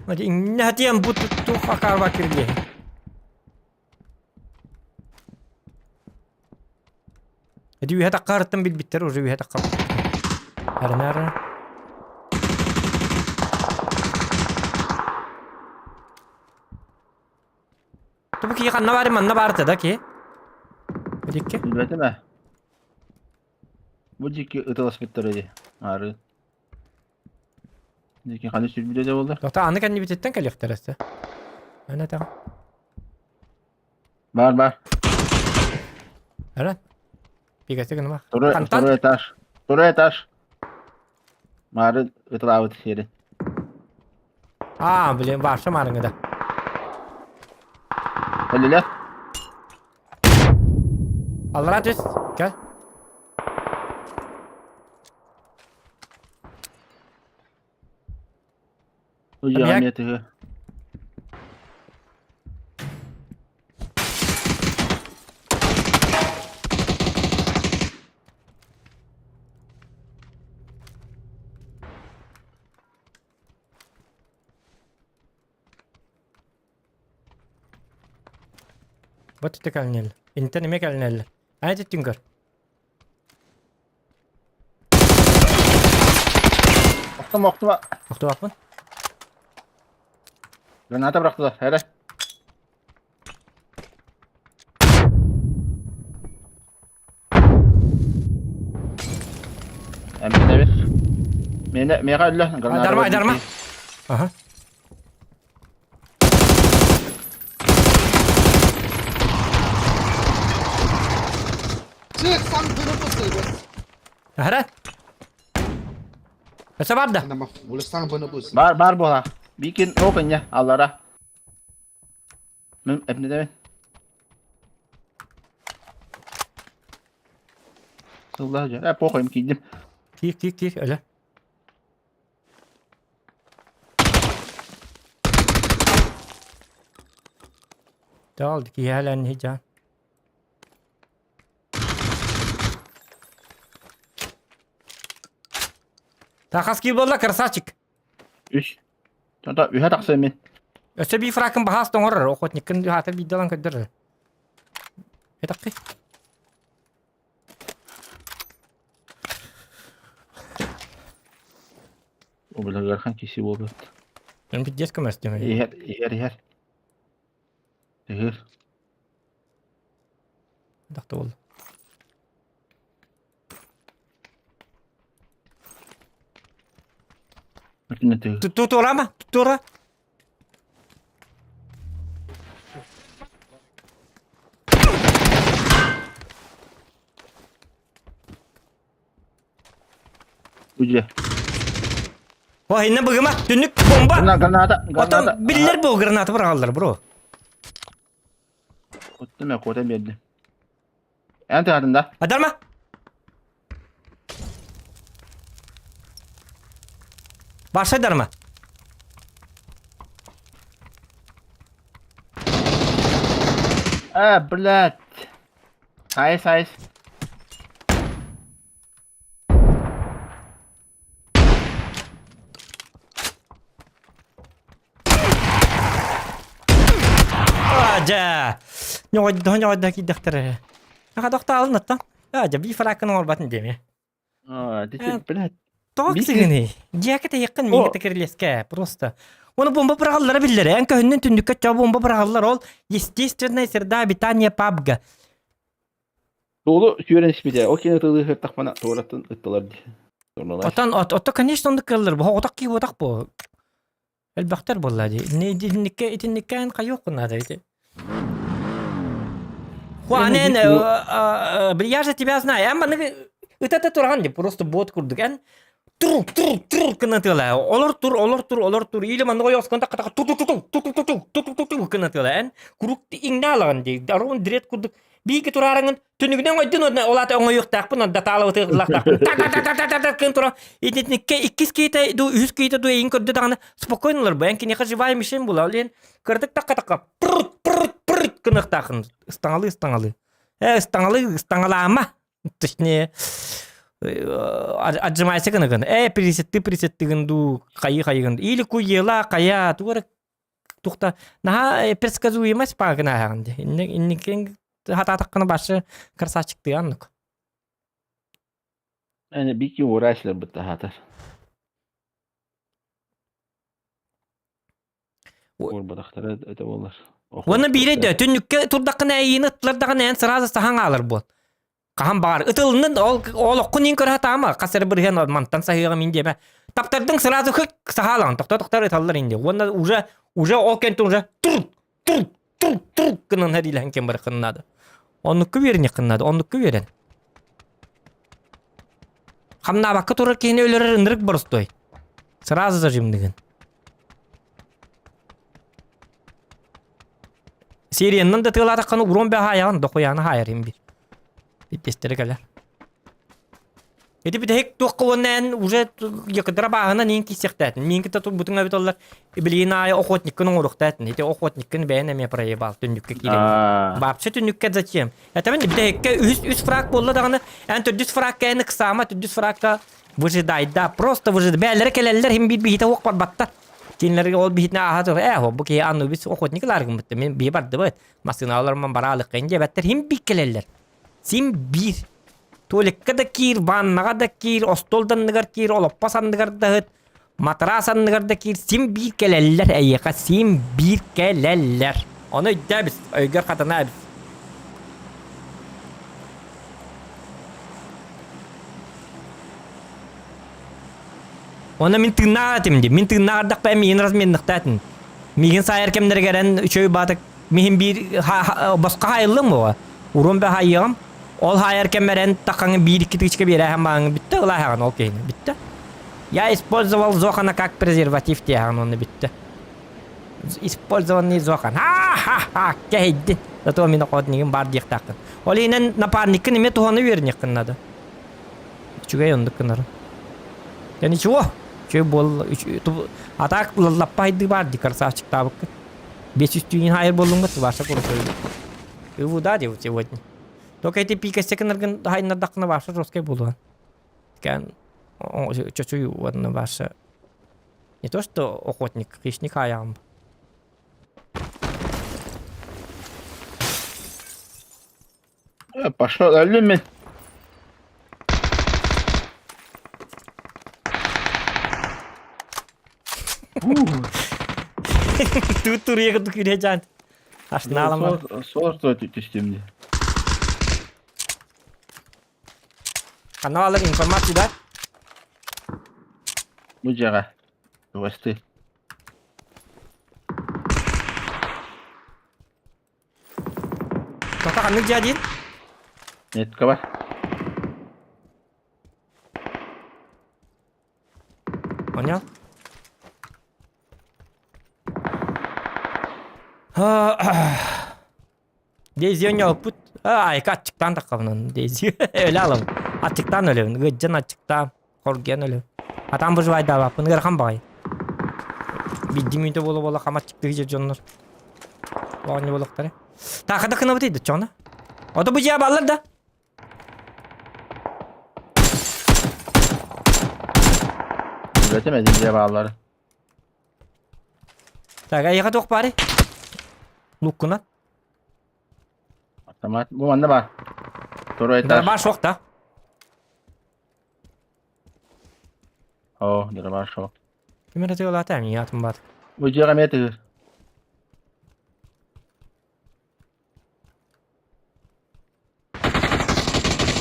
Иннэтиэн бу туох акаарба кирилиэ. Эти үһэ таккарыттан билбиттэр уже үһэ такка. Арына Бу киһи ханна баар манна баарта да ки? Дикки. Билбэтим ээ. Бу дьикки ытыласпыттар дии. Ары. Дьикки ханы сүрбүтэ да буолла. Тота аны кэннибититтэн кэлиэхтэрэ өссө. Ана таҕа. Бар бар. Ара. Пигасы гыныма. Второй, Хантан? второй этаж. Второй этаж. Мары ытылаабыт сири. А, блин, баша марыңы да. Өлүлэр. Аллара түс. Кел. Уйа эмиэ тыһы. Вот это кэлнэл. Интен эмиэ кэлнэл. Ай түттүн көр. Охтум охтума. Охтубаппын. Граната бырахтылар. Эрэ. Эминэбит. Миэнэ миэхэ өллө. Граната Айдарма, айдарма. Аха. Аһара. Өсө бар да. Бар бар буола. Бикин оконья аллара. Мен эпнедебин. Сылла жа. Э похуй киирдим. Киир, киир, киир, өлө. Таал киһэлэн хижа. Тахас киир буолла красавчик. Үс. Tonta үһэ тахсыам мин. Өссө биир фракын баһаас тоҥорор, охотниккын хаатар биирдэ ылан көрдөрөр. Этакки. О, бля, ыарахан киси буолбут. Мен пиздец көмөстүм. Иһэр, иһэр, иһэр. Иһэр. Дахта буолла. Туорама, туора. Удьэ. О, инна быгыма, түннүк бомба. Граната, граната. Отон биллер бу граната бырагаллар, бро. Куттум я, куотан биэрдим. Эн тыһатын да? Адарма! Баша дарма. А, блядь. Айс, айс. Дьэ, ньоҕойдоһо-ньоҕойдоһо киирдэхтэрэ. Аха тохтоолун оттон. Аа, дьэ, биир фраккын оҥорботун диэмэ. Аа, ти блядь. Тоҕо Биир кисигиний? Дьиэкэ тэйиэххин О. миигин кирилиэскэ, просто. Оны бомба быраҕаллара биллэр. Эн көһүннүн түннүккэ чоо бомба быраҕаллар. Ол естественная среда обитания пабга. Туолу сүөрэн испитэ. Ол кини ытылыы сыртахпына туораттан ыттылар дии. Отон ото конечно оннук кыаллар. Бу отох кии буотах бу. Элбэхтэр буолла дии. Итинникке итинниккээн хайыах наада ити. Хуанен, я же тебя знаю. Эн маннык ытата туран ди просто бот курдук. Эн тур тур тур кынатыла. Олор тур, олор тур, олор тур. Или маннык ойоскон такка ту ту ту ту ту ту ту ту ту ту кынатыла. Эн курук иҥнаалаҕын ди. Дарун дрет курдук. Биики тураарыҥын түнүгүнэн ойдун одна олаата оҥойуохтаахпын датаалабытыгыллахтаахпын та та та та та та кын тура итинникке иккис киитэ ду үһүс киитэ ду эйин көрдө даҕаны спокойно олор бу эн киниэхэ живая мишень була ол иһин кырдык такка такка прут прут прут гыныахтаахын ыстаҥалыы ыстаҥалыы э ыстаҥалыы ыстаҥалаама точнее отжимайся гыныгын э присетты присеттыгын дуу хайы хайыгын или куела кая тугара тухта наһаа предсказуемость паагына ди инникин хатаатаххына башы красавчик аннык Эне бики уурайсылар бытта хатар. Уурбатахтара это болар. Уонна биире дө түннүккэ турдаххына эйиини ыттылар даҕаны эн сразу саһаҥ аалар буол. Хаһан баҕар ытылыннын ол олоххун иин көрө сатаама хас эрэ бырыһыан мантан саһыаҕым ин диэмэ. Таптардыҥ сразу хык саһаалаҕын тохто тохтор ыталлар ин диэ. Уонна уже уже ол кэнтэн уже тур тур тур тур гынан хэриилэһэн кем барыххын наада. Оннукка үөрэниэххин наада, оннукка үөрэн. Хамнаабакка турар киһини өлөрөр ынырык боростуой. Сразу зажимныгын. Серияннан да тыалаатаххына урон бэҕэ хаайаҕын, дохуйааны хаайар им биир. Иттэстэрэ кэлэр. Ити бүтэһик туохха уонна эн уже якыдара бааһынан иин киирсиэхтээтин. Миин кытта турбутуҥ эбит оллар билигин аайы охотниккын оҥоруохтаатын. Ити охотниккын бэйэн эмиэ проебал түннүккэ киирэн. Вообще түннүккэ зачем? Этэмин бүтэһиккэ үһүс үс фраг буолла даҕаны эн төрдүс фрагка эн ыксаама төрдүс фрагка выжидайда просто выжидай. Бээлэрэ кэлэллэр хим биир биһитэ уох барбаттар. Кинилэргэ ол биһитинэ ааһа турар, ээ, бу киһи Анубис охотник ылаары гыммытта, мин бии бардыбыт, массыыналарым бараалыккын диэбэттэр, син биир кэлэллэр. Син биир. Туалекка да киир, ваннаҕа да киир, остуол да анныгар киир, олоппос анныгар да ыһыт, матрас анныгар да киир, син биир кэлэллэр эйиэхэ, син биир кэлэллэр. Ону өйдөөбүс, өйгөр хатана эбит. Онно мин тыыннаах этим дии. Мин тыыннаах ардахпа миигин разменныхта этин. Миигин саайар кэмнэригэр эн үчүгэй баатык миһин биир босхо хаайыллым буола. Урун бе хаайыаҕым. Ол хаайар кэммэр эн таххаҥы биир-икки тысяча биэрээһин бааҥы бүттэ ылааһаҕын ол киһини бүттэ. Я использовал Зохана как презерватив диэһэҕин онно бүттэ. Использованный Зохан. Ха-ха-ха! Кэһэйдин. Зато мин охотнигым бар диэхтааххын. Ол иһинэн напарниккын эмиэ туһаны үөрэниэххин надо. Үчүгэй оннук гынар. Я ничего. Үчүгэй буолла. А так лаппа хайдыы баар дии красавчиктаабыккын. Бес үстүүнүн хайыр буоллуҥ Ваша крутой. Ты удадил сегодня. Только эти пикасте гынаргын хайнардаххына Ваша жесткай буолуон. Кэн чочуй уонна Ваша не то что охотник, хищник аям. Пошел, өллүм мин. Тут туруйа курдук кириэжаан. Ашнаалама. Сорто түстүм дии. Ханна баалар информация да? Бу дьиэҕэ. Тугасты. Тота ханнык дьиэ диин? Нетка бар. Понял? Дейзи оппут. Айка аччыктаан таххабынан Дейзи. Өлө алым. Аччыктаан өлөбүн. Ыдьан аччыктаан. Хоргуйан өлөбүн. Атаан выживайдаабаппын. Ыарахан баҕайы. Бидди мүнтэ буола-буола хам аччыктыы сылдьар дьоннор. Оонньуу буолуохтара. Таахада кынабыт ыйда чоҕуна. Ото бу дьиэ бааллар да? Үлэтим эдин дьиэ бааллар. Так, эйиэхэ туох баарый? Луккунан. Автомат. Бу манна баар. Второй этаж. Дробаш суох да? О, дробаш суох. Ким эрэ тыалаата эмиэ атын баар. Бу дьиэҕэ эмиэ тыһыр.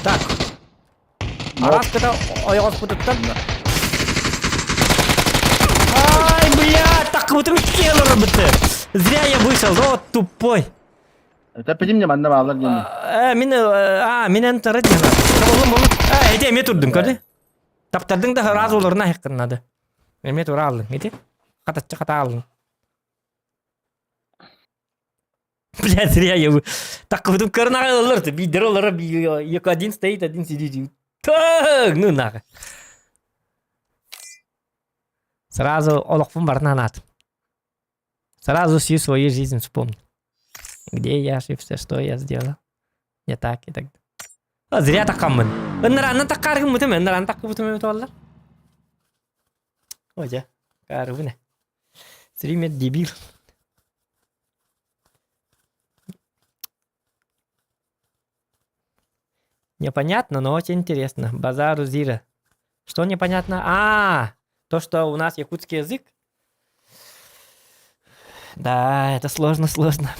Так. Араас кыта ойоҕоспутуттан. Ай, блядь, таккыбытым икки олоробуты. Зря я вышел, о, тупой. Тэппитим не манна бааллар диэн. Э, мин, а, мин эн тара диэн. Болум, болум. Э, эти эмиэ турдум, көрдү? Таптардың да раз олорuna хеккын надо. Эмиэ тура алдың, ити? Хатаччы хата алдың. Бля, зря я... Так вот карнага олор, бидер олор, один стоит, один сидит. Так, ну нахуй. Сразу олохпун барна анат. Сразу всю свою жизнь вспомнил. Где я ошибся, что я сделал. Не так и так. А, зря такаммын. Ыннаранна таккаргыммытым, ыннаран таккыбытым эбит оллар. Ожа, карыбыне. Стример дебил. Непонятно, но очень интересно. Базару Зира. Что непонятно? А, то, что у нас якутский язык. Да, это сложно, сложно.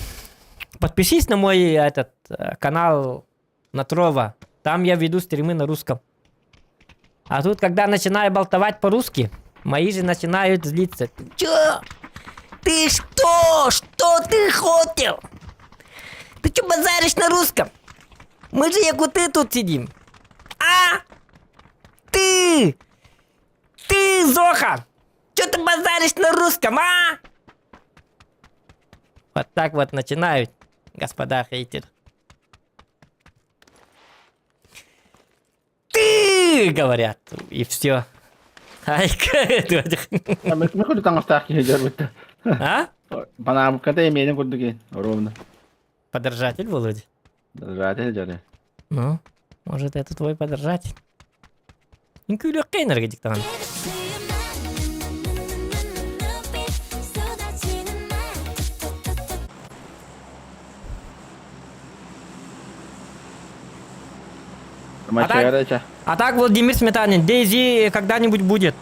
Подпишись на мой этот канал Натрова. Там я веду стримы на русском. А тут, когда начинаю болтовать по-русски, мои же начинают злиться. Ты чё? Ты что? Что ты хотел? Ты чё базаришь на русском? Мы же якуты тут сидим. А? Ты! Ты, Зоха! Чё ты базаришь на русском, а? Вот так вот начинают, господа хейтеры. Ты, говорят, и все. Ай, Мы курдук таҥастаах киһи дьарбытта. А? Панаабыкката эмиэнин курдук ин, ровно. Подражатель, Володя? Подражатель дьары. Ну, может, это твой подражатель? Үҥкүүлүөххэ энергетик даҕаны. А так Владимир Сметанин, Дейзи когда-нибудь будет.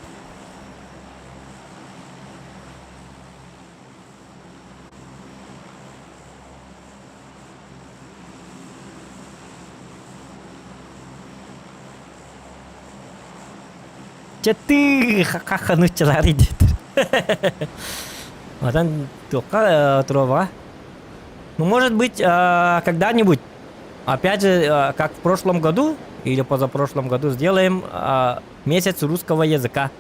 Чэ ты хахануччалар идет. Отан туохха туруоҕа. Ну, может быть, когда-нибудь, опять же, как в прошлом году или позапрошлом году, сделаем месяц русского языка.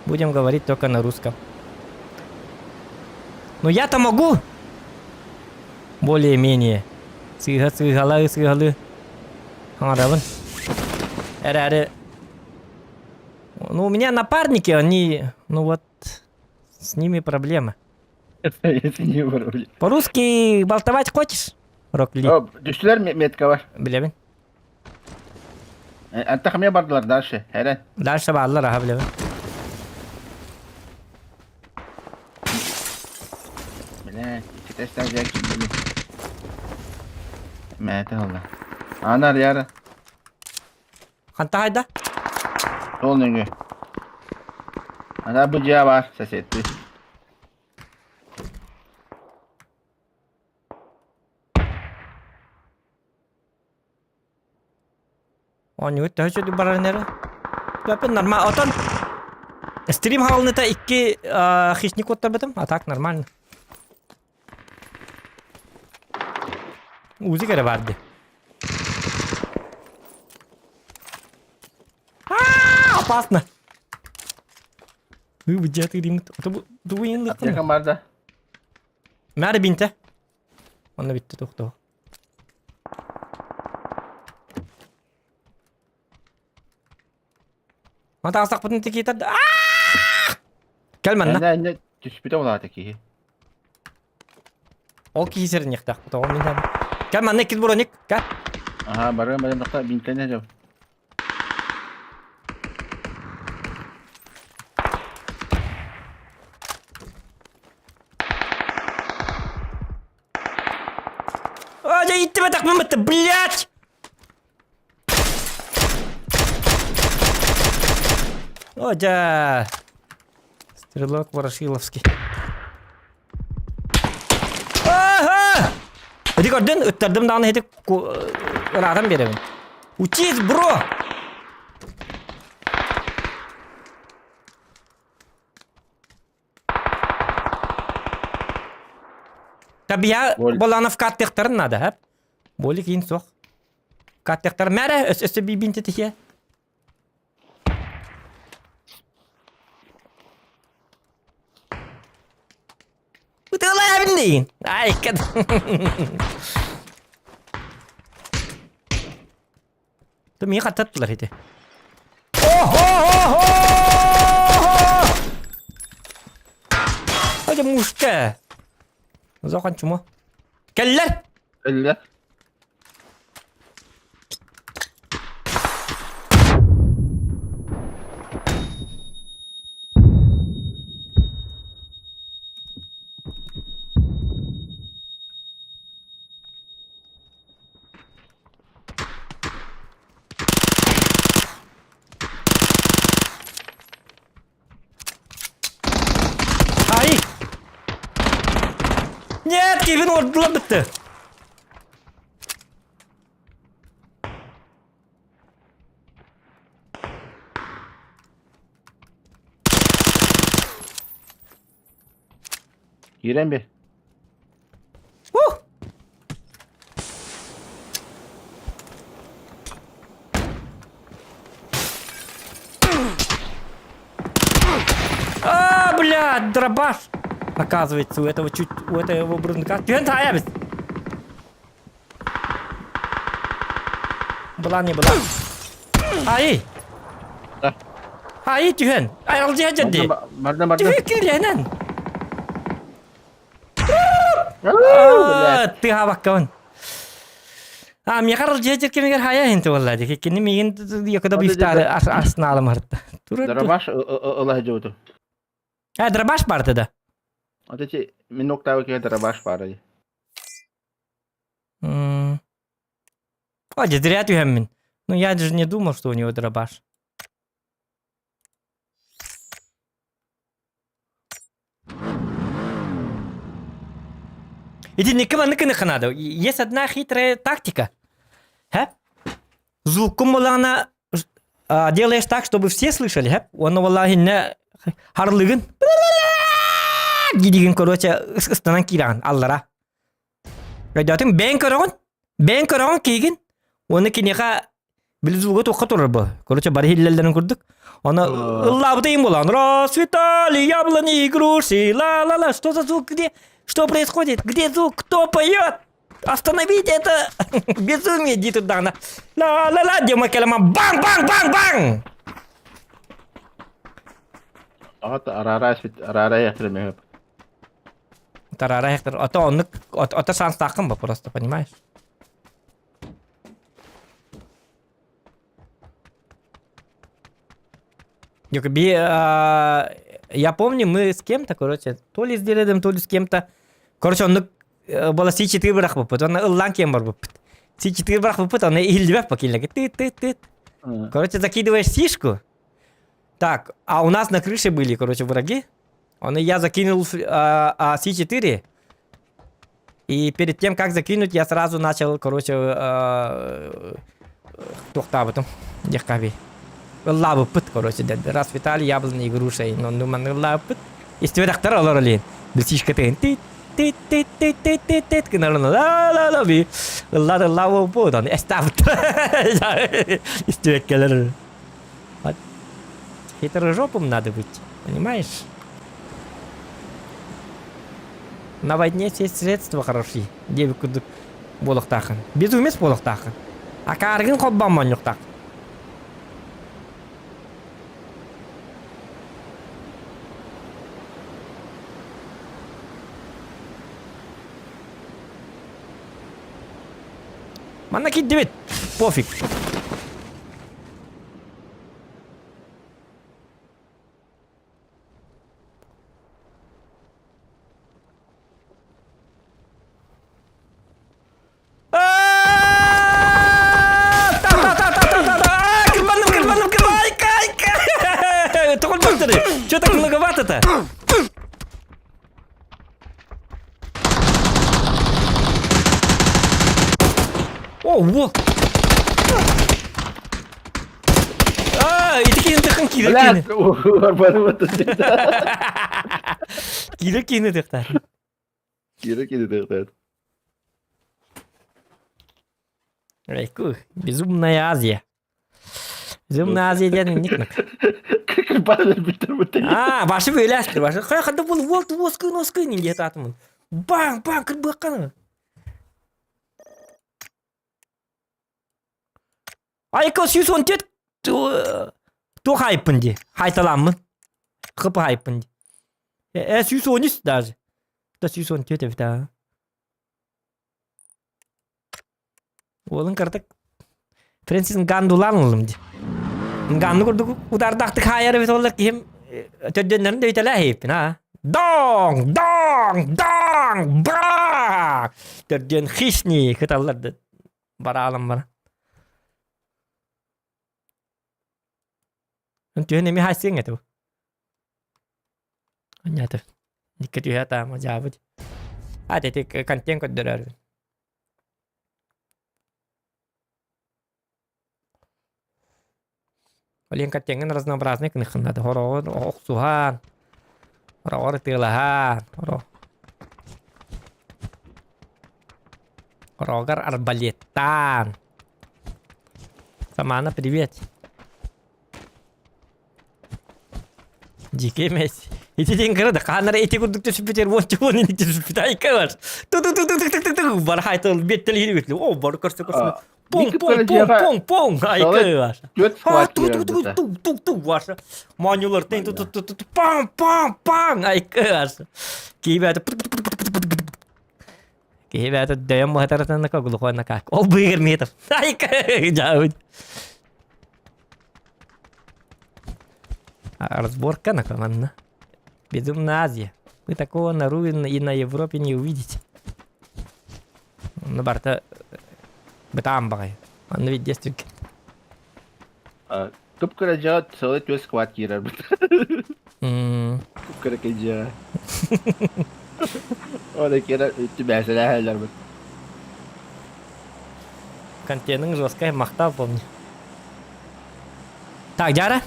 Будем говорить только на русском. Но я-то могу более-менее. Сыыһа сыыһалыы сыыһалыы хаҥарабын. Эрээри ну, у меня напарники, они, ну вот, с ними проблема. По-русски болтовать хочешь? Рокли. Түстүлэр метка бар. Билэбин. Антах эмиэ бардылар дальше. Эрэ. Дальше бааллар, аха билэбин. Бля, иккитэ дьэ киирдим. Мээтэ ылла. Анар яра. Ханта хайда? Ол нөҥүө. Ана бу дьиэ баар соседты. Оонньугут төһө үчүгэй барарын эрэ. Лапын нормально. Отон стрим хаалыныта икки хищник оттарбытым, а так нормально. Узик эрэ баар дии. Аа, опасно. Бу дьиэ Аптекам бар да. Мээр бинтэ. Онно бүттэ туох Матаҕастахпытын тикиитэр Кэл манна. Энэ энэ түспүтэ улаата киһи. Ол киһи сэринньэхтээх тоҕо мин Кэл манна иккис броник. Кэл. Аха барыам барыам тохто бинтэнэ дьол. А, дьэ иттибэтэхпин бытты, блядь! О, дьэ! Стрелок Ворошиловский. Ити көрдүн, ыттардым даҕаны ити ыраатан биэрэбин. Учись, бро! Табия Боланов каттыктарын надо, хап. Боли кийин суох. Каттыктар мәрэ өссө бибин тетихе. Ытыалаабын дейин. Ай, кэт. Ты миэхэ аттаттылар ити. О-хо-хо-хо! Ой, мушка. Зохан чумо. Кэллэр! Кэллэр. Ай! Нет, Кевин ордула бітті. Киирэн бир. Ух! А, бля, дробаш! Оказывается, у этого чуть, у этого броника. Түһэн таайабыт. Была не была. Ай! Да. Ай, түһэн! Айралдьыһа дьэрди! Барда барда. Түһэ киирэнэн! Тыһаабаккабын. А, миэхэ аралдьыһа дьэр кэмигэр хайа иһин буолла дии. Кини миигин якуда бифтаары арсеналым харта. Дробаш ыла сылдьыбытым. А, дробаш барды да? Вот эти минуктабы киһи дробаш баар О, зря түһэммин. Ну, я даже не думал, что у него дробаш. Итинникке маннык гыныхха наада. Есть одна хитрая тактика. Һэ? Звуккун буоллаҕына делаешь так, чтобы все слышали, һэ? Уонна буоллаҕа иһиннэ харлыгын дии короче ыстанан киирэҕин аллара. Өйдөөтүҥ бэйэҥ көрөҕүн, бэйэҥ көрөҕүн киһигин уонна киниэхэ били звуга туохха турар бу. Короче, бары иһиллэллэрин курдук. Оны ыллаабыта им буолан расцветали яблони и груши, ла-ла-ла, что за звук, где, что происходит, где звук, кто поет? Остановите это безумие, дии турдаҕына ла-ла-ла диэн кэлэмэн баҥ-баҥ-баҥ-баҥ! Аҕата араара араара яхтырмыһып. Тарара яхтыр. Ото оннук ото шанстааххын ба просто, понимаешь? Я помню, мы с кем-то, короче, то ли с Дередом, то ли с кем-то. Короче, оннук была Си-4 бырахпыппыт, онно ыллаан киэн барбыппыт. Си-4 бырахпыппыт, онно иһиллибэт покинули. Ты-ты-ты. Короче, закидываешь сишку. Так, а у нас на крыше были, короче, враги. Он и я закинул Си-4. И перед тем, как закинуть, я сразу начал, короче, туохтаабытым диэххэ ыллаабыппыт, короче, расцветали яблони и груши, ну, манна ыллаабыппыт. Истибэтэхтэр олор илин. Билсишка тыын тит тит тит тит тит тит тит гынар ла ла ла би ыллаат ыллаабыппыт, аны эстаабыттар. Истибэккэлэр. Хитрожопым надо быть, понимаешь? На войне все средства хороши, диэбит курдук буолуохтааххын. Безумец буолуохтааххын. Акааргын холбооммонньуктаах. Манна киирдибит. Пофиг. Кырбанным, кырбанным, кырбанным! Тоҕо Что так многовато-то? О, вот! А, ити киһини тыхын киирэ киһини. Киирэ киһини тыхтар. Киирэ киһини тыхтар. Райку, безумная Азия. Безумная Азия диэн инник А, башы бөләстір, башы. Қай қада бұл вот оскын оскын инде атымын. Баң, баң, кырбыққаны. Айка 114 туох айыппын дии хайталаммын хп айыппын дии э 113 даже да 114 эбит аа уолун кырдык Фрэнсис Нганнулаан ыллым дии Нганну курдук удардаахтык хаайар эбит оллар киһим төрдүөннэрин да үтэлээ иһиппин аа Доҥ! Доҥ! Доҥ! Бра! Төрдүөн хищник кыталлар да бараалан бара. Түһэн эми хайсыаҥ этэ бу. Анньаата. Икки түһэ таама дьаабыт. А тети контент көрдөрөр. Олен контеҥҥин разнообразный кыныххыннады. Хороҕор охсуһаан, хороҕор ытыалаһаан, хоро Хороҕор арбалеттаан. Самана, привет. Дикий эмес. Ити диэн кыра да хааннара ити курдук түсүппүтэр уонча уон ини түсүппүт айка бар. Ту ту ту ту ту ту ту бар хайтыл беттел иһирбит. О бар көрсө көрсө. Пong пong пong пong пong айка бар. А ту ту ту ту ту ту ваша. Манюлар тен ту ту ту ту пам пам пам айка бар. Киибэт Киһи дөйөн муһатаратаннака глухойнака. Ол быыгыр метр. Айка жаабыт. Разборка на командна. Безумная Азия. Вы такого на Ру и на Европе не увидите. Ну, барта бытаан баҕай. Манна виддиэс түргэн. Кып-кыра дьиэҕэ сылы түөс сквад киирэрбит. Кып-кыра дьиэҕэ. Ол киирэр түбээсэлээһэллэрбит. Контеның жесткая махтал помню. Так, Дьара.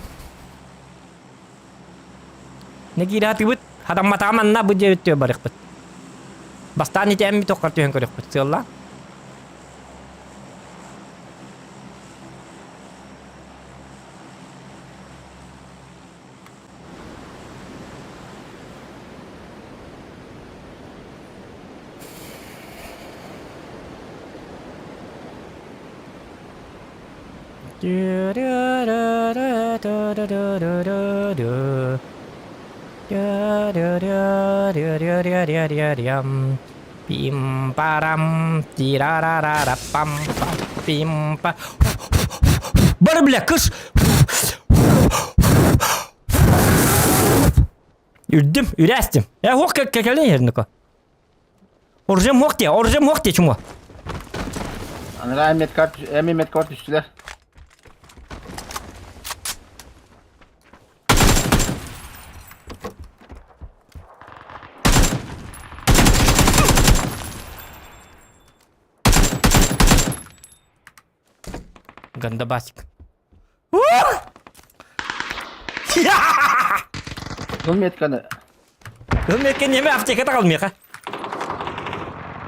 Не киирээтибит, хатамматаҕа манна бу диэбит түө барыахпыт. Бастаан итэммит тоққар түһэн көрүөхпүт сыалла. Пим парам тирарарара пам пам пим па. Бары бля, кыш. Үрдүм, үрээстим. Э, хуох кэкэлэн иһэр Оружием хуох дии, оружием хуох дии чума. Анараа медкарт, эми медкарт түстүлэр. Гандабасик. Кыл метканы. Кыл метка неме аптеката кал меха.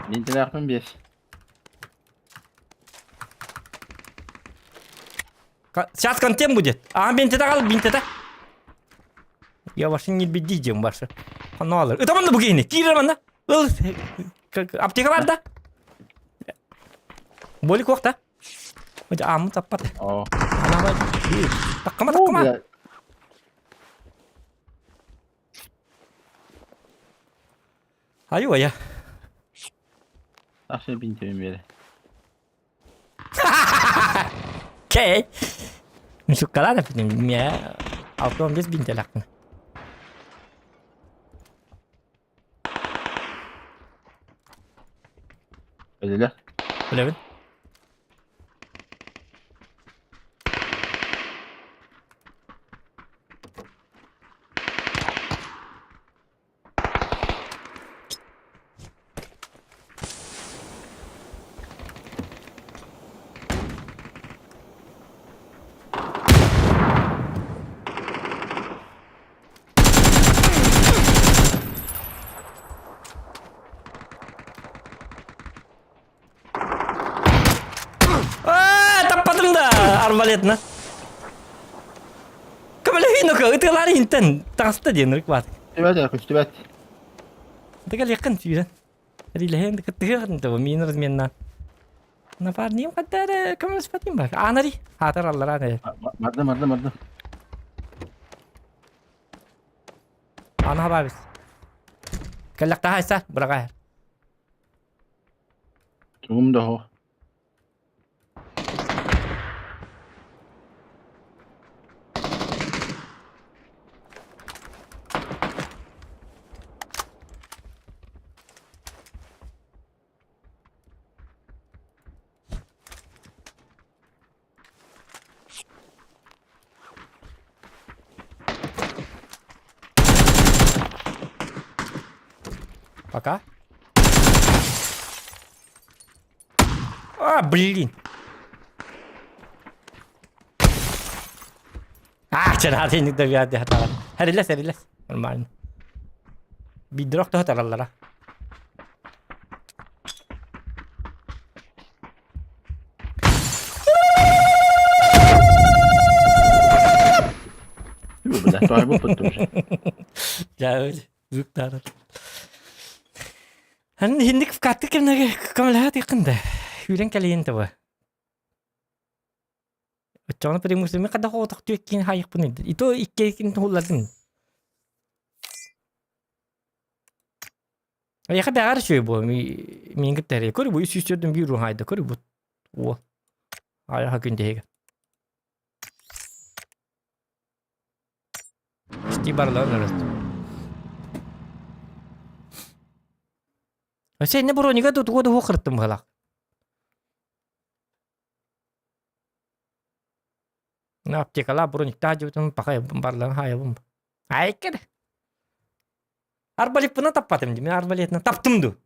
Мен телефон бес. Сейчас контент будет. А, бинтета кал, бинтета. Я ваши не бедидим ваши. Ханалар. Это манна бугини. Кире манна. Ыл аптека бар да. Боли куохта. Ааммыт аппат. Таккама таккама. Айуа я. Ахша бинтебин биэре. Окей. Суккалаан эппитим миэ 65 бинтэлэхпин. Өлөлө. Билэбин. арбалетына. Көмөлөһүүн око ытыалаар иһинтэн таҕыста диэн ырык баат. Көстүбэт, көстүбэт. Дыгалиэххин сүүрэн. Рилэһэн кыттыһыахын того мин разменна. Напарним хаттары көмөлөспөтүм бар. Анари хаатар аллараа нэ. Бардым, бардым, бардым. Ана бабис. Кэллэхтэ хайса быраҕа. Тугум да хо. Пока. А, блин. А, чараат инник да биади хатаҕа. Хэриллэс, хэриллэс. Нормально. Биирдэр охто хатараллара. Бля, тоойбуппут уже. Дьэ, звуктара. Хинник вкатты кемнеге көмөлөһө тыйкын да. Үүрэн кэлиэн таба. Оччоҕуна преимущество мен хайдах оҕотох түөккин хаайыахпын и то иккиэкин туһуллардым. Эйиэхэ бэҕэр үчүгэй буо миин кытта эрэй көр бу үс сүүс төрдүн биир уһаайда көр бу уол айаха күн диһигэ Истии барыларын өрөт. Өссө инне бронига тутуга дуһу кырыттым быһалаах. Аптекалаа брониктаах дьыбытым пахай барларын хаайабым. Айкер. Арбалиппына таппатым дии. Мин арбалетына таптым ду.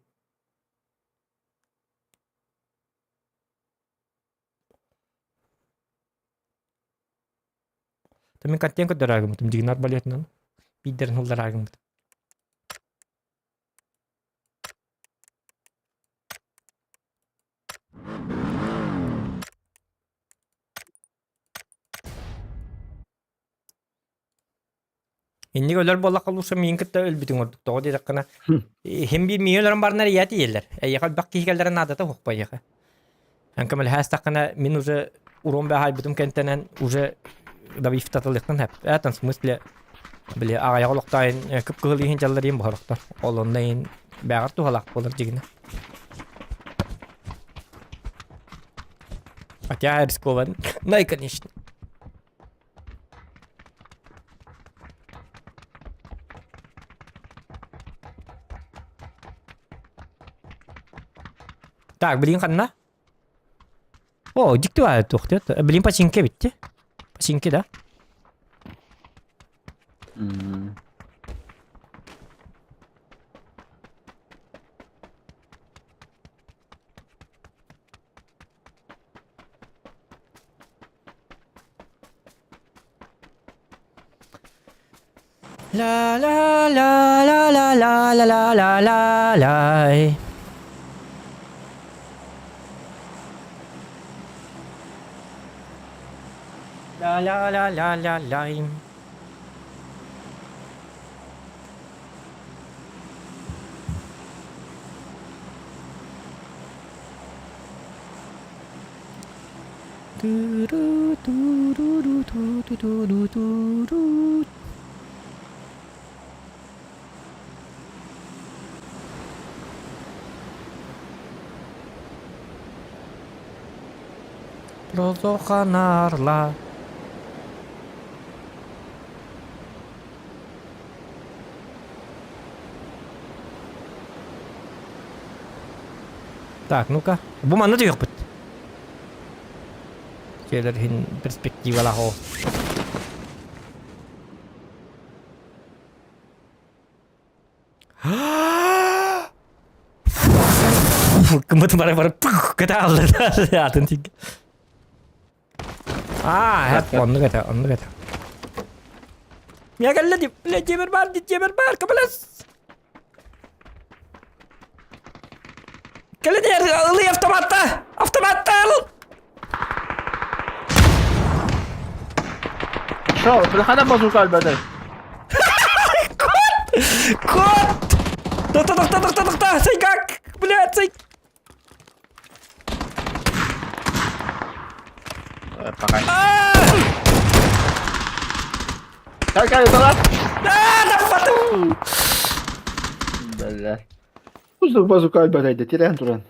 Мин контент көрдөрөөгүммүтүм дигин арбалетынан. Биирдэрин хыллараагыммыт. Инник өлөр буоллахха лучше миин кытта өлбүтүҥ ордук. Тоҕо диэтэххинэ, иһин биир миин өлөрөн баранар ийэ тиийэллэр. Эйиэхэ элбэх киһи кэллэрэ наадата суох эйиэхэ. Эн көмөлөһөөстөххүнэ мин уже урон бэһайбытым кэнтэнэн уже добивтатылыахтан хэп. Этан в смысле били аҕайах олохтоойун кып-кыһыл иһин дьалларыйын боһорохтор. Ол онно иһин бээҕэр туһалаах буолар дьигинэ. Хотя рискован. Ну и конечно. Так, блин, ханна? О, дикти баар туох диэт. Блин, починка битти. Починки, да? La la la la la la la la la la la. La la la la la la. Прозоханарла. Так, ну-ка. Бу манна түһүөхпүт. Дьиэлэр иһин перспективалаах ол. Кымыт бара бара кытаалла атын тигге. Аа, хеп оннук этэ, оннук этэ. Мия кэллэ ди, бля, дьиэбэр баар, дьиэбэр баар, көмөлөс! Кэлин ылый автоматта! Автоматта ыл! Шо, хана базука альбадай. Кот! Тохто, тохто, тохто, тохто! Сайгак! Блядь, сай... Пока. Кай, кай, Да, Бля. Кузов базука альбадай, тирен туран.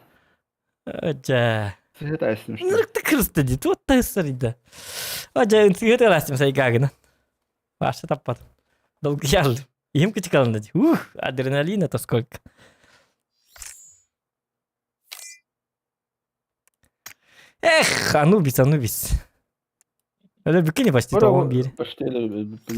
Дьэ. Сыһыт айсын. Нырыкты кырысты дии, туот да ысырыйда. Дьэ, ынсыгы тыластым сайгагынан. Вообще таппатым. Долгуйаллым. Им кычыкалында дии. Ух, адреналина-то сколько. Эх, Анубис, Анубис. Öyle bikini почти тоҕон биир. Почти бүккүн.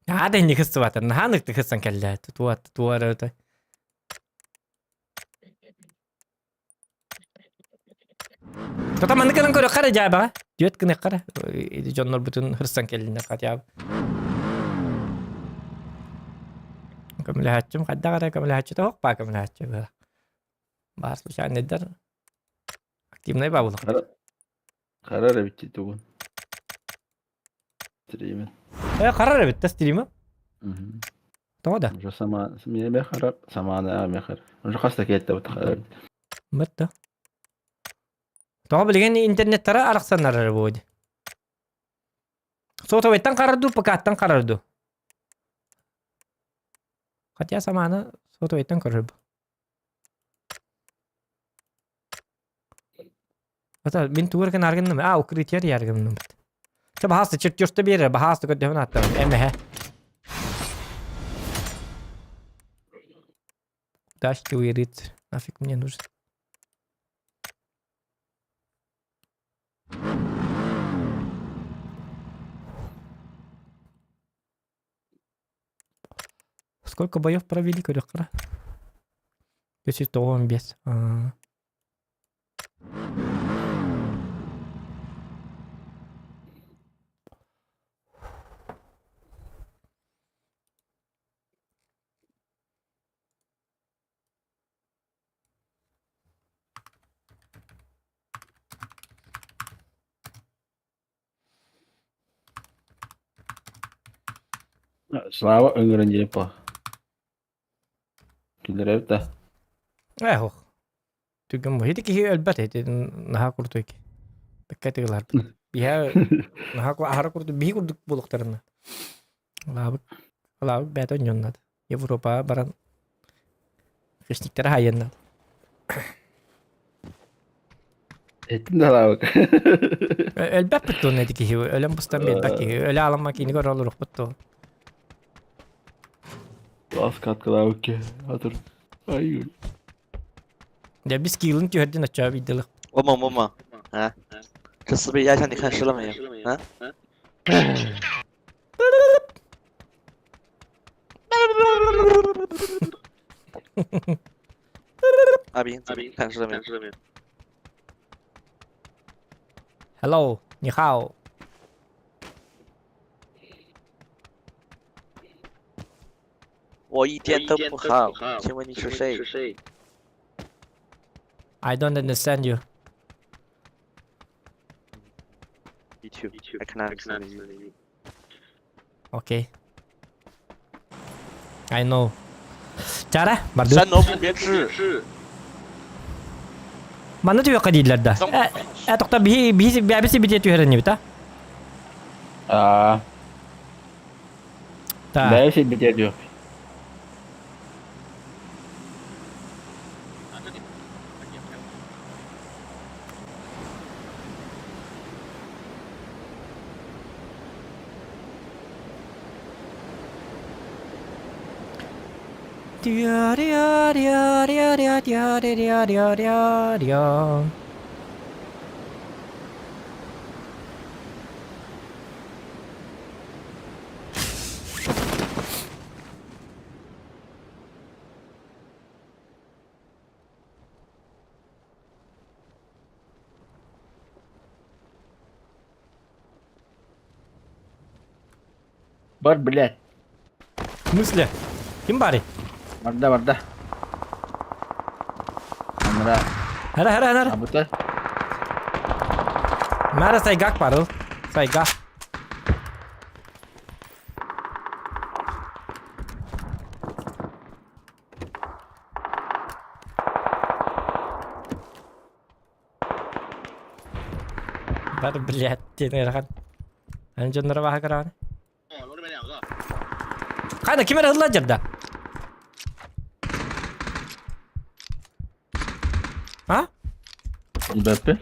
Наһаа да инник сыстыбатар, наһаа ныктык сыстан кэллэ. Туа туа Тота маннык гынан көрүөххэ эрэ дьаабаҕа. Түөрт гыныахха эрэ. Дьоннорбутун хырсан кэллиннэр хотя бы. Көмөлөһөөччүм хайдах эрэ көмөлөһөөччүтэ суох баа көмөлөһөөччү быһа. Баар случайныйдар активнай баа буолуох. Харар эбит тугун. Стримин. Э, харар эбит да стрима? Тоҕо да? Уже сама миэмэ харар, самаана аме харар. Уже хас да киэтте бут харар. Бытта. Тоҕо билигин интернеттара арахсаннар эрэ буо дии. Сотовайтан харар дуу, ПК-ттан харар дуу? Хотя самааны сотовайтан көрөр бу. Ата мин тугу эрэ гынным а укрытие яргынныммыт. Чэ баһаалыста чертежта биэрэр баһаалыста көрдөһөн ааттабын эмэһэ. Тачки уйрит. Нафиг мне нужен. Сколько боев провели, көрөххө 395. А. Слава ыҥыран диэн по. Киллэрэбит да. Э, ох. Түгэн бу. Ити киһи өлбөт ити наһаа курдук. Бэккэ тыгыларбыт. Биһэ наһаа аһара курдук биһи курдук буолуохтарына. Алаабыт алаабыт бэйэтэ онньоннод. Европаҕа баран хищниктэрэ хайыаннад. Этин да алаабыт. Өлбөппүт туон ити киһи өлөн быстан биэрбэт киһи өлө аламма киини көрө олоруохпут туон. Бас каткалаабыт киһи. Атыр. Ай. Дьэ бис киилин түһэрдин оччоҕо биирдилэх. 我猛不猛？啊？这四倍压枪你看湿了没有？啊？阿斌，阿斌，看湿了没有？ Hello，你好。我一点都不好，请问你是谁？ I don't understand you. Me too. I cannot understand you. Okay. I know. Чара, бардыбыт. 山萝卜别吃。 Манна түһүөххэ дииллэр да. Э, э, тохто биһи биһи бэбиси битиэ түһэрэн да? Аа. Так. Бэйэ битиэ түһүөх. Бар, блядь. В смысле? Ким барый? Барда, барда. Анара. Хара хара хара. Абыта. Мара сайгак барыл. Сайга. Бар, блядь, диэн ыарахан. Аны дьонноро баһа кырааны. Хайда ким эрэ ылла дьарда? А? Бэппи.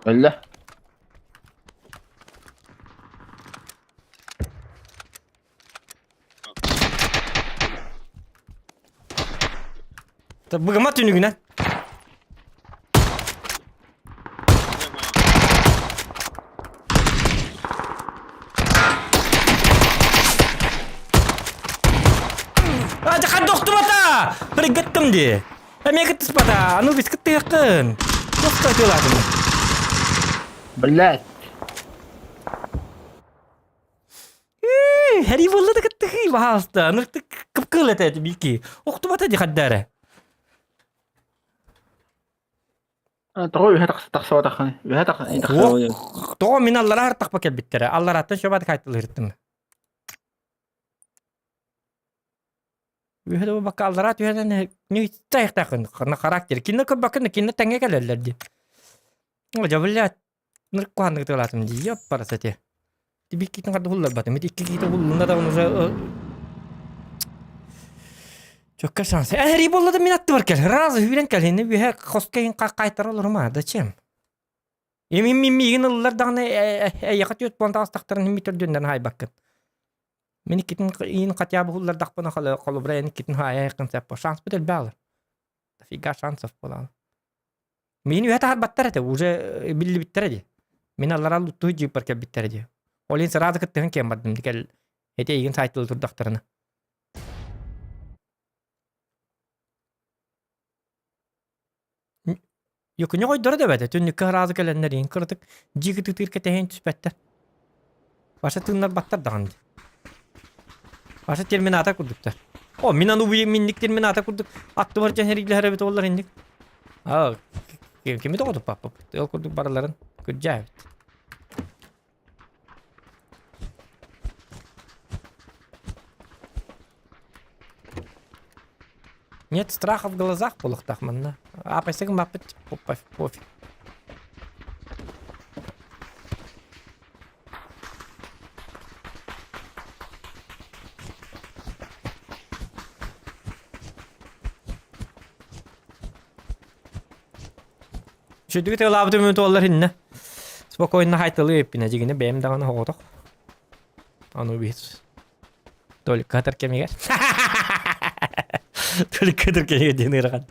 Өллө. Быгыма түнүгүнэн. Хадда охтубата! Прыгаттым дии. Эмиэ кыттыспата. Анубис кыттыаххын. Туохха ытыалаатым. Блядь. Хэрий буолла да кыттыхый баһаалыста. Ныртык кып-кыл этэ бики. Охтубата ди хаддара. Тоҕо үһэ тахсыбатаххын? Үһэ тахсыбатаххын. Тоҕо мин аллара хартахпа кэлбиттэрэ. Аллараттан шобат кайтылырыттым. Үһэ да бакка аллара түһэнэн ньыйтайхтахын характер. Кинне көрбөккүн кинне тэҥҥэ кэлэллэр ди. Дьэ, блядь, нырк куһаннык тылаатым дии, ёппарас эти. Тибиккитин харды булларбатым. Ити икки киһитэ буллунна да уже Чөккө шанс. Эри болла да мин аттыбар кел. Разы хүрен кел. Инне үһэ хоско иһин кайтара олорума. Зачем? Эми мин миигин ыллар даҕаны эйиэхэ түөрт буолан таҕыстахтарын мин төрдүннэн хаайбаккын. Мин иккитин иин хотя бы уллардахпына холобура эн иккитин хаайа сөп шанспыт элбэх алар. Дофига шансов буолан. Мин үһэ таһарбаттар этэ, уже биллибиттэрэ дии. Мин аллараа луттуу дьииппар кэлбиттэрэ дии. Ол иһин сразу кыттыһан киэн бардым кэл эти эйигин сайтылы турдахтарына. Йокуня хойдоро да эбэтэ, түннүккэ сразу кэлэннэр иһин кыратык дьиики тытыыр кэтэһин түспэттэр. Баша тыыннарбаттар даҕаны дии. Баша терминатор курдуктар. О, мин аны убуйа минник терминатор курдук аттыбар дьон эрийлэһэр эбит оллар инник. А, кими тоҕотуппаппыт? Ол курдук барыларын күрдьээбит. Нет страха в глазах буолуохтаах манна. Аапайсыгын баппыт пофиг. Сүдүгү тыалаабытым үмүт иннэ. Спокойно хайтылыы эппинэ дьигинэ бэйэм даҕаны оҕотох. Аны бит. Только хатар кэмигэр. Только хатар кэмигэр диэн ыарахан.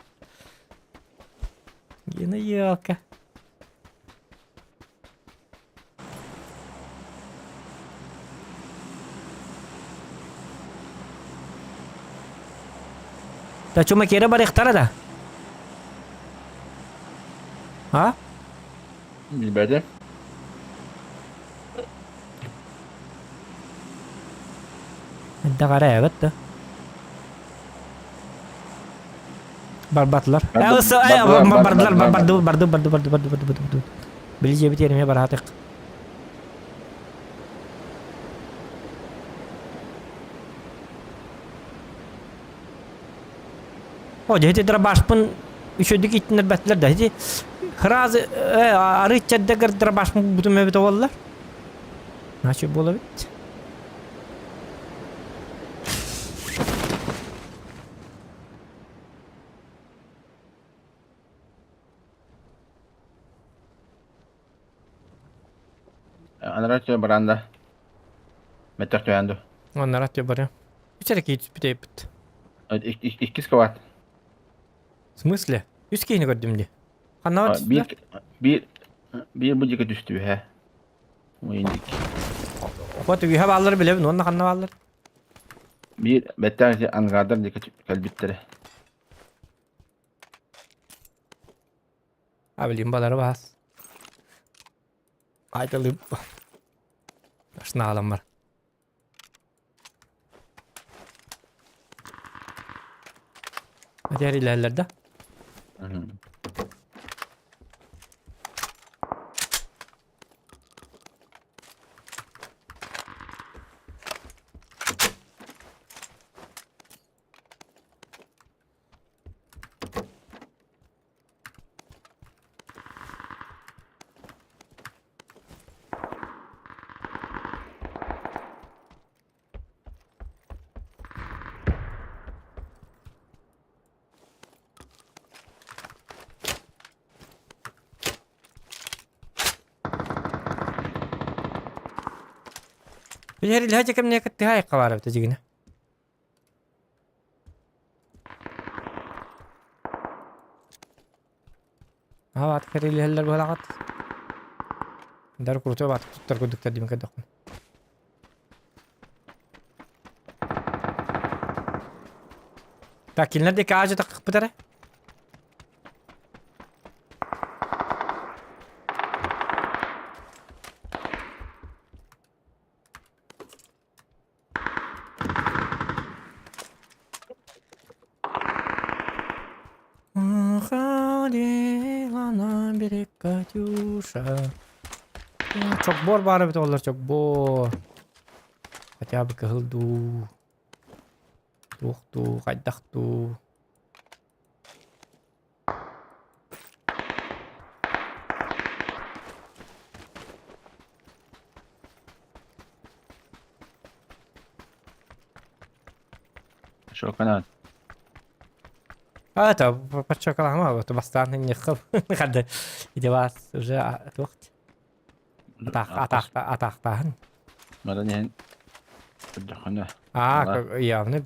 Гена елка. Да чума киэрэ барыахтара да? А? Билбэтим. Элбэх эрэ эбит да. Барбатылар. Бардылар, барды, барды, барды, барды, барды, барды, барды. Били дьиэбит эмиэ бараатык. О, дьэ, ити дробашпын үчүгэйдик ииттинэрбэтилэр да. Ити сразу арыы чэрдэгэр дробашпын бутум эбит буоллар. Наче буола эбит. Анараа өттүгэр баран да мөттөх түһээн дуу. Анараа өттүгэр барыам. Үс эрэ киһи түспүт Иккис кыбаат. В смысле? Үс киһини көрдүм дии. Ханна Биир биир биир бу диэки түстү үһэ. Уйун диэки. Вот үһэ бааллар билэбин уонна ханна бааллар? Биир бэттээх ангардар диэки кэлбиттэрэ. А билим балары баас. Айталып. Ашнаалам бар. Diğer ilerlerde. Билэр илһэ кэмне кыттыһа айыкка баар эбит дьигинэ. Аһа баатык кэрилиһэллэр быһалаҕыт. Дар крутой баатык туттар курдуктар диэн көрдөхпүн. Так, кинилэр диэки аадьы таххыппыт эрэ. Уходила на берег Катюша. Чокбор баар эбит олор чокбор. Хотя бы кыһыл дуу. Туох дуу, хайдах дуу. Шоканат. А, это подчокалама, вот бастаан инниххып хады идебас уже туохт атаах атаах атаахтааһын. Мадан иһин көрдөххүнэ. А, явно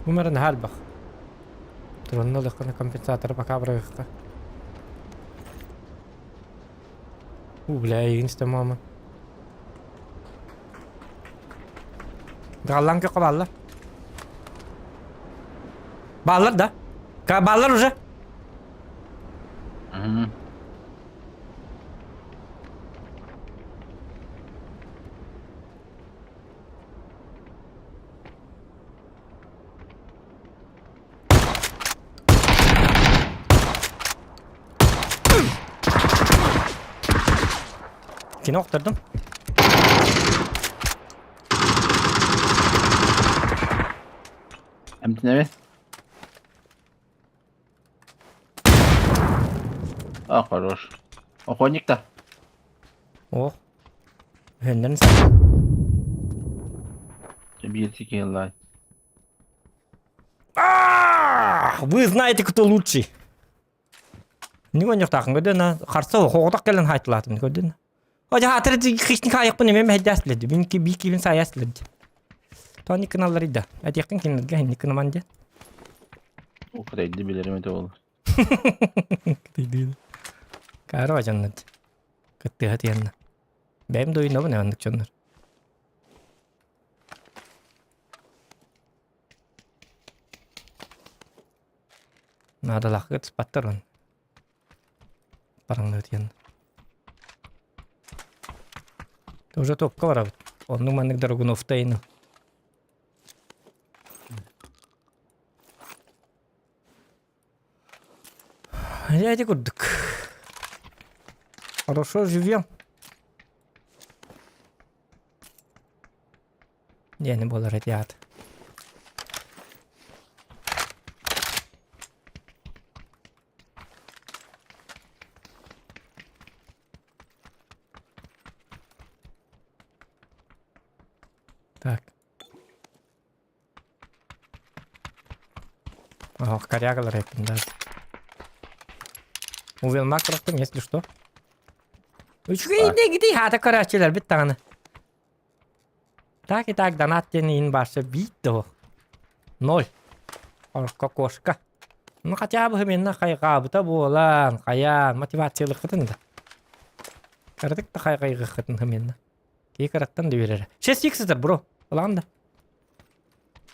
Бу мара наһаа элбэх. Туранна ылыаххына компенсаторы пока бырагыахха. У, бля, эйигин истэ мама. Галлан көхө бааллар. Бааллар да? Бааллар уже? Кини охтордум. Эмтинэбин. А, хорош. Охотник да. Ох. Үһүннэрин Биир киһи Вы знаете, кто лучший. Не гоньохтаахын көрдөн харса хоҕотох кэлэн хаайтылаатым көрдөн. О хаатыр хищник хаайыкпын эмем хэддээс билэрди. Бин ки би кибин саяс билэрди. Тони кыналлар да. Этиэххин кинилэргэ хинник кынаман диэн. Украйды билэрим это ол. Кара жаннат. Кыттыха тиэнна. Бэйм дойнобун эваннык чоннор. Наадалаахыт спаттар он. Параңныы диэн. Уже топка барабыт. Оннук маннык Драгуновтайны. Дядя курдук. Хорошо живем. Диэни буолар этиат. Так. Ох, корягалар эппин да. Увелмак кырахтым, если что. Үчүгэй дэгити хаата көрөөччүлэрбит даҕаны. Так и так донат диэн иһин барса биит да Ноль. Орко кошка. Ну хотя бы именно хайҕаабыта буолан, хайаан, мотивациялыххытын да. Кыратык да хайҕайгыххытын именно. Киһи кыраттан да үөрэрэ. Шесть икс сытар, бро. Ылаҕын да.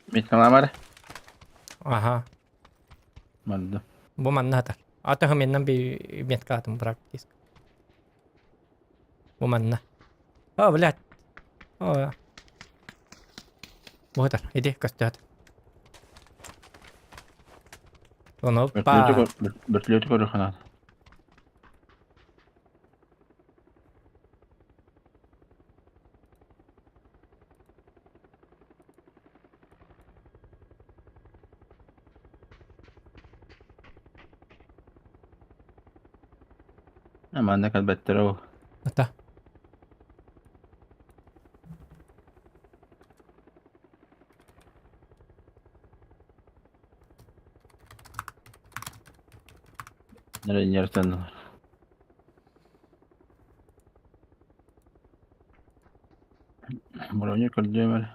Миткаламар. Ага. Манна. Бу манна сытар. Ата хыменнан би меткаатым практически. Бу манна. О, блядь. О. Бу сытар. Иди, көстөөт. Ону па. Бөртүлөтү көрү ханат. Манна кэлбэттэр ол. Ата. Нерен Броня көрдүөм эрэ.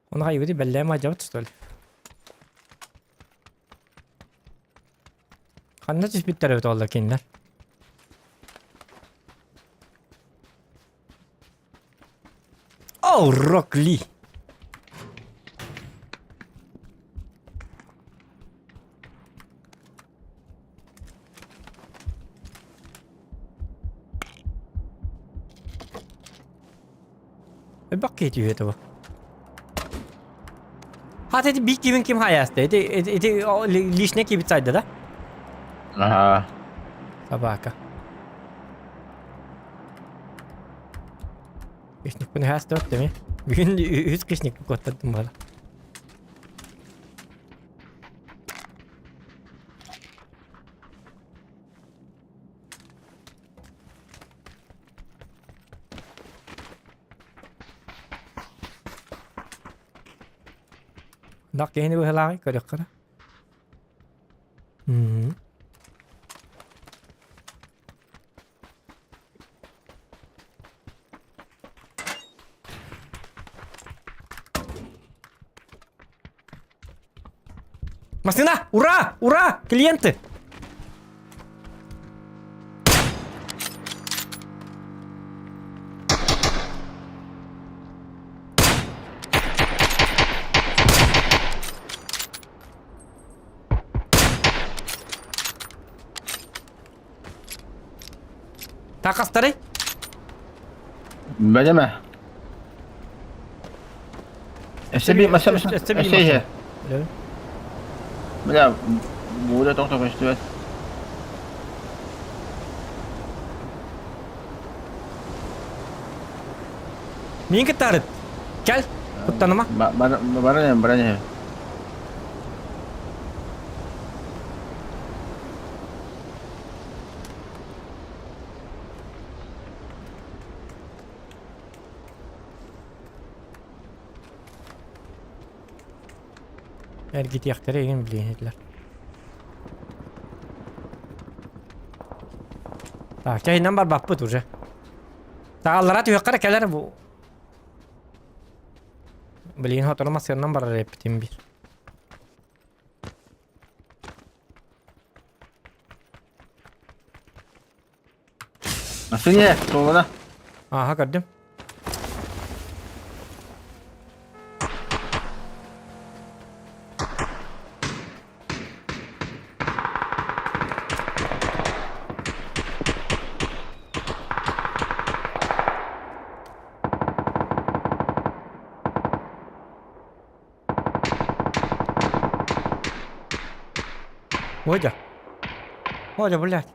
Оны хайбыты бэллэм ажабыт что ли? Ханна түспүттэр эбит олла кинилэр? О, Рокли! Элбэх киһи түһүө этэ бу. Хат эти бик кимин ким хайаста? Эти эти лишний кибит сайда да? Ага. Собака. Кишникпин хаста өттөми. Бүгүн үс кишник куоттардым бала. Дак киһини быһылааҕый көрүөххэ Мм. Машина! Ура! Ура! Клиенты! Такастары? Бэлэмэ. Өссө биир маса маса. Өссө биир Өссө иһэ. Билэбин. Бля, буура тоҕо көстүбэт. Миин кыттаарыт. Кэл. Куттаныма. Баран иһэн, баран иһэн. Эргитиэхтэрэ игин билиэһилэр. Так, чайынан барбаппыт уже. Тааллара түһүөххэ эрэ кэлэр бу. Билигин сотору массыынанан барар эппитим биир. Массыына суолана. Ааха көрдүм. Водя. Водя, блядь.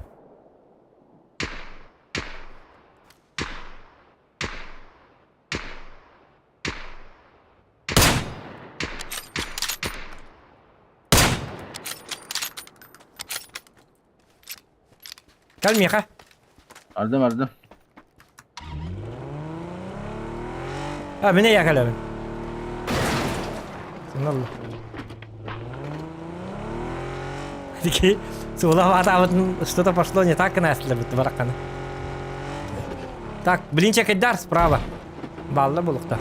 Кэл миэхэ. Ардым, ардым. А, мин эйиэхэ кэлэбин. Сыналла. Такие, суола что-то пошло не так, настя, бараканы. Так, блинчик Айдар справа. Балла булукта.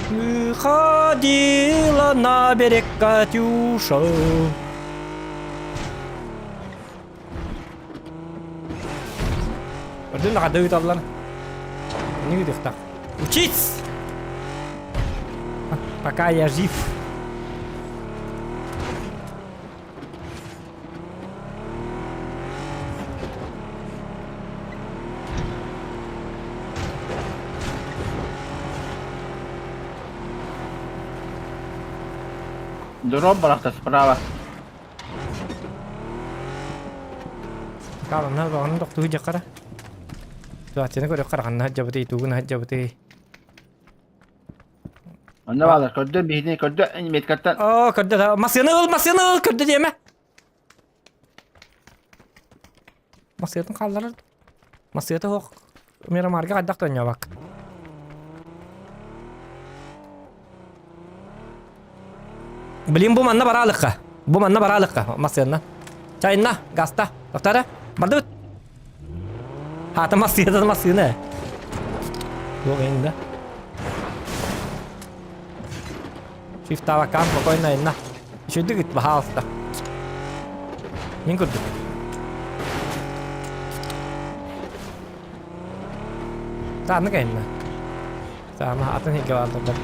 Выходила на берег Катюша. Өрдүн наҕада ыыталлар. Не ыытыахтаах. Учись! Пока я жив. Дрон барахта справа. Каланна баҕаны тохтуу дьахара. Туатчыны көрө хараҕанна дьабытый тугун дьабытый. Онно баалар көрдө биһини көрдө меткаттан. Оо көрдө да масыны ыл масыны ыл көрдө диэмэ. Масыатын хаалларар. Масыата суох Мирамарга хайдах тонньобак. Блин, бу манна бараалыкка. Бу манна бараалыкка массыынна. Чайна, гаста. Тоқтары. Бардыбыт. Хата массыына массыына. Yok инде. Shift авакан спокойно инна. Үчүгдүк пожалуйста. Мин курдук. Тааннык инна. Саама атын хигге бааллар.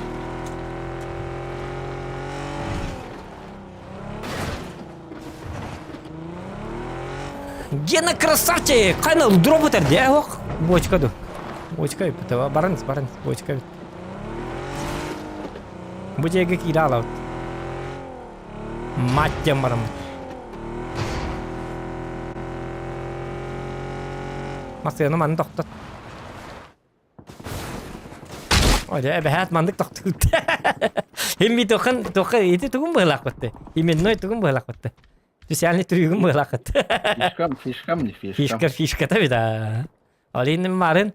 Гена красавчик! Хайна дроп өтер де ох. Бочка ду. Бочка бит. Барыңыз, барыңыз. Бочка бит. Бу жерге киирэ алабыт. Мать диэн бараммыт. Массыына манны тохтот. Ой, эбэһээт маннык тохтуут. Химми тохан тоха ити тугун быһылаахпытты. Именной тугун быһылаахпытты. Специальный трюгун быһылаахпытты. Фишкам, фишкам, не фишкам. Фишка, фишка та бит. Алин марын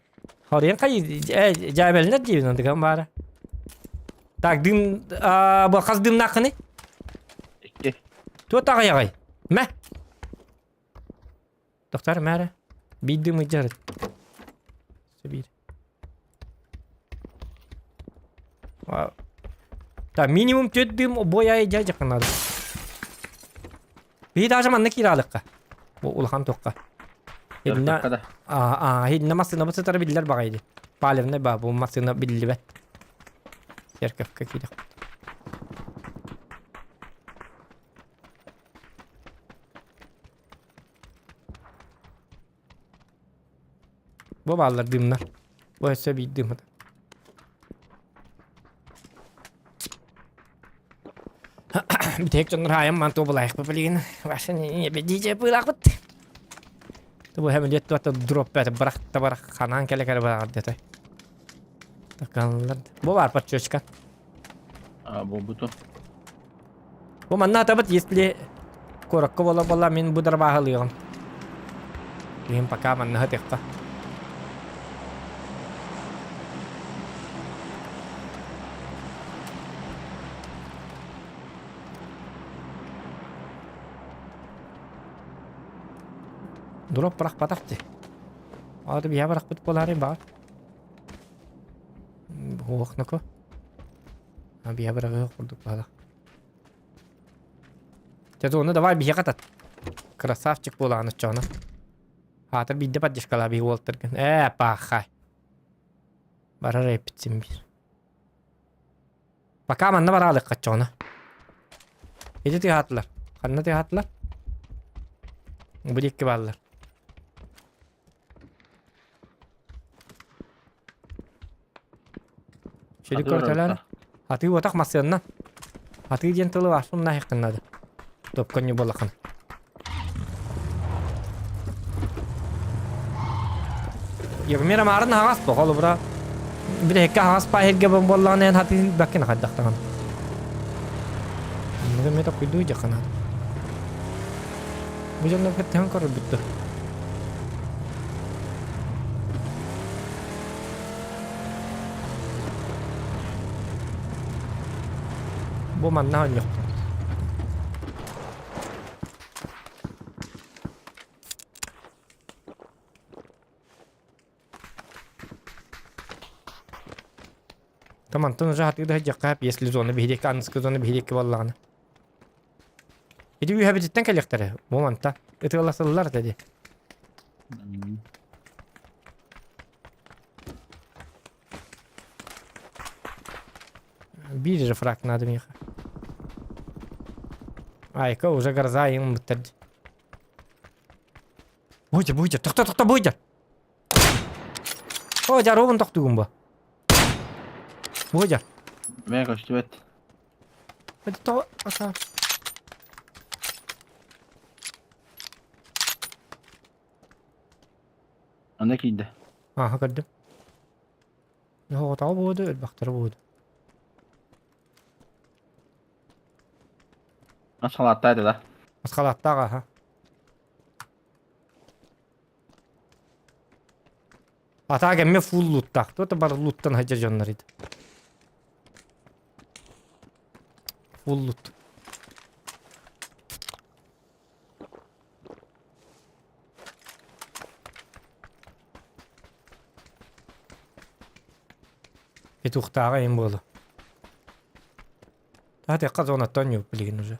Хорен хай жабелнер диибин онтуган баара. Так, дым бу хас дымнааххыный? Икки. Туот аҕай Мэ. Доктор мээрэ. Биир дым ыдьарыт. Биир. Так, минимум төрт дым бой дьа надо. Биһи даже манна кииралыкка. Бу улахан туохха. Хидна аа хидна массыына бу сытара биллэр баҕайы. Палевный ба бу массыына биллибэт. Церковка киирэх. Бу бааллар дымнар. Бу өссө биир дым Бүтэһик дьоннор хаайан маан туо булаайахпыт билигин. Вася не бедите быылаахпыт. Бу хэм лет туата дроп бэт барах та барах ханаан кэлэ кэлэ барах дете. Такаллар. Бу бар подчечка. А, бу буту. Бу манна атабыт, если куоракка буола буола мин бу дарбааһылыаҕым. Киһим пока манна сытыахха. Дроп бырахпатах дии. Аата биһиэхэ бырахпыт буолаарай баҕар. Уох ноко. А биһиэхэ быраҕыах курдук баҕалаах. Дьэ уонна давай биһиэхэ тат. Красавчик буолаҕын оччоҕуна. Аата биирдэ поддержкалаа биһи уолтаргын. Ээ, паахай. Барар эппитсин биир. Пока манна бараалык оччоҕуна. Ити тыаһаатылар. Ханна тыаһаатылар? Бу диэки бааллар. Шелик Атыы көртөлөр. барабыта. Атыы уотах массыанна. Атыы диэн тылы баасым наһыххыннады. Топконню буоллаххына. Евмира маарын хаҥас бу холобура билэһиккэ хаҥас пааһиргэ буоллаҕына эн хатыы баккин хайдахтаҕын. Муга мета куйдуу дьаханат. Бу дьоннор кыттыһан көрөрбүттэр. Бу манна оонньуохпут. Тамантан уже хатыы да сылдьыахха если зона биһиэккэ аныскы зона биһиэккэ буоллаҕына. Ити үөһэбититтэн кэлиэхтэрэ. Бу манта. Ытыаласыллар этэ дии. Биир же фраг надо миэхэ. Айка уже гроза им быттар. Буйдер, буйдер, тохто, тохто, буйдер. О, дьаруобун тохтугун бу. Буйдер. Мэ көстүбэт. Это то, ата. Онно киирдэ. Ааха көрдүм. Оҕотоҕо буоду, өлбөхтөрө буоду. Ас халааттаа этэ да. Ас халааттаах аха. Атаа кэмме фул луттаах. Туота бар луттан хадьа дьоннор ити. Фул лут. Петухтааҕа им буола. Таатыахха зонаттан ньук билигин уже.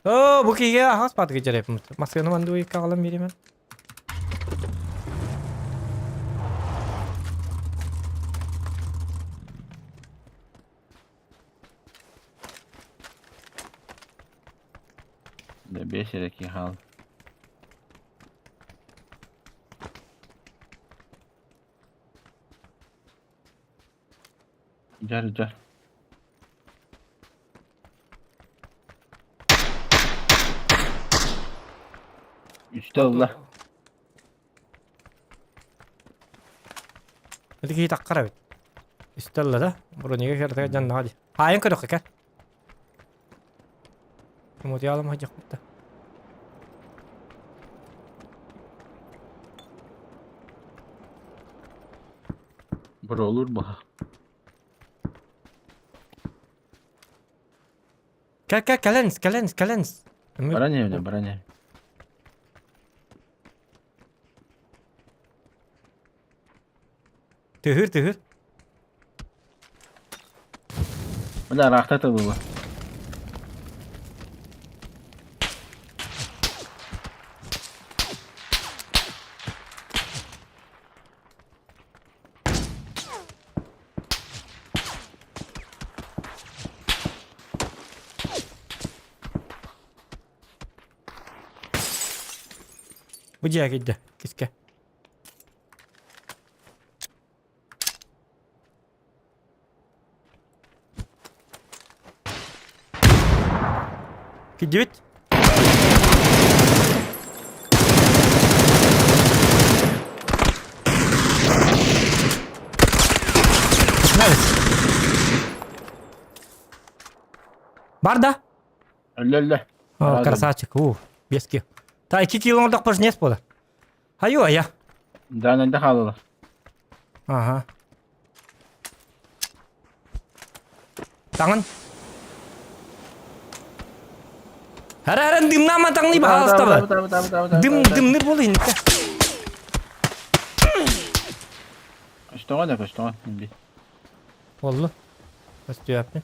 Оо, бу киһигэ аһаҕас баатыгы дьэрэппит. Массыына мандуйка аҕалан биэримэн. Да бес эрэ киһи хаал. Дьар дьар. Үстэ ылла. Ити киһи таххар эбит. Үстэ ылла да? Бронига кэртэ дьаннаҕа дии. Хаайан көрөххө кэр. Мутуйаалым сылдьыахпыт да. Бороолуур баһа. Кэл кэл кэлэн кэлэн кэлэн. Баран иһэбин, баран иһэбин. Тыһыр тыһыр. Бля, ыраахта тылыла. Бу дьиэ киирдэ кискэ. Кирдибит. Nice. Бар да? Өллө өллө. О, красавчик. У, 5 кило. Та 2 кило оҥордохпор нес буолар. Хайу айа. Да, нэнде хаалыла. Ага. Таҥын. Хара хара дымнаама таҥныы баһаалыстаба. Дым дымныр буолу инникке. Көстөҕө да көстөҕө. Боллу. Көстүөппүн.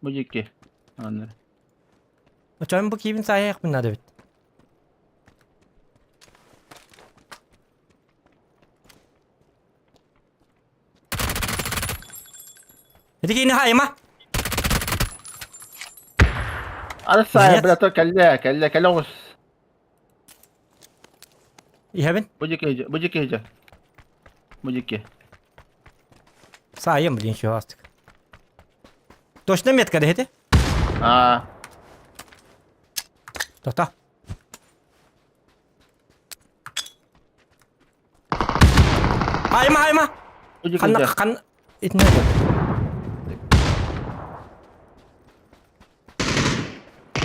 Бу диэки. Аны. Очон бу киибин саайыахпын наада эбит. Ити киини хаайыма. Арсай, Нет. браток, кэллэ, кэллэ, кэлэ оҕус. Иһэбин. Бу диэки иһдьэ, бу диэки иһдьэ. Бу диэки. Саайым, блин, еще астык. Точно метка дэһити? Аа, Тота. Хайма, хайма! бу диэки Ханна, иһдьэ. ханна... Итинне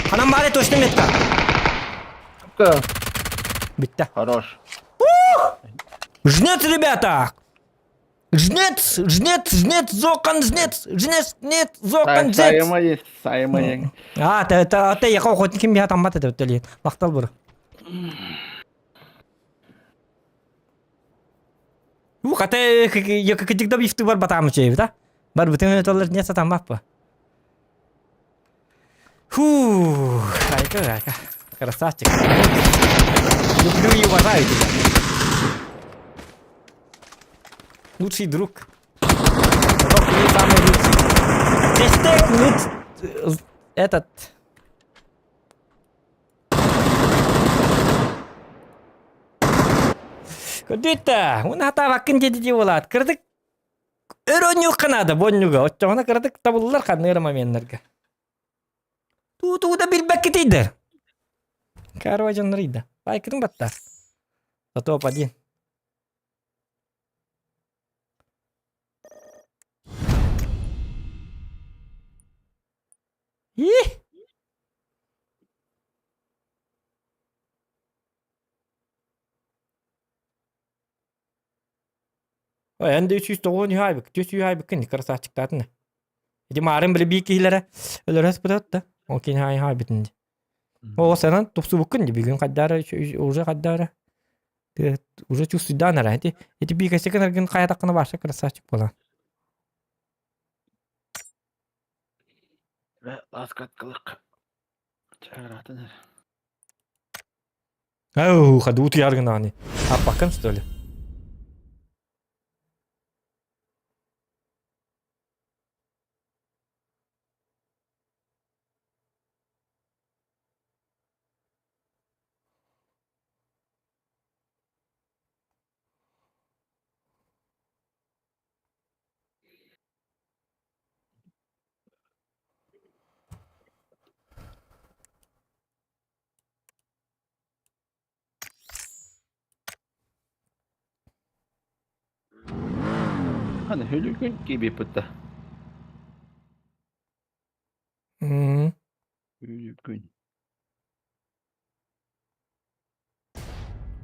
Ханан баары точно метка. Бүттэ. Хорош. Жнец, ребята! Жнец, жнец, жнец, зоқан, жнец, жнец, жнец, зоқан, жнец. Сайымайын, сайымайын. А, та, та, та, яқа оқытын ким бия тамбат етіп төлейін. Мақтал бұры. Бу хата кытык бифты бар батамы чейбит, а? Бар бүтүн өтөлөр не сатан баппы. Фу, айка, айка. Красавчик. Люблю и уважаю тебя. Лучший друг. Зато ты самый лучший. Хэштег луч... Этот... Көрдүттэ, уна хатаабаккын диэти дии буолаат, кыратык өр оонньуохха наада бу оонньууга, оччоҕуна кыратык табыллар ханнык эрэ моменнарга. Туу-туу да билбэккитий Короче, дьоннор Лайкытын баттар. Зато топ-1. Ih! Ой, эн да 309 үһэ 400 үһэ красавчиктаатын. Ити маарын били бии киһилэрэ өлөрөс бытат да. Ол кини хай хай битин. О, сенан тупсубуккун ди бүгүн кайдара уже кайдара. Уже чувствуйдан ара. Ити ити бии кесекен аргын каятаккына баша красавчик буолан. Ласкаткалык. Чагыратын. Ау, хаду утуяргын Аппаккын, что ли? Hani hөлүгүн gibi putta. Hөлүгүн.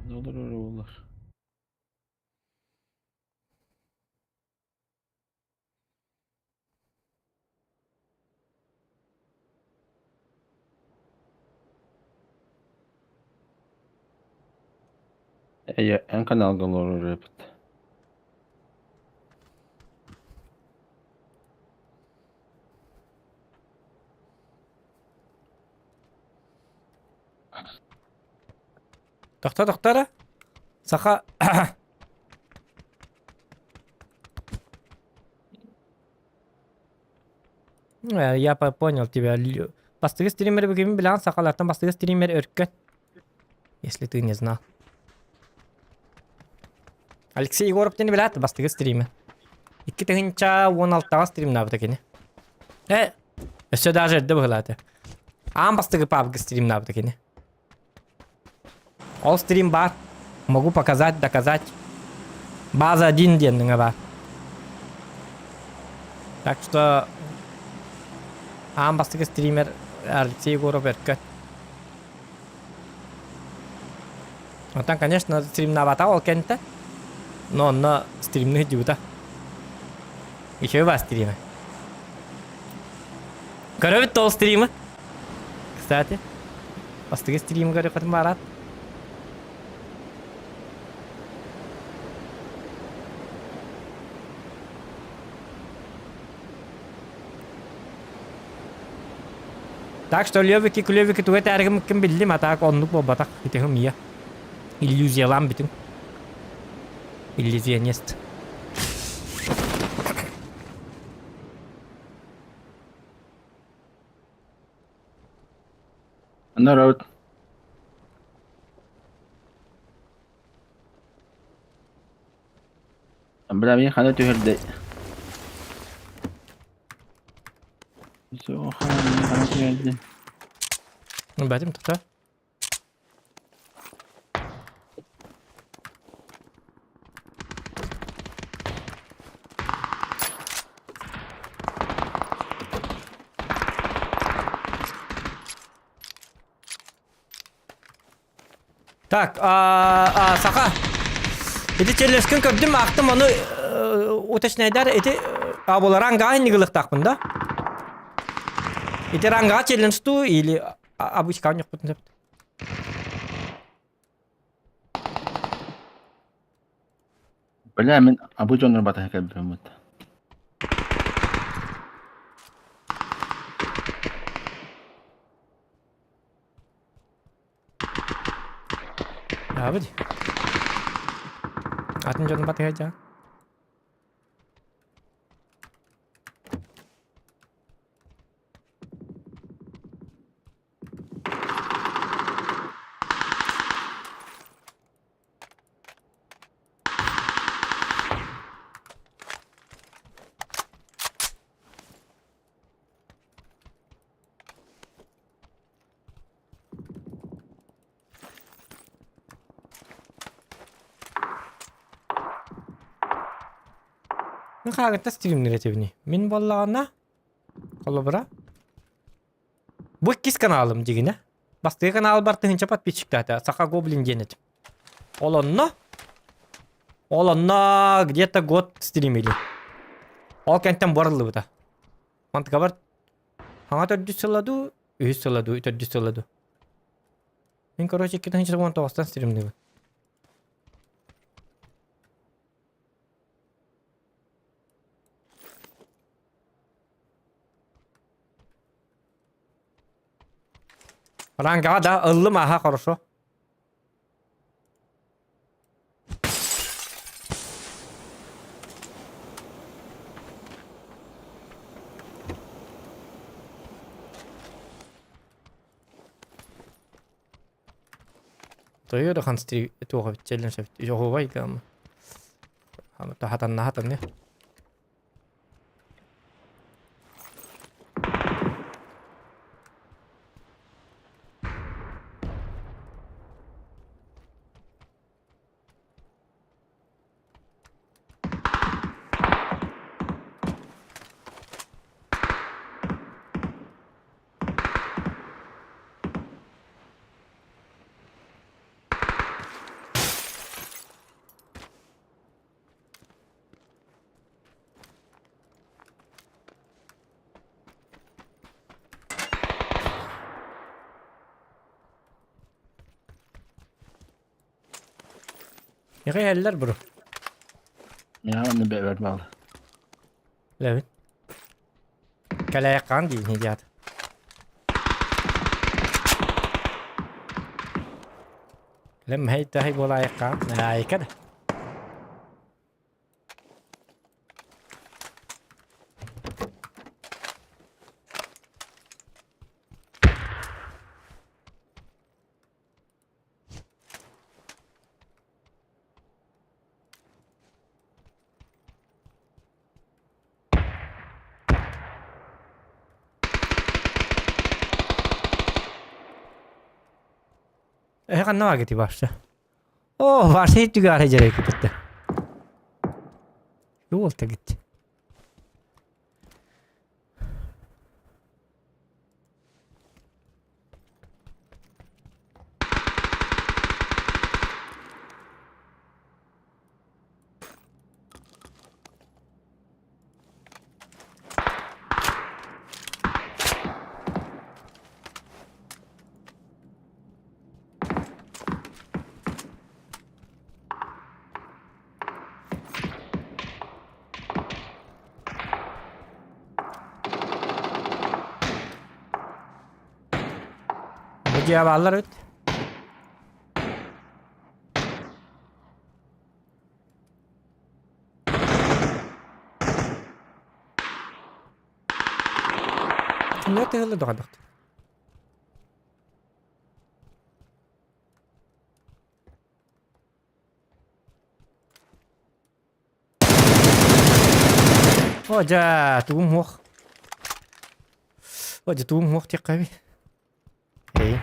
Ne olur öyle olur. Эйэ, эн каналгын олорор эбит. Тохто, тохто Саха... Я понял тебя. Бастыгы стример бүгүн билан сахалартан бастыгы стример өркөн. Если ты не знал. Алексей Егоров тени билат бастыгы стример. 2016 стримнабыта кини. Өссө даже эрдэ быһылааты. Аан бастыгы PUBG стримнабыта кини. Ол стрим бар. Могу показать, доказать. База 1 диэн бар. Так что аан бастыгы стример Алексей Егоров өркөн. Оттон, конечно, стримнабата ол кэнтэ. Но онно стримны дьыбыта. Еще бар стримы. Көрөбүт ол стримы. Кстати. Бастыгы стрим көрө барат. Так что Левики Клевики туга этээригим биллим, а так оннук буолбатах. Итиһим ийэ. Иллюзиялаан бүтүн. Иллюзионист. Народ. Бля, мин хана түһэрдэ. Хана түһэрдэ. Бэтим тута. Так, а, саха. Ити челлескин көрдүм, аахтым, ону уточняйдар, ити а бұл рангаға иннигылыктаахпын да? Ити рангаға челлендж туу или обычка ньохпутун сөп. Бля, мин абы дьоннор батаһа кэлбиппин Аабыт. Атын дьон батыһа дьаа. Мин хаагыттас стримнер этибини. Мин буоллаҕына холобура бу иккис каналым дигинэ. Бастакы каналбар тыһыынча подписчиктаата. Саха Гоблин диэн этим. Ол онно ол онно где-то год стримили. Ол кэнтэн буораллыбыта. Мантыкабар хаҥа төрдүс сыла дуу, үһүс сыла дуу, төрдүс сыла дуу. Мин, короче, 2019-тан стримнибин. Рангаҕа да ыллым аха хорошо. Тойода хан стри туох эбит челлендж эбит оһуобай гамма хатанна хатанны Иҕэ бро. Я оны бэбэр баалы. Лэбин. Кэлээххаан диин диат. Лэм хэй таһай буолаайаххаан. Наайка да. Эһэ ханна баар барса? Оо, барса итүгээр хажарай кытта. Юолта гит. Бу дьиэ бааллар эбит. Ханна тыһылла доҕордохтор. О, дьэ, тугум суох. О, дьэ, тугум суох диэххэ эбит. Эй.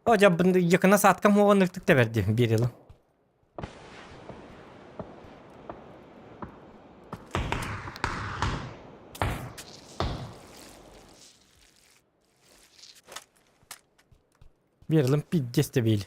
О, дьэ, якына сааткам хуоҕун ыртык тэбэрди биир ылым. Биир ылым пиздец тэбиил.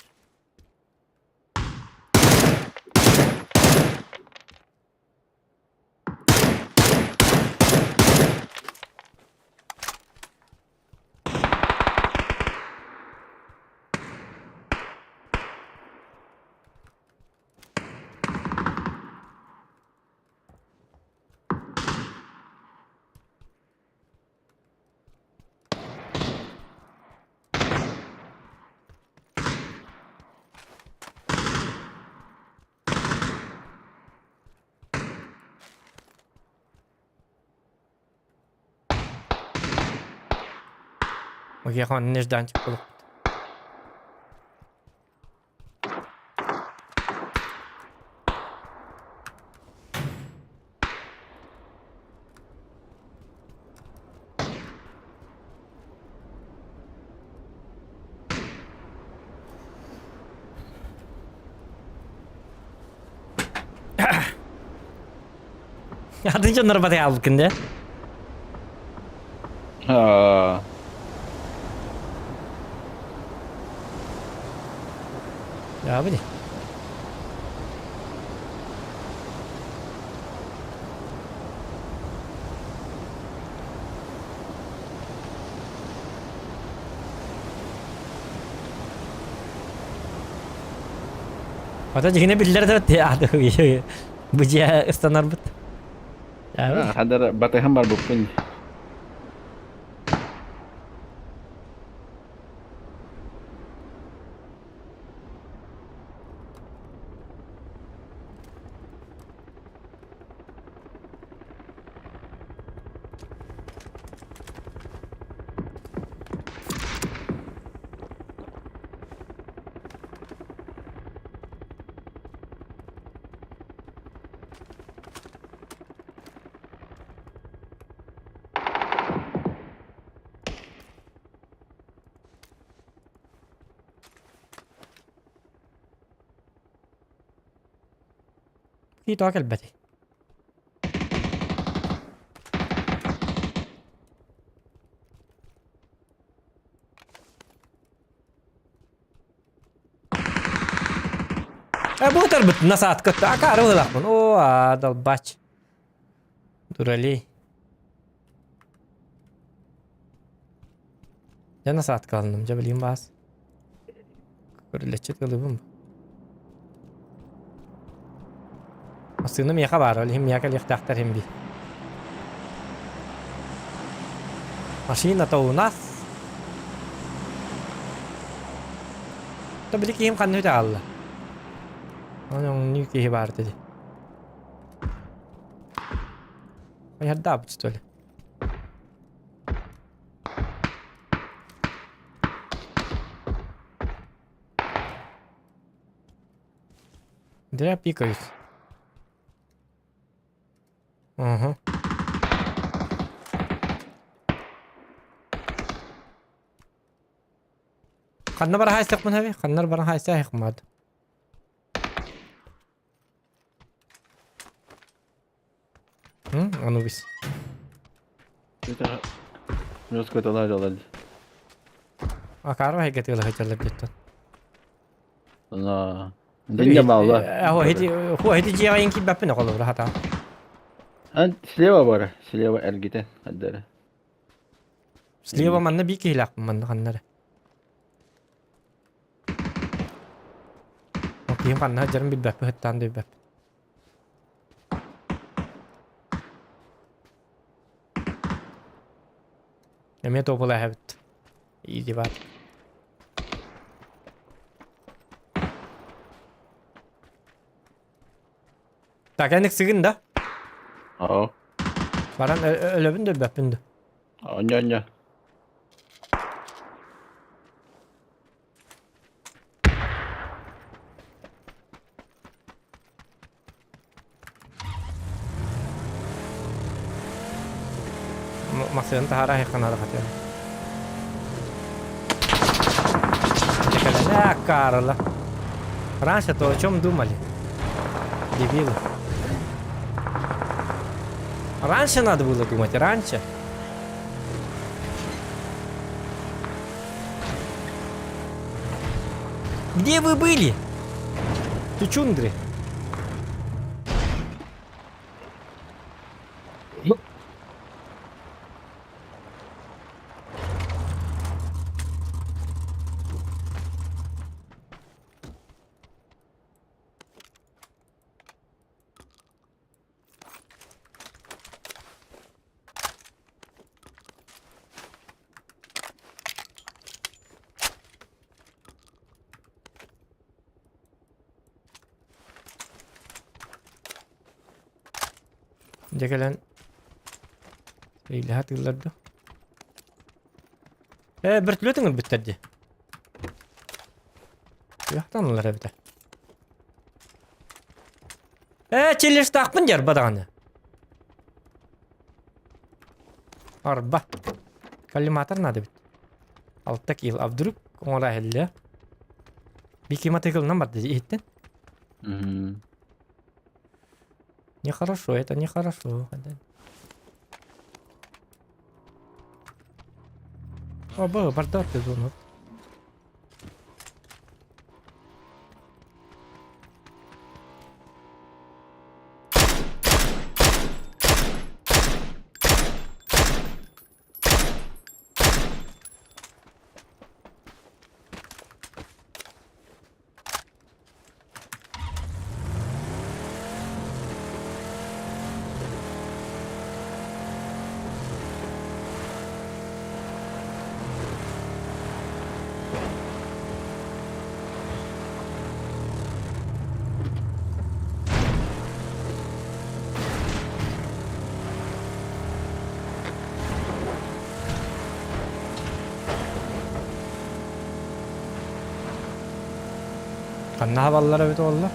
Уехал нежданчик был. Атын дьоннор батыйаабыккын дии. Аа. Дьаабы дии. Ата дьиҥинэ биллэр да бу дьиэ ыстанарбыт. Хадара батыһан барбыппын. Кии тоҕо кэлбэтий? Э, бу ытарбыт насаатка акаары быһыылаахпын. Оо, аа, долбач. Дуралей. Дьэ насааткаланным, дьэ билигин баас. Көрүлэччи тылыбын. Массыына миэхэ баар, ол иһин миэхэ кэлиэхтээхтэр иһин бии. Машина-то у нас. То били киһим ханна үтэ хаалла? Ону киһи баар дии. Хайардаабыт что ли? Зря пикаюсь. Угу. Ханна бара хайсахпын хаби? Ханнар бара хайсахмад. Анубис. Жестко это Акарва хайгатыла хачаллар диттен. На. Дэнья балла. Хо хити дьиэҕэ киирбэппин оҕолор хата. Слева бар, слева эргитен хаддара. Слева манна бии киһилээхпин манна ханнара. Киһим ханна сылдьарын билбэппин, сыттаан да билбэппин. Эмиэ туопула эһэбит. Иди бар. Так, эн ыксыгын да? Оо. Баран өлөбүн да өлбөппүн да. Онньо онньо. Массыына таһаара аһыахха хотел. Э, Карла. Раньше-то о чем думали? Дебилы. Раньше надо было думать, раньше. Где вы были? Чучундры. Дьэ кэлэн Илэһэ тыыллар дуо? Ээ, бөртүлүөт ыҥырбыттар дии. Туохтан ылар эбитэ? Ээ, челлештаахпын дьарба даҕаны. Арба. Коллиматор надо бит. Алта килл. А вдруг оҥоро иһиллиэ? Бики мотоциклынан барда иһиттин. Нехорошо, это нехорошо. О, было, бардак ты зону. Ханна хабаллар эбит буолла?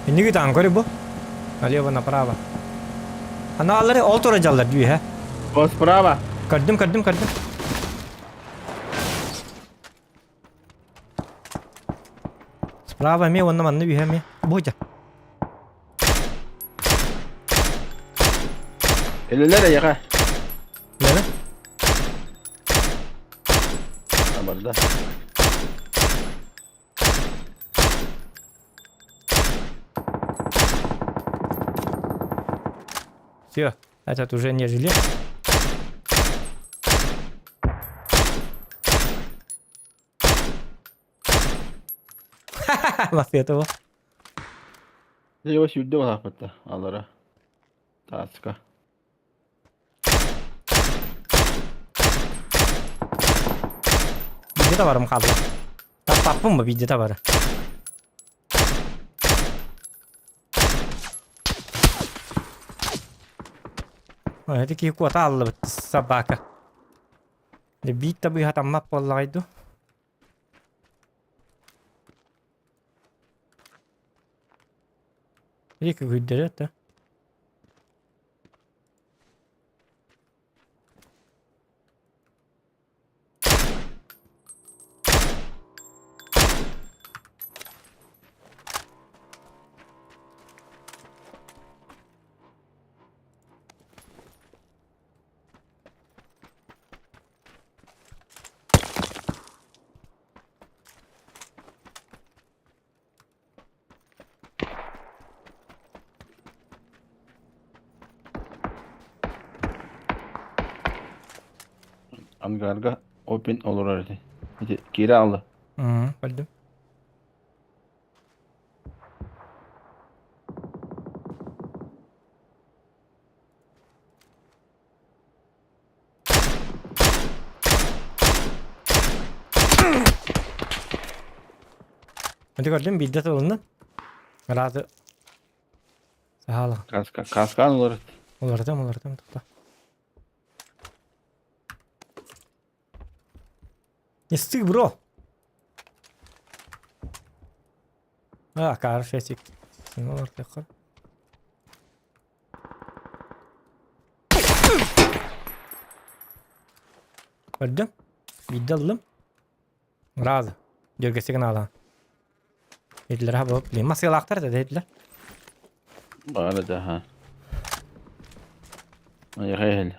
Инники таан көрү бу. Налево направо. Анаалары ол тура дьаллар дүүһэ. О, справа. Көрдүм, көрдүм, көрдүм. Справа эмиэ уонна манна үһэ эмиэ. Буһа. Өлөлөр эйэҕэ. Нene? Барда. Все, этот уже не жилец. Лафетова. Его сүүрдэ балааппытта алара. Тааска. Видео барым хаалла. Таппаппын бу видео бары. Ой, киһи куота аллыбыт собака. Биит да быыһатаммат буоллаҕай дуу. Екі күрдері да. Ангарга Опин олорор ити. Ити киирэ алла. Көрдүм. Ити көрдүм биирдэ тылынна. Ырааты саала. Каска, каскаан олорор. Олордум, олордум тохто. Не стык, бро. А, каршетик. Олортуохха. Көрдүм. Биирдэ ыллым. Разы. Дьөргэсигин аалаан. Этилэр аха блин масыалаахтар этэ этилэр. Баар этэ аха. Айаха иһэл.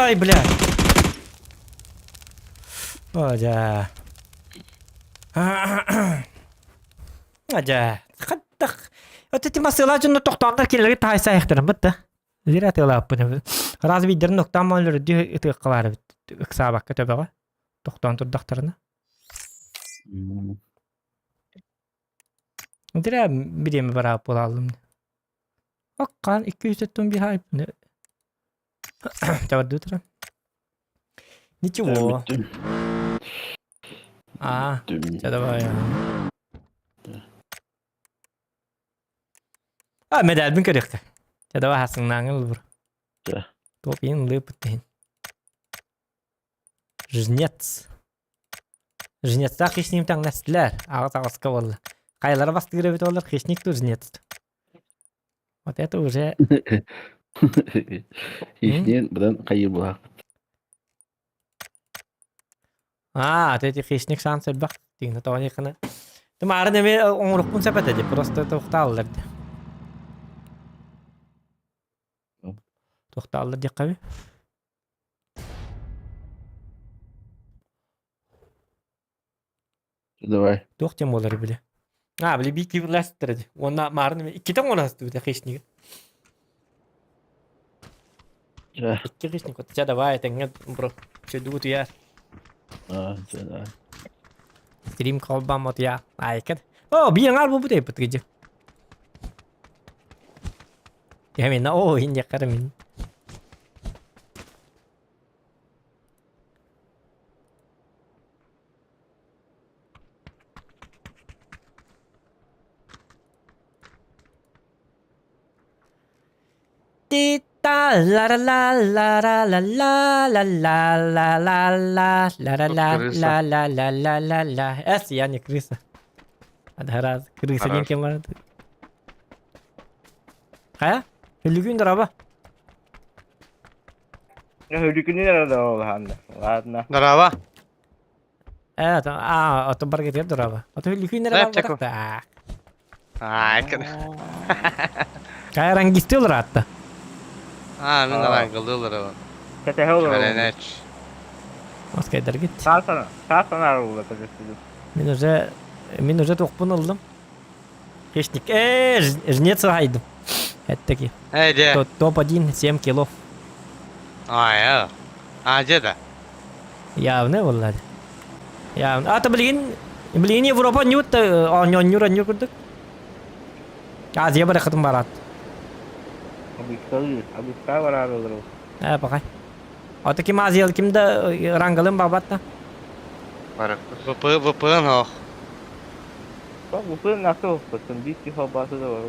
Ай, бля. О, Дьэ. Хаттах. Вот эти масыла дьонно тохтооннор кинилэри таайсаайахтарын бытта. Зира атыылааппын. Раз биирдэрин октаан мааллар үрдү ытыахха баар эбит. Ыксаабакка төбөҕө. Тохтоон турдахтарына. Зря бириэмэ бараап буолааллым. Оккаан 271 хайпны. Табардыы туран. Ничего. А, чэ давай. А, медальбин көрүөхтэ. Чэ давай хасыңнааҥы ылбыр. Чэ. Туох иһин ылыыппыт иһин. Жнец. Жнецтаах хищник таҥнастылар. Аҕыс аҕыска буолла. Хайалара бастыыр эбит буоллар хищник ту жнец. Вот это уже... Хищниэн быдан хайыы булаахпыт. Аа, эти хищник шанс элбэх тигинэ тоҕо хана. Тымаарын эми оҥорукпун сөп этэ ди, просто туохтааллар ди. Туохтааллар диэххэ Давай. Туох диэн буолар били. А, били биир киһи ди. Уонна маарын иккитэ оҥоростубут хищниги. Чэ. Икки хищник. Чэ, давай, этэҥҥэ бро. Чөйдүгү утуйаар. А, чэ, давай. Стрим холбам утуйаа. Айкат. О, биир аҥаар буолбут эбит гидьи. Я мин, о, индиэххэр мин. Ти-та ла ла ла ла ла ла ла ла ла ла ла ла ла ла Тут ла крыса. ла ла ла ла ла. Эс, я не крыса. Адхараз, крыса диэн Гараж. ким бар? Хайа? Хүлүгүн дораба. Hölükünü nerede oldu? Ладно. Здорово. Э, а, ото баргетер дораба. Ото хүлүгүн Да, дораба. аптеку. Так. А, это... Кая рангисти олоратта. А, мин А. арангылдылар. Кete olur. Кәрәнәч. Москайдар гит. Sağ sana. Sağ sana oldu kızı. Мин уже мин уже туохпун ыллым. Хищник. Э, жнец хайдым. Эттеки. Эй, де. Топ-1, 7 килов. А, я. А, где да? Явно буолла. Явно. Ата билигин билигин Европа ньют оонньуур оонньуур курдук. Азия барахатын барат. Abi abi var abi olur. Э, пока. Ата ким Азия ким да рангалым бабатта. ВП, ВП, ох. Bak bu fırın nasıl olsun? Bir iki babası da var.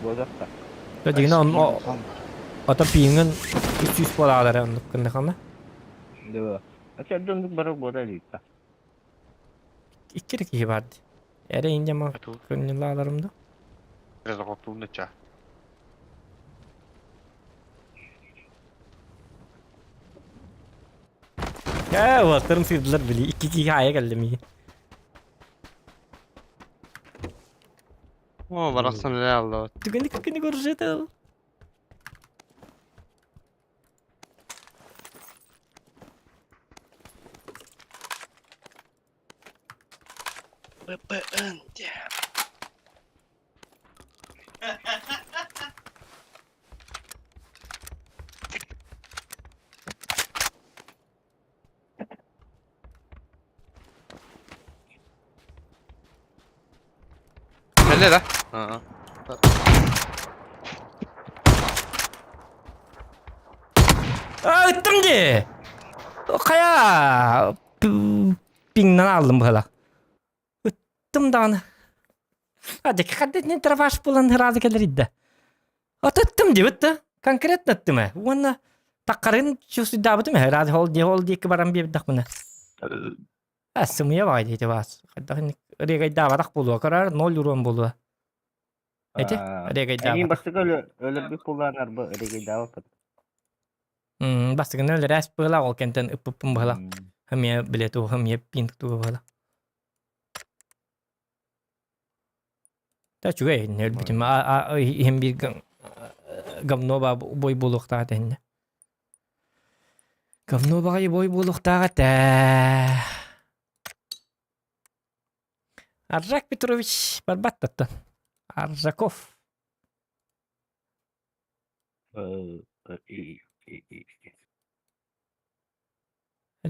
Bozak da. Дигин он ата пиңин 300 болалар оннук кыннахана. Değil mi? Оччо оннук барар буола илиитэ. Икки эрэ киһи баар дии. Эрэ инде көнньүлааларым да. Ээ, уолаттарым сыырдылар били. Икки киһи аайа кэллэ миигин. О, барахсан үлэ аллыбыт. Түгэни күнү көрүшэтэл. VPN диэ. Кэллэ да? Аа. А, ыттым дии! Хайа пиҥнан ааллым быһалаах. Ыттым даҕаны. Адьаки хардытын траваш булан ыраазы кэлэр идда. От ыттым дибит да. Конкретно ыттым ээ. Уонна таққарын чувствуйдаабытым ээ. Ыраазы ол дии ол диэки баран биэрдэхпинэ. А сымыйа баҕай диэти баас. Хайдах регайдаабатах буолуо. Көрөр ноль урон буолуо. Эти Эҥин регайдаабатах. бастакы өлөрбүт булаан арба регайдаабаппыт. Бастакыны өлөрөөс быһылаах ол кэнтэн ыппыппын быһылаах. Хымия билэ туу хымия пинг туу быһылаах. Та үчүгэй иннэ өлбүтүм иһин биир говно бой буолуохтаах этэ иннэ. Говно баҕайы бой буолуохтаах этэ. Аржак Петрович барбат таттан. Аржаков.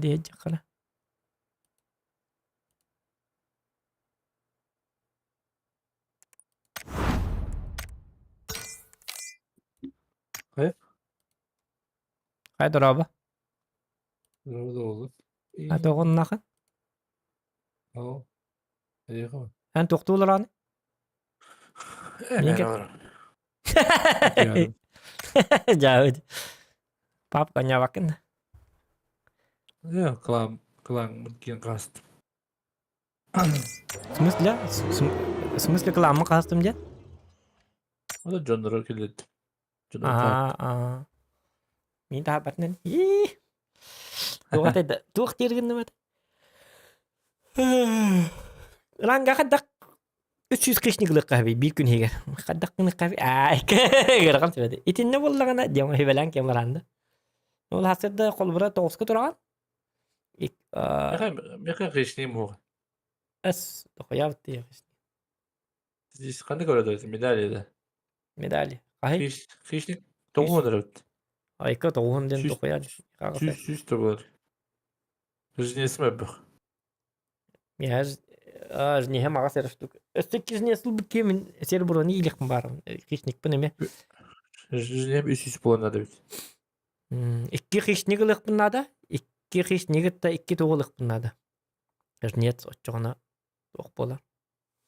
Диэдьэххэ Хайа? Хайа дорообо. Дорообо да А тоҕоннахын? Оо. Эйиэхэ Эн туохтуу олороон? Ээ, Минке. олорор. Дьаабыт. Папка ньабаккын. Ээ, кылаан кылаан киэн хаастым. В смысле? В смысле кылааммын хаастым диэн? Ото дьонноро кэллит. Аа, аа. Мин таһаарбатынан. Ии. Туох этэ? Туох диир гынным этэ? Ранга хайдах 300 хищник ылыахха сөбүй биир күн иһигэр. Хайдах гыныахха сөбүй? Аа, ыарахан сүбэтэ. Итиннэ буоллаҕына, диэн хибэлээн кэм бараанда. Ол хасырда холбура тоҕуска тураҕын. Меха хищник муох. Эс, дохуя тиэ хищник. Здесь ханнык көрөдө медали да. Медали. Хаһый? Хищник тоҕуһун эрэ. Айка тоҕуһун диэн дохуя. Сүүс сүүс тоҕуһун. Жизнесим өбөх. Я жнеһэ маҕас эрэ штука. Өссө кижнес ылбыт киэмин сереброны иилихпин баарым. Хищникпын эмэ. Жизнем үс үс буолан надо бит. Икки хищник ылыахпын наада. Икки хищник та икки тугу ылыахпын наада. Жнец оччоҕуна туох буолар?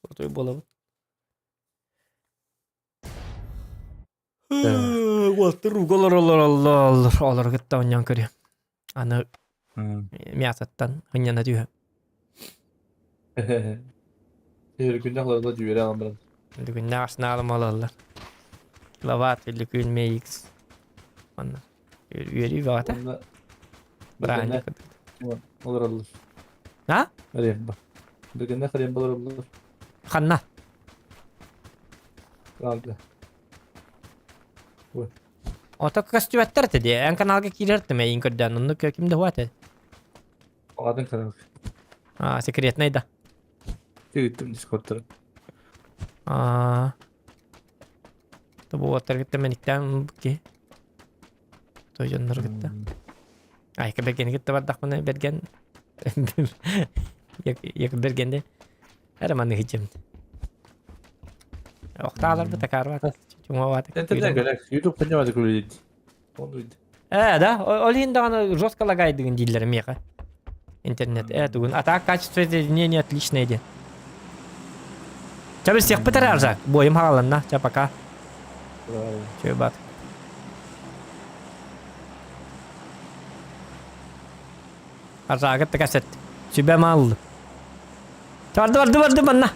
Крутой буолабыт. Уолтар уга олороллор олор кытта оонньоон көрүө. Аны мясоттан ынньана түһэ. Күннэх олороллор дьүөрэ аҕам баран. Күннэх арсеналым олороллор. Киловатт или күн MX. Манна үөрүү бөҕөтө. Бырааһынньык Олороллор. А? Рембо. Бүгүннэх рембо олороллор. Ханна? Правда. Ото көстүбэттэр этэ дии. Эн каналга киирэр этим эйин көрдөөн. Оннук ким да хуа этэ. Атын канал. А, секретный да. Тигиттим дискордтары. А. Тобу уоттар кытта мэниктээн ки. Той дьоннор кытта. Айка бэргэни кытта бардахпына бэргэн як бэргэнде эрэ маннык иһдьим. Охтааларбыт такаарбат чуҥаабат. Интернет керек. YouTube понимать күлейді. Оны Э, да, ол иһин даҕаны жестко лагайдыгын дииллэр миэхэ. Интернет, э, тугун. А так качество соединения отличное диэн. Ча билсиэхпит эрэ Аржак. Буойум хааланна. Ча пока. Чө бат. Аржаагыт кэсэт. Сүбэ мааллы. Барды барды барды манна.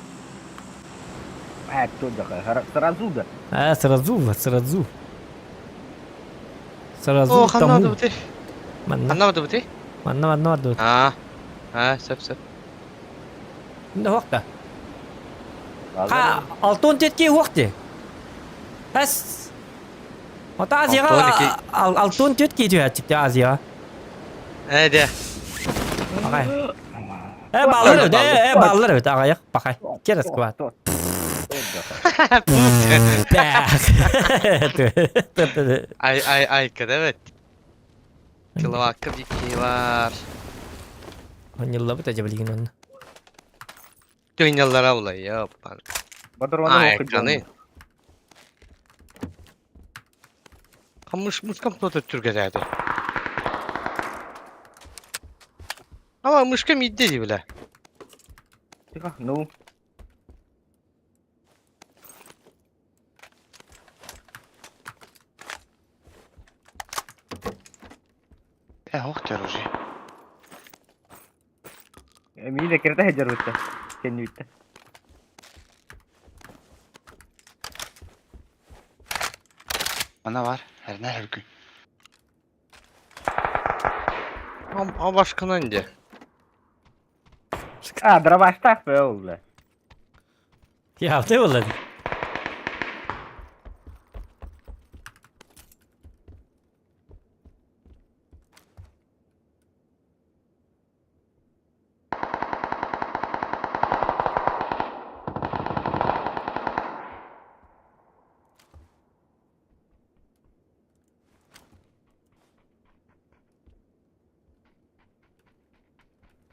А, кто да, сразу да. А, сразу, сразу. Сразу О, ханна тому. бардыбытый? Манна, Ханна бардыбытый? манна, манна бардыбыт. Аа. Аа, сөп сөп. Мында хуакта. Ха, алтон тетки хуакты. Әс. Ота Азияға алтон тетки түһәтчикте Азияға. Ээ, дэ. Ағай. Э, баллар өт, э, э, баллар өт, ағайық, бақай. Керес куат. Ай, ай, айка, evet. Киловакка бикки бар. Ньыллабыт эже билигин онно. Дөньялара улай, ёппан. Айканы. Камыш мышкам тота түргәдәде. Ама мышкам идде ди биле. Тихо, ну. Э, ох, оружие. Миинэ киртэ сылдьар Кэннибиттэ. Ана бар, эрнер үргүн. А башкынан инде. А, дробаштаах бе ол бля. Япты боллады.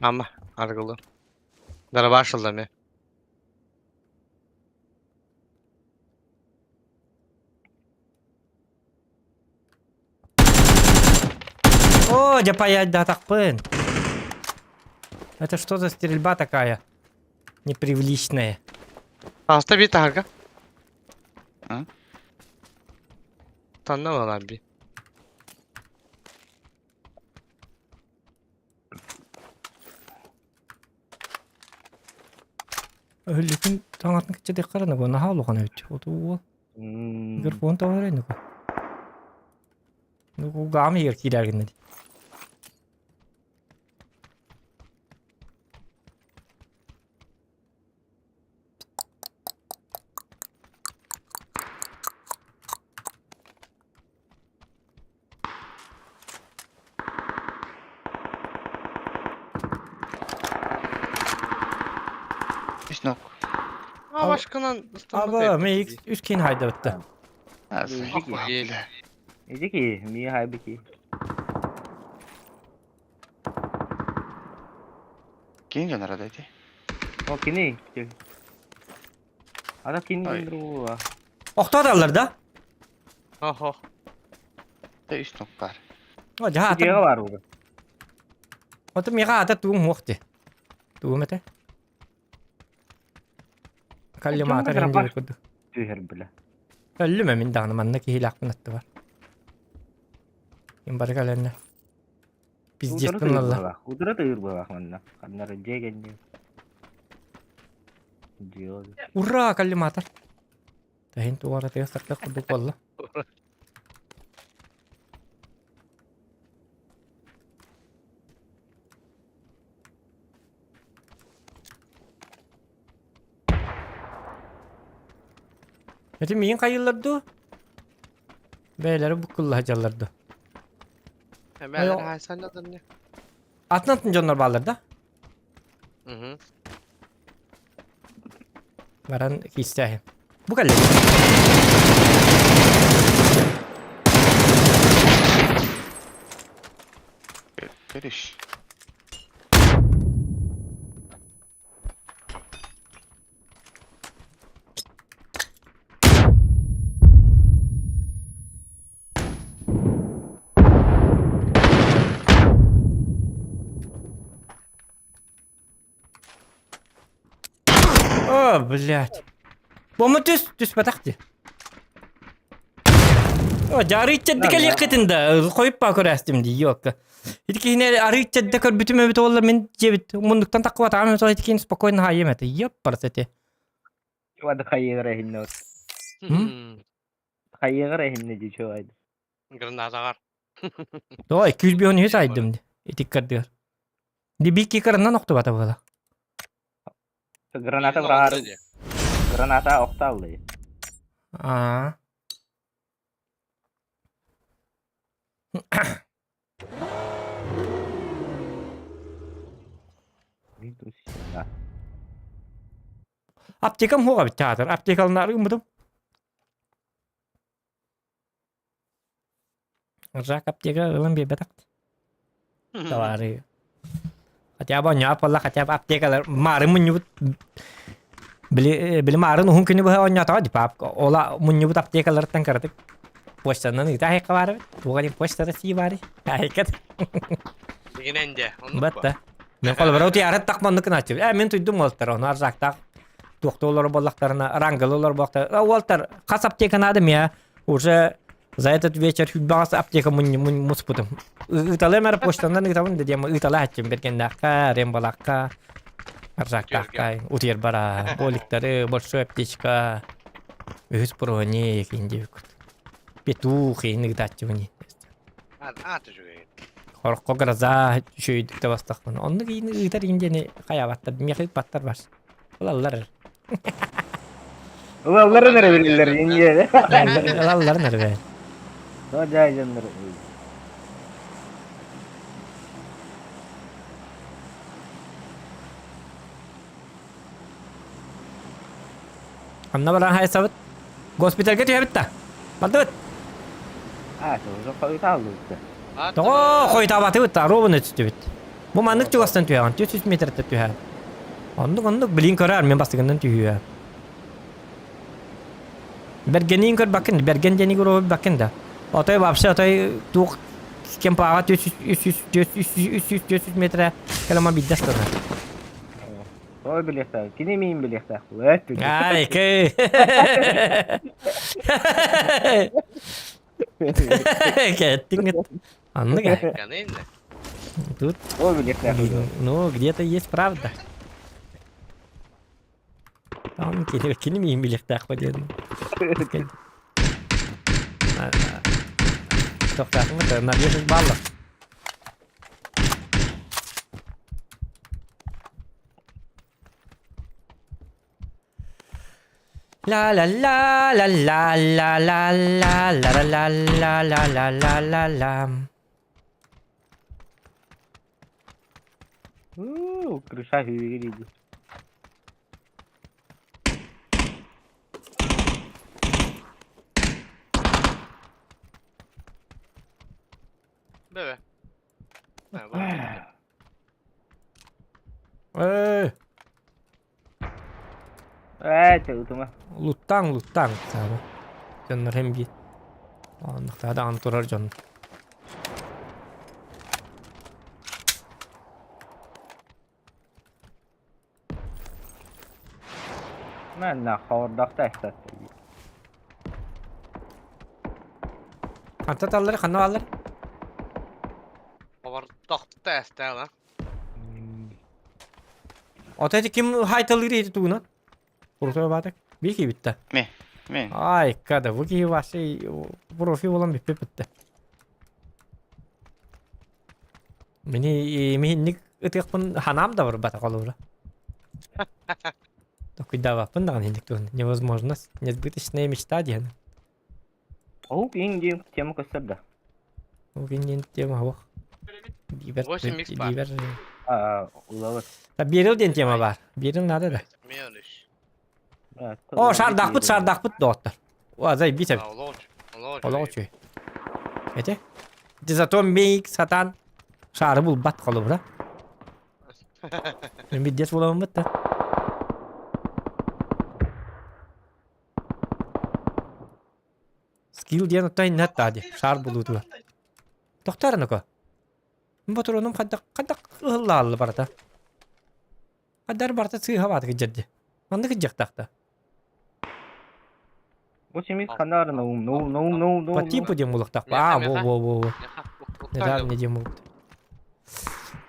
Ама, аргылы. Дробаш ылла О, дя паять да тахпын. Это что за стрельба такая? Непривлечная. Аста bir targa. А? Tanlama lan bir. Өлүкүн таҥатын кычча деккарана го наһаа улахан эбит. Оту микрофон таварай нуку. Ну гам егер киирэргиннэ Үс нок. А башкынан Аба, мен үс кин хайдабытта. Иди ми хайбики. Кин жонара дайти. О, кини. Ада кини друга. Охтоодаллар да? Охо. Та үс нок бар. О, жаа. Дьиэҕэ бар буга. Ото мига ата тугум хуохти. Тугум этэ? Каллиматор инди курдук. Түһэр бля. Өллүм мин даҕаны манна киһилээхпин аттыбар. Ким бары кэлэннэ. Пиздец гыналла. Утура тыыр буолаах манна. Ханнары дьиэ кэнниэ. Дьиэ. Ура, коллиматор. Таһин туора тыас тартах курдук буолла. Эти миин хайыллар дуу? Бэйэлэрэ буккулла сылдьаллар дуу? Hemen хайсанладым не. Атын атын дьоннор бааллар да? Мгм. Баран киистээһин. Бу кэллэ. Көрүш. О, блядь. Бому түс, түспэтэх дии. О, дьаарыйча кэлиэххитин да, хойуппа көрөөстүм дии, ёлка. Ити киһини арыый чэддэ көрбүтүм эбит уолла мин дьиэбит муннуктан таххыбатаҕым эбит ити киһини спокойно хаайыам этэ. Еппарс эти. Вады хайыгар эһинне. Хайыгар эһинне дии чугайды. Гранатаҕар. Ой, 253 айдым ди. Итиккардыгар. Ди бик кикарынан охтубата буола. Граната быраҕар. Граната охтааллы. Аа. Аптекам хуоҕа бит театр. Аптекалынары гыммытым. Жак аптека ылан биэрбэтэх. Товары. Хотя бы оонньоот буолла, хотя бы аптекалар маарын мунньубут били били маарын уһун күнү быһа оонньоотоҕо дии папка. Ола мунньубут аптекаларыттан кыратык почтанан ыыта аһыйка баар эбит. Туох диэн почта России баарый? Аһыйка. Дигинэн дьэ, оннук Батта. Мен холобура утуйаары тахманнык гынааччыбын. Ээ мин туйдум уолтар, ону арзаактаах туохта олорор буоллахтарына, рангалы олорор буоллахтарына, уолтар хас аптека наада миэ уже за этот вечер хүлбэҕэс аптека муспутум. Ыыталыам эрэ почтанан ыытабын да диэм ыыталааччым бэргэннээххэ, рембалаахха, арзаактаахха утуйар бара, боликтары, большой аптечка, үһүс брони киин диэбиккут. Петух иин ыытааччыбын. Аата үчүгэй. Хороххо гроза үчүгэйдик да бастахпын. Оннук иин ыытар иин диэни хайаабаттар, миэхэ ыыппаттар бар. Ылаллар. Ылалларын эрэ билэллэр иньиэ. Ылалларын эрэ бээ. Тоҕо дьаай дьоннор. Анна баран хайсабыт. Госпитальга түһэбит да. Бардыбыт. А, тоҕо хойутааллыбыт. Тоҕо хойутаабатыбыт да, ровно түстүбүт. Бу маннык чугастан түһэҕин, 400 метртэ түһэр. Оннук оннук билин көрөр, мен бастыгынан түһүө. Бэргэниин көрбөккүн, бэргэн диэни көрбөккүн да. Отой вообще отой туох кемпаға 400 300 400 300 метрэ кэлэмэ биддес тана. Той билиэхтээх. Кини миин билиэхтээх. Эт Ай, кэй. Кэттиҥ Аннык э. Тут ну, где-то есть правда. Там кини миин билиэхтээх диэн. Тохтаахмыт, на 10 баллов. La la la la la la la la la la la la la la la la. Уу, крыша үһүгэр Бэбэ. Ээ, Ээ, чэ, Луттаҥ, луттаҥ, саaba. Дьоннор hem биир. Оннуктаа даҕаны турар дьон. Манна хоордохто эстат. Хантан таллар, ханна бааллар? Хобордохто эстэ Ото эти ким хайталыыр ити тугунан? Крутой баатак. Бии киибиттэ. Ме, ме. Ай, када, бу киһи вообще профи болан бүппүт битте. Мини миһинник ытыахпын ханаам да барбата холобура. Токуйдаабаппын даҕаны инник туһун. Невозможно, несбыточная мечта диэн. Ол иң диэн тема көстөр да. Ол диэн тема суох. Бибер, 8 икс бар. бибер. Аа, улабыт. Берил диэн тема бар. Берил надо да. О, шардахпыт, шардахпыт доҕоттор. О, зайбить эбит. Олох үчүгэй. Эти? Ити зато мейик сатаан шаары булбат холобура. Миддес буламмыт да. Скилл диэн оттон иннат таа ди. Шаар булуутугар. Тохтоор аныко. Ботуруонум хайдах хайдах ыһыллаалла барыта. Хайдар барыта сыыһа баатык дьэрди. Маннык дьахтахта. Бу симит ханаар ноум ноум ноум ноум По типу диэн булуохтаах. Аа, во во во во. Недавно диэн булбут.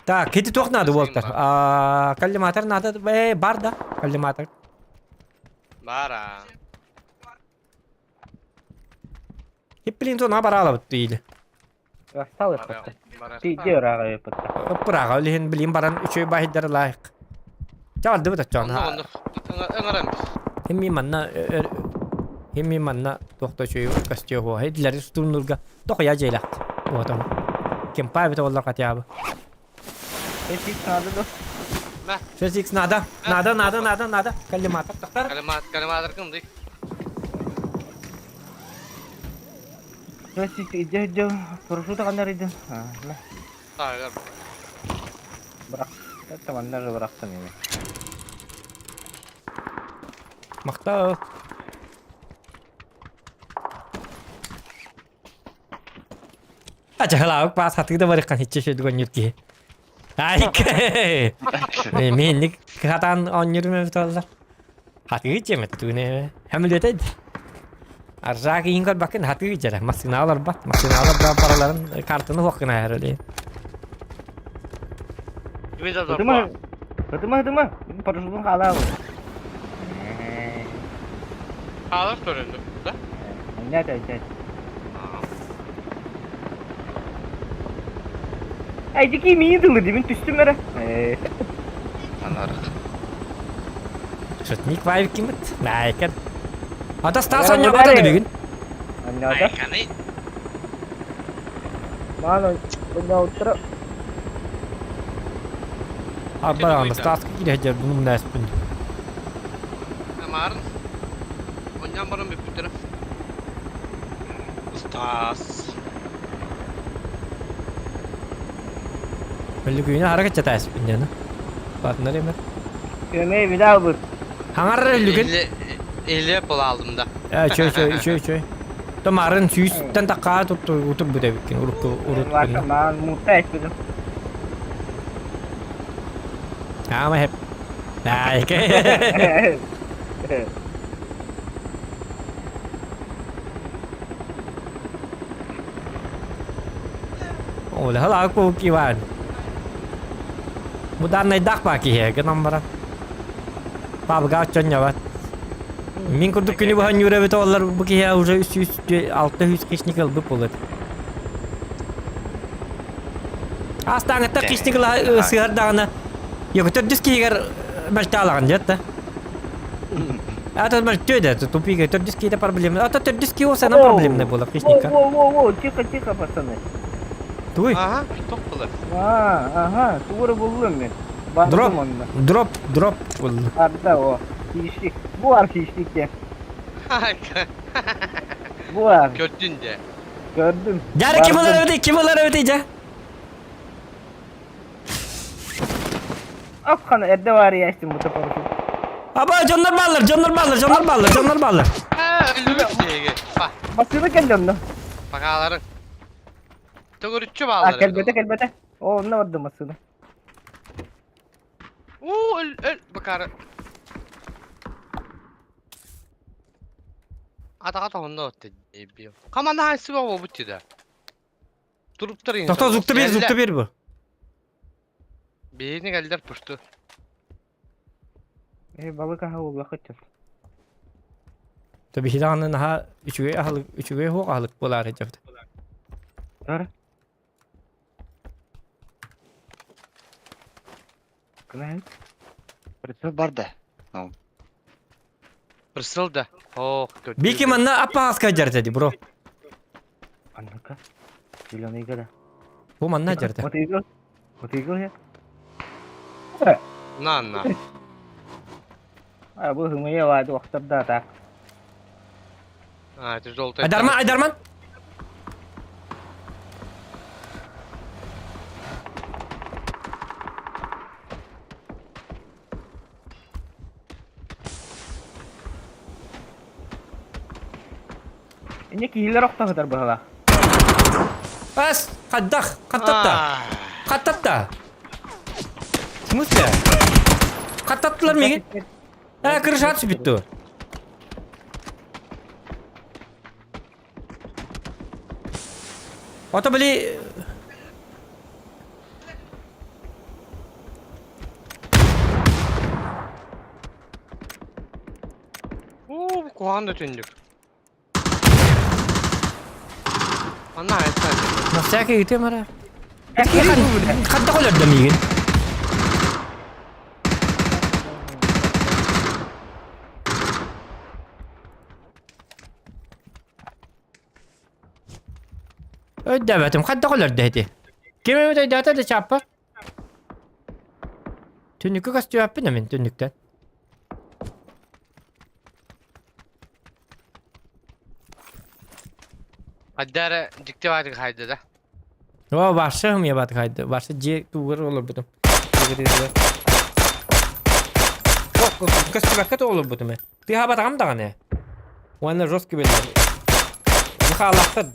Так, ити туох наада уолтар? Аа, коллиматор наада, э, бар да, коллиматор. Бар а. Хипплин то на баралабыт диили. Астал ыппытта. Ти ыраага ыппытта. Ыппырага илин билин баран үчүгэй баһыйдары лайык. Чаҕардыбыт оччоон. Онно ыҥыран бис. Химми манна химми манна туохта үчүгэй костюм хуа. Хидилери стурнурга тохуя дьиэлэхт. Уотом. Кемпа эбит оллар хотя бы. Эсик надо да. 6x надо. Надо, надо, надо, надо. Коллиматор тохтар. Коллиматор кымдый. Эсик иде иде парашюта кандар иде. Тагыр. Бырах. Это манна же бырахтым эми. Мактау. Ачахалаабык баас хатыы да барыххан хиччэ шөдүгөн ньүр киһи. Айк! Миинник хатаан оонньуурум эбит буоллар. Хатыы дьиэмэт түүнэ. Хамилетед. Аржаак иин көрбаккын хатыы дьэрэ. Массыына олорбат. Массыына олорбат бараларын картаны хуохкына эрэлии. Ытыма, ытыма, ытыма. Парашютун хаалаабын. Хаалар көрүндү, да? Нет, нет. Эй, дикий мини дылы димин түстүм эрэ. Анарык. Шутник вайб кимит? Найкер. Ата Стас онньоҕото да бүгүн. Онньоото. Маан онньоуттара. Арбараҕына Стаска киирэ сылдьар бу мунааспын. Амарын. Онньоон баран бүппүттэрэ. Стас. Өлүкүүнү хара кэччэтээспин диэн. Партнер эмэ. Көмөй билээ бут. Хаҥар өлүгүн. Или булалдым да. Э, чөй чөй чөй чөй. Томарын сүүстэн такkaa тутту утур бүтэбиккин урукку урут. Маан муутта эспитим. Аама хеп. Наайка. Ол халаку киван. Муданнайдаах баа киһи гынан баран. Пабга оччонньобат. Мин курдук күнү быһа ньүүрэбит оллар бу киһи уже 300 600 хищник ылбыт буолуот. Астааҥыттан хищник сыһардаҕына Йөкөтөрдүс киһигэр мөлтөалаҕын дьэ да. А то мөлтөө да тупига төрдүс киһитэ проблема. А то төрдүс киһи ол сана проблемный буолар хищникка. Во, во, во, тихо, тихо, пацаны. Туй. Ага, тоқ булар. А, ага, тугура буллум мен. Дроп, дроп, дроп буллум. Арда о, хищник. Бу ар хищник Бу ар. Көрдүн де. Көрдүм. Дьэ, ким ылар эбитий, ким ылар эбитий дьэ? Апхана эрдэ баар ястым бу топору. Аба, дьоннор бааллар, дьоннор бааллар, дьоннор бааллар, дьоннор бааллар. Өлүбүт диэги. Ба. Басыны кэллэ онно. Бакааларын. Төгүрүччү бааллар. А, кэлбэтэ, кэлбэтэ. О, онно барды массыына. Уу, өл, өл, бакаары. Атаға тоһунна отты дебил. Команда хайсы ба бу тиде. Туруптар Тохто зукты бер, зукты бер бу. Бейни кэллэр пушту. Э, балык аһа уллахыт. Таби хидааны наха үчүгэй аһылык, үчүгэй хуох аһылык буолаары дьабыт. Тара. Кына Прицел бар да. Присыл да. Ох, көрдү. Бики манна аппааска дьэртэди, бро. Анныка. Зеленый года. Бу манна дьэртэ. Вот игл. Вот игл я. На, на. А, бу хымыя вады вақтарда так. А, это желтый. Айдарман, Айдарман! Эне киһилер охтоһутар быһыла. Бас, қаддах, қаттатта. Қаттатта. В смысле? Қаттаттылар меге? Ә, крыша түсіп бітті. Ото били... Уу, куһаҕан да түннүк. Манна айта. На всякий ытым эрэ. Ханта колордо миигин? Өйдөөбөтүм, ханта колордо ити? Ким эбит өйдөөтө да чааппар? Түннүккэ көстүбэппин мин түннүктэн. Хайда эрэ дьикти баатык хайда да. О, барса хымыйа баатык хайда. Барса дьиэ тугар олорбутум. Көстүбэккэ да олорбутум ээ. Тыаһаабатаҕым даҕаны. Уонна жестко биллэр. Михайлахтар.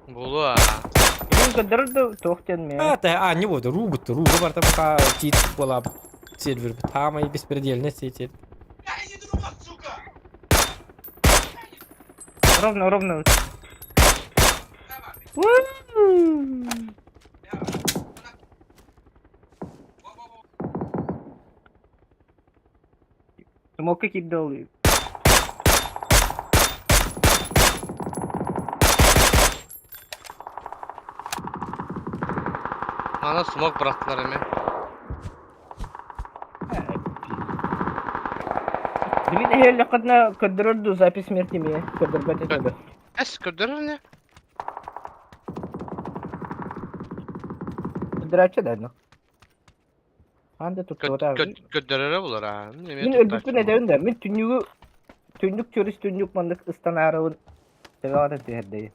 Буолуо. Мин көрдөрөр да туох диэн мэ. А, та, а, не буду, ругут, ругу барта пока чит буолап сервер тамай беспредельный сеть. Ровно, ровно. Смока кидал. Ана смок бырахтылар эмиэ. Блин, эһэллэххитинэ көрдөрөр дуу запись смерти миэ көрдөрбөт этэ да. Эс көрдөрөр не? Көрдөрөөччү да ну. Анда туттуота. Көрдөрөрө булар аа. Мин өлбүппүн этэбин да, мин түннүгү түннүк чөрүс түннүк маннык ыстанаарыбын төбөҕө түһэрдэйин.